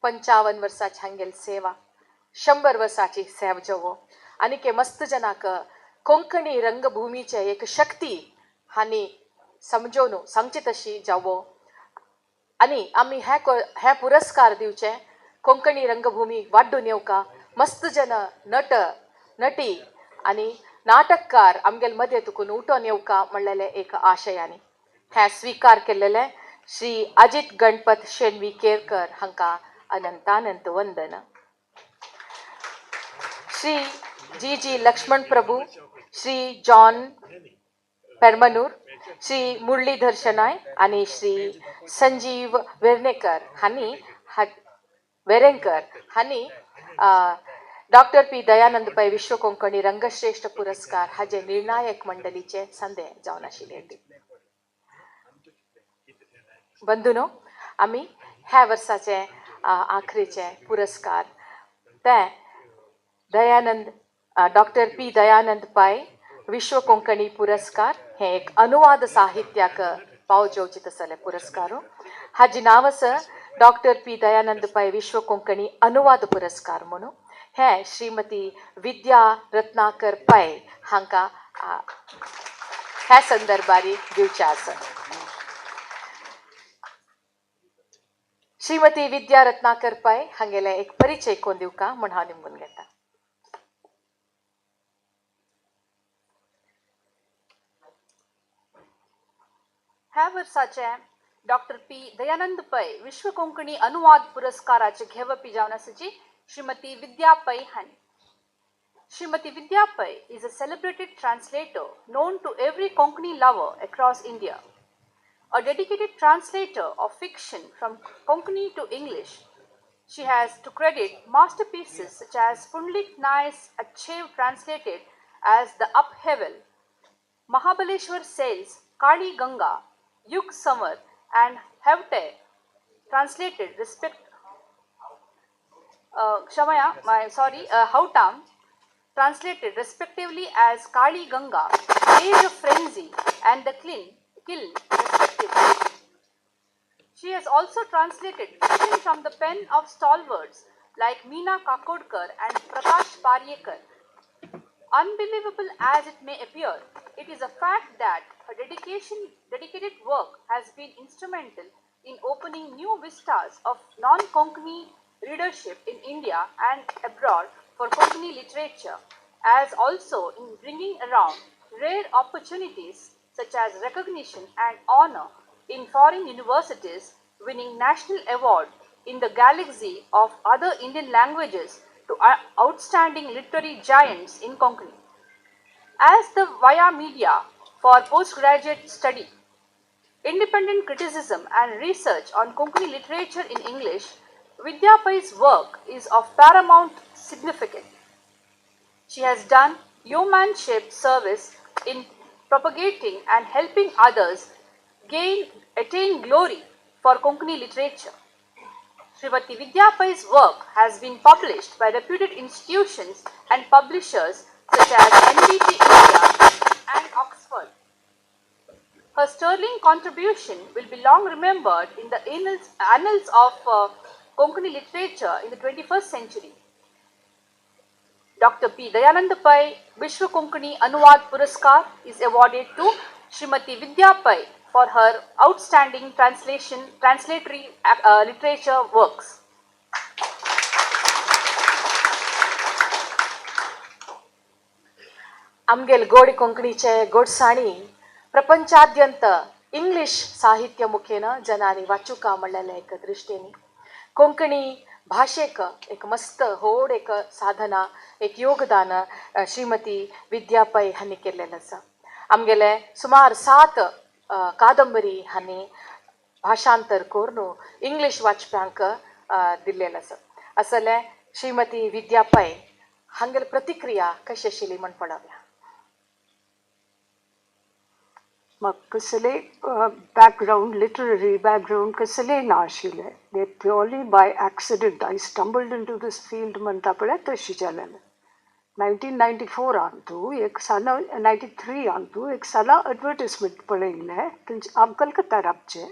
55 वर्साची हांगेल सेवा, 100 वर्साची सेव जवो आनी के मस्त जनाक कोंकणी रंगभूमीचे एक शक्ती हांणी समजोवन सांगचे तशी जावो आनी आमी हे पुरस्कार दिवचे कोंकणी रंगभूमी वाड्डून येवका मस्त जन नट नटी आनी नाटककार आमगेल मदें तुकून उठोन येवका म्हणलेलें एक आशयानी हें स्विकार केल्लेलें श्री अजित गणपत शेणवी केरकर हांकां अनंतानंत वंदन. Shri G G Laxman Prabhu, Shri John Permanur, Shri Muralidhar Shenoy आनी श्री संजीव वेर्णेकर हांणी वेरेंकर हांणी डॉक्टर पी दयानंद पै विश्व कोंकणी रंगश्रेश्ठ पुरस्कार हाजे निर्णायक मंडळीचे संदे जावन आशिल्ले. बंधुनो, आमी ह्या वर्साचे आखरीचे पुरस्कार ते दयानंद डॉक्टर पी दयानंद पै विश्व कोंकणी पुरस्कार हे एक अनुवाद साहित्याक पाव जेवचे तसले पुरस्कार. हाजी नांव आसा डॉक्टर पी दयानंद पै विश्व कोंकणी अनुवाद पुरस्कार म्हणून हे श्रीमती विद्या रत्नाकर पै हांकां ह्या संदर्भार दिवचें आसा. श्रीमती विद्या रत्नाकर पै हांगेले एक परिचय कोण दिवका म्हूण हांव निमगून घेता. ह्या वर्साचे डॉक्टर पी दयानंद पै विश्व कोंकणी अनुवाद पुरस्काराचे घेवपी जावन आसाची श्रीमती विद्या पै हांणी. Shrimati Vidya Pai is a celebrated translator known to every Konkani lover across India. A dedicated translator of fiction from Konkani to English, she has to credit masterpieces such as Pundalik Naik's Achev translated as The Upheaval, Mahabaleshwar Sails, Kali Ganga, Yug Samar and Havte translated Hautam translated respectively as Kali Ganga, Age of Frenzy and The Kiln respectively. She has also translated fiction from the pen of stalwarts like Meena Kakodkar and Prakash Paryekar. Unbelievable as it may appear, it is a fact that her dedicated work has been instrumental in opening new vistas of non-Konkani readership in India and abroad for Konkani literature, as also in bringing around rare opportunities such as recognition and honor in foreign universities, winning national award in the galaxy of other Indian languages to outstanding literary giants in Konkani. As the via media for postgraduate study, independent criticism and research on Konkani literature in English, Vidya Pai's work is of paramount significance. She has done yeomanship service in propagating and helping others attain glory for Konkani literature. Srimati Vidya Pai's work has been published by reputed institutions and publishers such as NBT India and Oxford. Her sterling contribution will be long remembered in the annals of Konkani literature in the 21st century. Dr. P. Dayanand Pai Vishwa Konkani Anuvad Puraskar is awarded to Srimati Vidya Pai for her outstanding translatory literature works. आमगेल गोड कोंकणीचे गोडसाणी प्रपंचाद्यंत English साहित्य मुखेन जनांनी वाचुका म्हणलेले एक दृश्टीन कोंकणी भाशेक एक मस्त होड एक साधना एक योगदान श्रीमती विद्या पै हांणी केल्लें आसा. आमगेले सुमार 7 कादंबरी हांणी भाशांतर करून इंग्लीश वाचप्यांक दिल्लें आसा. असले श्रीमती विद्या पै हांगेली प्रतिक्रिया कशी आशिल्ली म्हण पळोवया. म्हाका कसले बॅकग्रावंड, लिटररी बॅकग्रावंड कसलें ना आशिल्लें. They purely by accident I stumbled into this field म्हणटा पळय तशी जालें. 1994 तूं एक साना 93 तूं एक साना एडवर्टीजमेंट पळयिल्लें तेंचे. हांव कलकत्ता राबचें,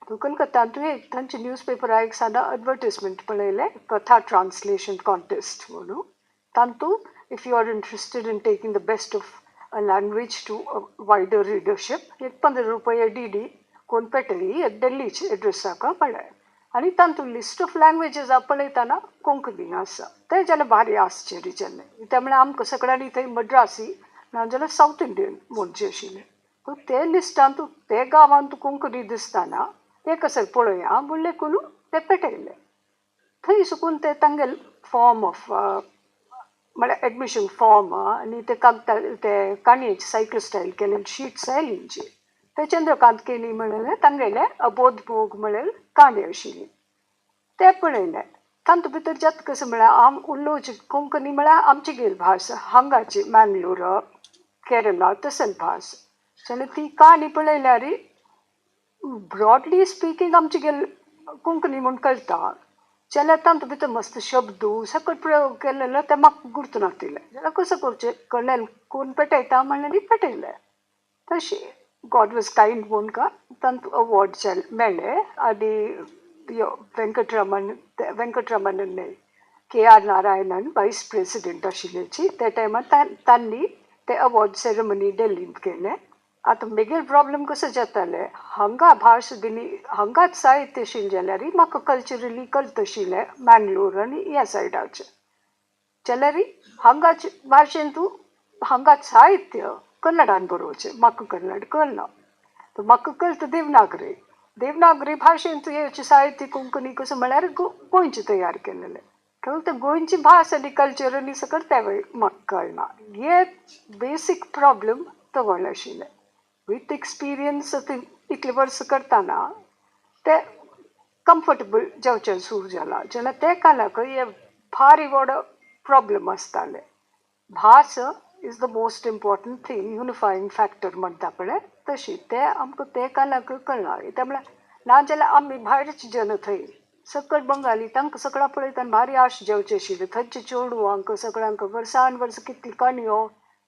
तूं कलकत्तान तुवें एक तांचे न्यूज पेपरार एक साना एडवर्टीजमेंट पळयलें, कथा ट्रान्सलेशन कॉन्टेस्ट म्हणून. तातूंत if you are interested in taking the best of a language to a wider readership, एक 15 रुपये डी डी कोण पेटली एक डेल्लीचे एड्रेसाक पळय आनी तातूंत लिस्ट ऑफ लँग्वेजीस पळयतना कोंकणी आसा. तें जाल्यार भारी आश्चर्य जालें. त्या म्हळ्यार आमकां सगळ्यांनी थंय मद्रासी नाजाल्यार सावथ इंडियन म्हणचें आशिल्लें. सो ते लिस्टांत ते गांवांत कोंकणी दिसतना तें कसं पळोवया म्हणलें करून तें पेटयलें. थंय सुकून ते तांगेले फॉर्म ऑफ म्हळ्यार एडमिशन फॉर्म आनी ते कागदा ते काणयेचे सायकल स्टायल केले शीट्स आयली. ते चंद्रकांत केणी म्हणलें तांगेलें अबोध भोग म्हणलें काणी आशिल्ली तें पळयलें. तातूंत भितर जाता कसं म्हळ्यार आम उलोवची कोंकणी म्हळ्यार आमची गेल भास हांगाची मँगलोर केरला तसली भास. जाल्यार ती काणी पळयल्यार ब्रॉडली स्पिकींग आमची गेल कोंकणी म्हूण कळटा. जाल्यार तातूंत भितर मस्त शब्द सकट प्रयोग केलेलो ते म्हाका गुर्त नातिल्लें. जाल्यार कसं करचें कळ्ळें कोण पेटयता म्हणलें पेटयलें. तशें गॉड वॉज कायंड म्हूण का तांतूं अवॉर्ड मेळ्ळें. आनी वेंकटरमणन न्हय K R. Narayanan vice president आशिल्ल्याची त्या टायमार तांणी ते अवॉर्ड सेरेमनी डेल्लींत केलें. आतां मागीर प्रॉब्लम कसो जातालें हांगा भास दिली हांगाच साहित्य आशिल्लें जाल्यार म्हाका कल्चरली कळत आशिल्लें मँगलोर आनी ह्या सायडाचें. जाल्यार हांगाच भाशेन तूं हांगाच साहित्य कन्नडान बरोवचें, म्हाका कन्नड कळना. म्हाका कळटा देवनागरी, देवनागरी भाशेंत येवचें साहित्य कोंकणी कसो म्हळ्यार गोंयचें तयार केलेलें. तर ते गोंयची भास आनी कल्चर आनी सगळें त्या वेळ म्हाका कळना. हे बेसीक प्रॉब्लम तवळ आशिल्लें. विथ एक्सपिरियन्स इतले वर्सां करतना ते कम्फर्टेबल जावचें सुरू जाला. जेन्ना ते कालाक हे भारी व्हड प्रॉब्लम आसताले. भास is the most important thing, unifying factor म्हणटा पळय तशी ते आमकां ते कालाक कळ्ळां. त्या म्हळ्यार नाजाल्यार आमी भायरचे जन थंय सकट बंगाली तांकां सगळ्यां पळयता भारी आश जेवचे आशिल्ले. थंयचे चेडवांक सगळ्यांक वर्सान वर्स कितली काणयो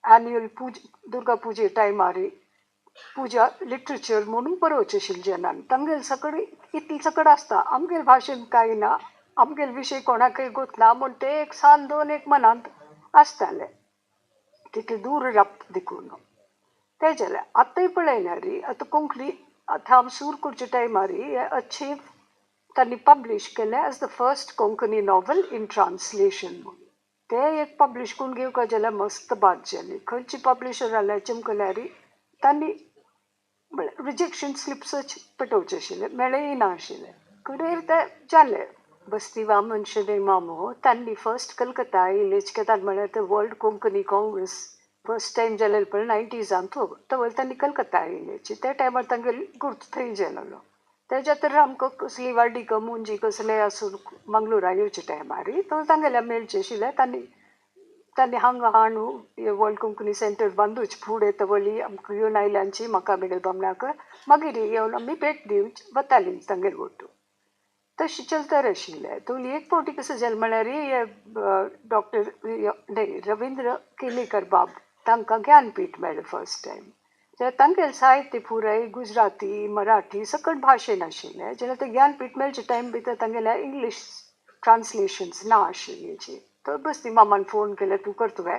एन्युअल पूज दुर्गा पुजे टायमार पुजा लिटरेचर म्हणून बरोवचें आशिल्लें जनान. तांगेले सगळे इतलें सगळें आसता. आमगेले भाशेन कांय ना, आमगेले विशय कोणाकय गोतना म्हूण ते एक सान दोन एक मनांत आसताले. तितले दूर रावप देखून तें जालें. आतांय पळयल्यार आतां कोंकणी आतां हांव सूर करच्या टायमार अच्छेव तांणी पब्लिश केलें as the first Konkani novel in translation म्हणून. तें एक पब्लिश करून घेवंक जाल्यार मस्त बाद जाली. खंयची पब्लिशर जाल्यार चमकल्यार तांणी म्हळ्यार रिजेक्शन स्लिप्सच पेटोवचें आशिल्लें, मेळय ना आशिल्लें. कडेर तें जालें. बस्ती वामन शणै मामो तांणी फर्स्ट कलकत्ता येयले कित्याक म्हळ्यार ते world Konkani congress first time जालें पळय 90s तवळ तांणी कलकत्ता येयले. त्या टायमार तांगेलो गुर्त थंय जालेलो. तेज्या तर आमकां कसली वाडीक मुंजी कसले आसून मंगळुरा येवचे टायमार तो तांगेल्या मेळचें आशिल्लें. तांणी तांणी हांगा हाणू वर्ल्ड कोंकणी सेंटर बांदूच फुडें तवळी आमकां येवन आयल्यांची म्हाका मेगेल बामणाक मागीर येवन आमी भेट दिवन वतालीं तांगेर वटून. तशें चलतर आशिल्लें. तो एक फावटी कसो जालें म्हळ्यार हे डॉक्टर न्ही रविंद्र केलेकर बाब तांकां ज्ञानपीठ मेळ्ळें फर्स्ट टायम. जाल्यार तांगेलें साहित्य पुराय गुजराती मराठी सकट भाशेन आशिल्लें. जेन्ना तें ज्ञानपीठ मेळचे टायम भितर तांगेल्या इंग्लीश ट्रान्सलेशन्स ना आशिल्लीं. तर बस ती मामान फोन केलें तूं करतवे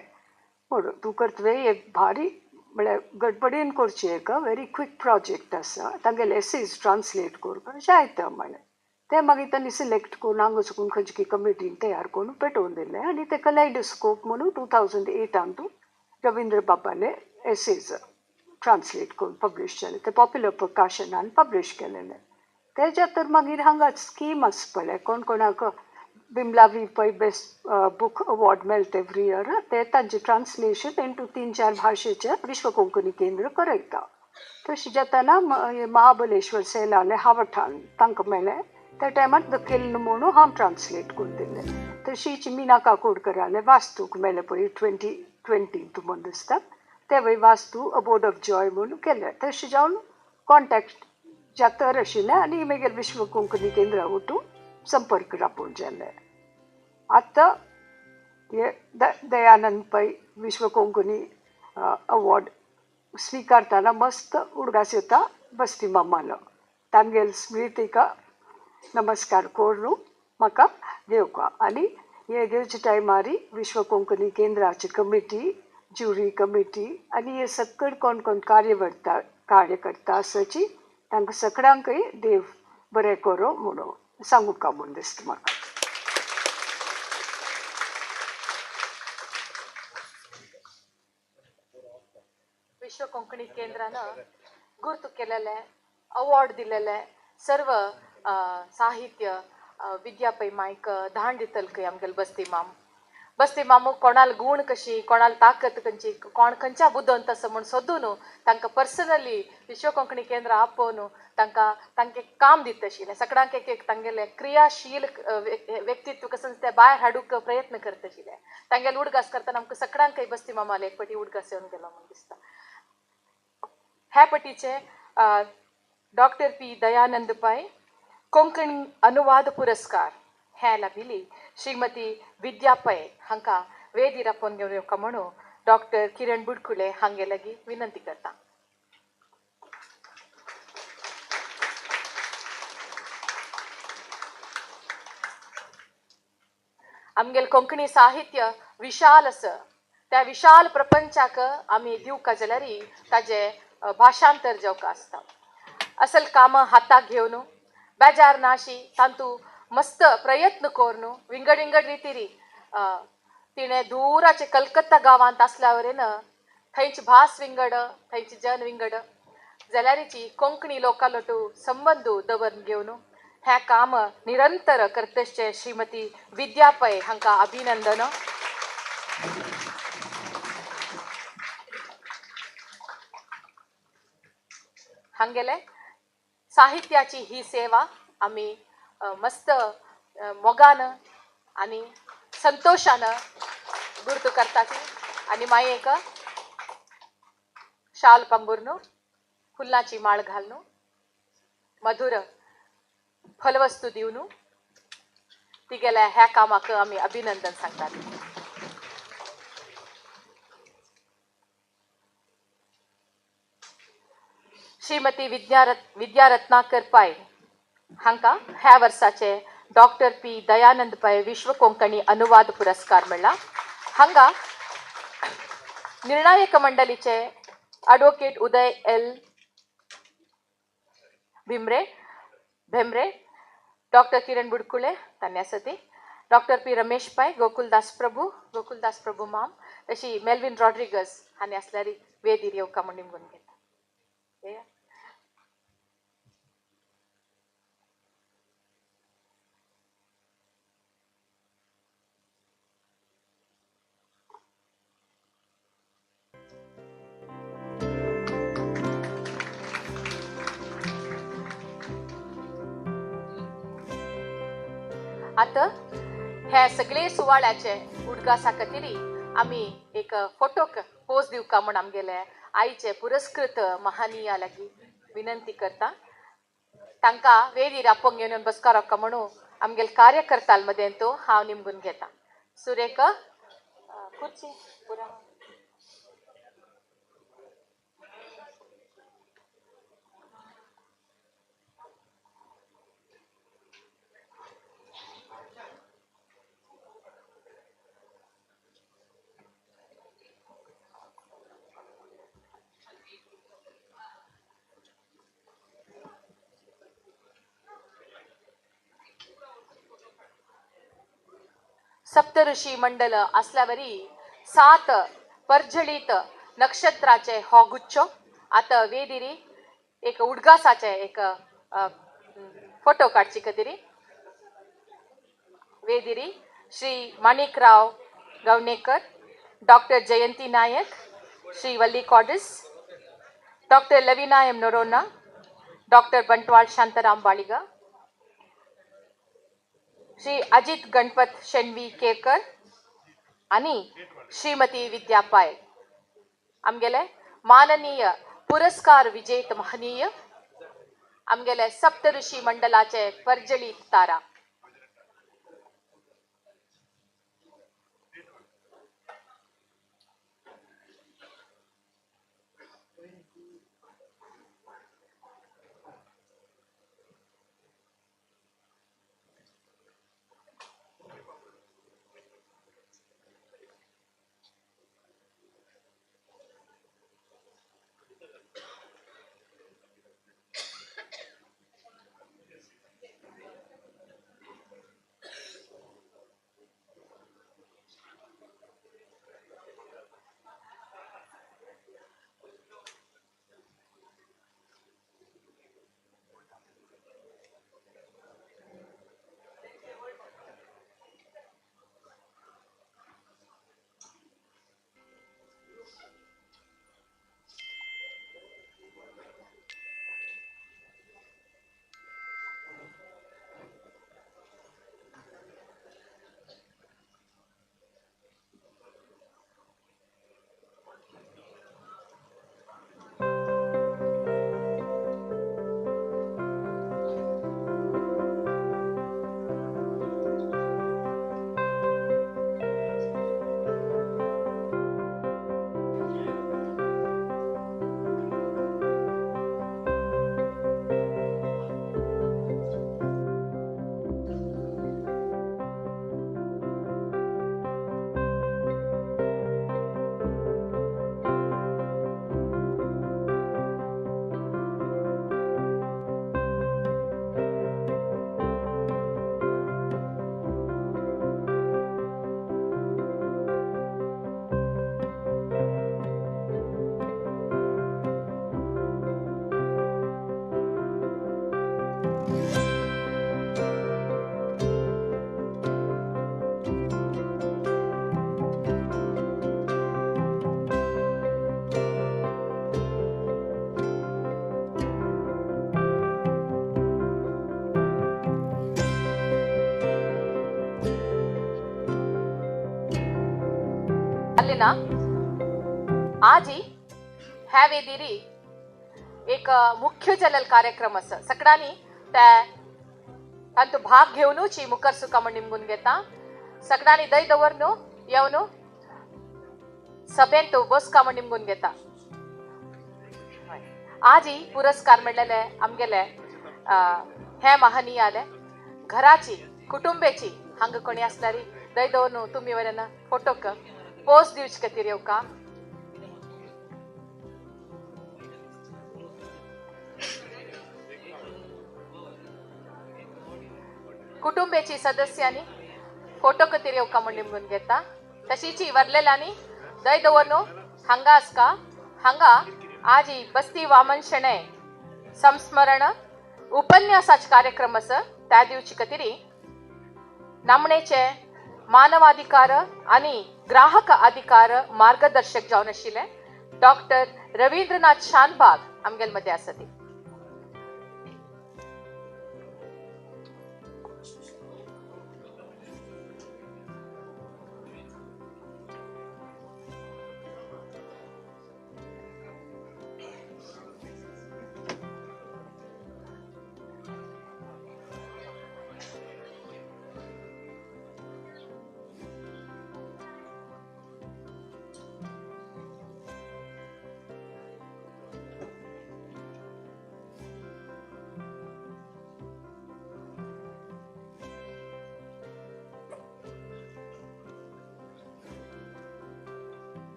म्हणून तूं करतवे एक भारी म्हळ्यार गडबडीन करचें एक व्हेरी क्विक प्रोजेक्ट आसा. तांगेले एसेज ट्रान्सलेट करपाक जायते म्हणलें. तें मागीर तांणी सिलेक्ट करून हांगा साकून खंयची कमिटीन तयार करून पेटोवन दिलें आनी तें कलायडोस्कोप म्हणून 2008 रविंद्र बाबाले एसेज ट्रान्सलेट करून पब्लिश जालें. तें पॉप्युलर प्रकाशनान पब्लिश केलेलें. तेज्या तर मागीर हांगा स्कीम आसा पळय कोण कोणाक Vimala V Pai best book award मेळटा एवरी इयर. ते तांचें ट्रान्सलेशन इंटू 3-4 भाशेचें विश्व कोंकणी केंद्र करयता. तशें जाताना महाबलेश्वर सैलाले हावठान तांकां मेळ्ळें. त्या टायमार the किल्न म्हणून हांव ट्रान्सलेट करून दिलें. तशीच मीना काकोडकरालें वास्तूक मेळ्ळें पळय 2020 म्हूण दिसता तेवूय वास्तू अबोर्ड ऑफ जॉय म्हणून केलें. तशें जावन कॉन्टेक्ट जातर आशिल्लें आनी मागीर विश्व कोंकणी केंद्रा वटून संपर्क रापोवन जालें. आतां हे दयानंद पै विश्व कोंकणी अवॉर्ड स्विकारतना मस्त उडगास येता बस्ती मामालो. तांगेल स्मृतिका नमस्कार करून म्हाका घेवका. आनी हे घेवच्या टायमार विश्व कोंकणी केंद्राची कमिटी ज्युरी कमिटी आनी हे सगळे कोण कोण कार्यवर्ता कार्यकर्ता आसाची तांकां सगळ्यांकय देव बरें करूं म्हणून सांगू का म्हूण दिसता म्हाका. विश्व कोंकणी केंद्रानं गुर्त केलेलें अवॉर्ड दिलेलें सर्व साहित्य विद्या पै मायक धाण दितल आमगेले बस्ती माम. बस्ती मामू कोणाल गूण कशी कोणाल ताकत खंयची कोण खंयच्या बुदवंत आसा म्हूण सोदून तांकां पर्सनली विश्व कोंकणी केंद्र आपोवन तांकां तांकां काम दित आशिल्लें. सगळ्यांक एक एक तांगेलें क्रियाशील व्यक्तित्व कसो तें भायर हाडूंक प्रयत्न करता आशिल्लें. तांगेले उडगास करतना आमकां सगळ्यांकय बस्ती मामाले एक पटी उडगास येवन गेलो म्हूण दिसता. ह्या पटीचे डॉक्टर पी दयानंद पै कोंकणी अनुवाद पुरस्कार हें लाभिल्ली श्रीमती विद्या पै हांकां वेदीर आपोवन घेवन येवका म्हणून डॉक्टर किरण बुडकुले हांगे लागीं विनंती करता. आमगेले कोंकणी साहित्य विशाल आसा. त्या विशाल प्रपंचाक आमी दिवका जाल्यार ताजें भाशांतर जावका आसता. असल कामां हाताक घेवन बेजार नाशी तांतू मस्त प्रयत्न करून विंगड विंगड रितीरी तिणें दुराचे कलकत्ता गांवांत आसल्या वरेन थंयची भास विंगड थंयची जन विंगड जाल्यारीची कोंकणी लोकालोटू संबंद दवरून घेवन हें काम निरंतर करतचे श्रीमती विद्या पै हांकां अभिनंदन. हांगेले साहित्याची ही सेवा आमी मस्त मोगान आनी संतोषान गुर्तू करतात. आनी मागीर एक शाल पांगुरून फुलांची माळ घालून मधुर फलवस्तू दिवन तिगेल्या ह्या कामाक आमी अभिनंदन सांगतात. श्रीमती विद्या रत्नाकर पै हांकां ह्या वर्साचे डॉक्टर पी दयानंद पै विश्व कोंकणी अनुवाद पुरस्कार मेळ्ळा. हांगा निर्णायक मंडळीचे advocate Uday L Bhembre, doctor Kiran Budkule तान्यासती, doctor P Ramesh Pai, Gokuldas Prabhu माम, तशी मेल्विन रॉड्रिगस हांणी आसल्यार वेदीर येवका म्हूण निमगून घेता. आतां हे सगळे सुवाळ्याचे उडगासा खातीर आमी एक फोटोक पोज दिवका म्हूण आमगेले आयचे पुरस्कृत महानिया लागीं विनंती करता. तांकां वेदीर आपोवंक घेवन बसका रोका म्हणून आमगेले कार्यकर्त्यां मदें तो हांव निमगून घेता. सुरेख खुर्ची पुरा. सप्तऋषी मंडल असल्यावरी 7 परजळीत नक्षत्राचे हो गुच्छ आता वेदिरी एक उडगासाचे एक फोटो काडची खातीर वेदिरी Shri Manikrao Gavnekar, doctor Jayanti Naik, Shri Valli Quadros, doctor Lavina M Noronha, doctor Bantwal Shantaram Baliga, Shri Ajit Ganpat Shenvi Kerkar आनी श्रीमती विद्या पै. आमगेले माननीय पुरस्कार विजेत महनीय आमगेले सप्तऋषी मंडलाचे परजळीत तारा. ना. आजी ह्या वेदिरी एक मुख्य जालेलो कार्यक्रम आसा. सगळ्यांनी त्या तांतू भाग घेवनूच मुखार सुका म्हण निमगून घेता. सगळ्यांनी दय दवर न्हू येवन सभेंत बसका म्हण निमगून घेता. आजी पुरस्कार मेळ्ळेले आमगेले हे महानीय आले घराची कुटुंबेची हांगा कोणी आसल्यारी दय दवर न्हू तुमी वयल्यान फोटोक पोज दिवचे खातीर येवका. कुटुंबेची सदस्यांनी फोटो खातीर येवका म्हण निमगून घेता. तशीची वरलेल्यांनी दय दवर न्हू हांगा आसका. हांगा आजी बस्ती वामन शणै संस्मरण उपन्यासाचे कार्यक्रम आसा. त्या दिवचे खातीर नामणेचे मानवाधिकार आनी ग्राहक अधिकार मार्गदर्शक जावन आशिल्ले डॉक्टर रवींद्रनाथ शानबाग आमगेले मदें आसा.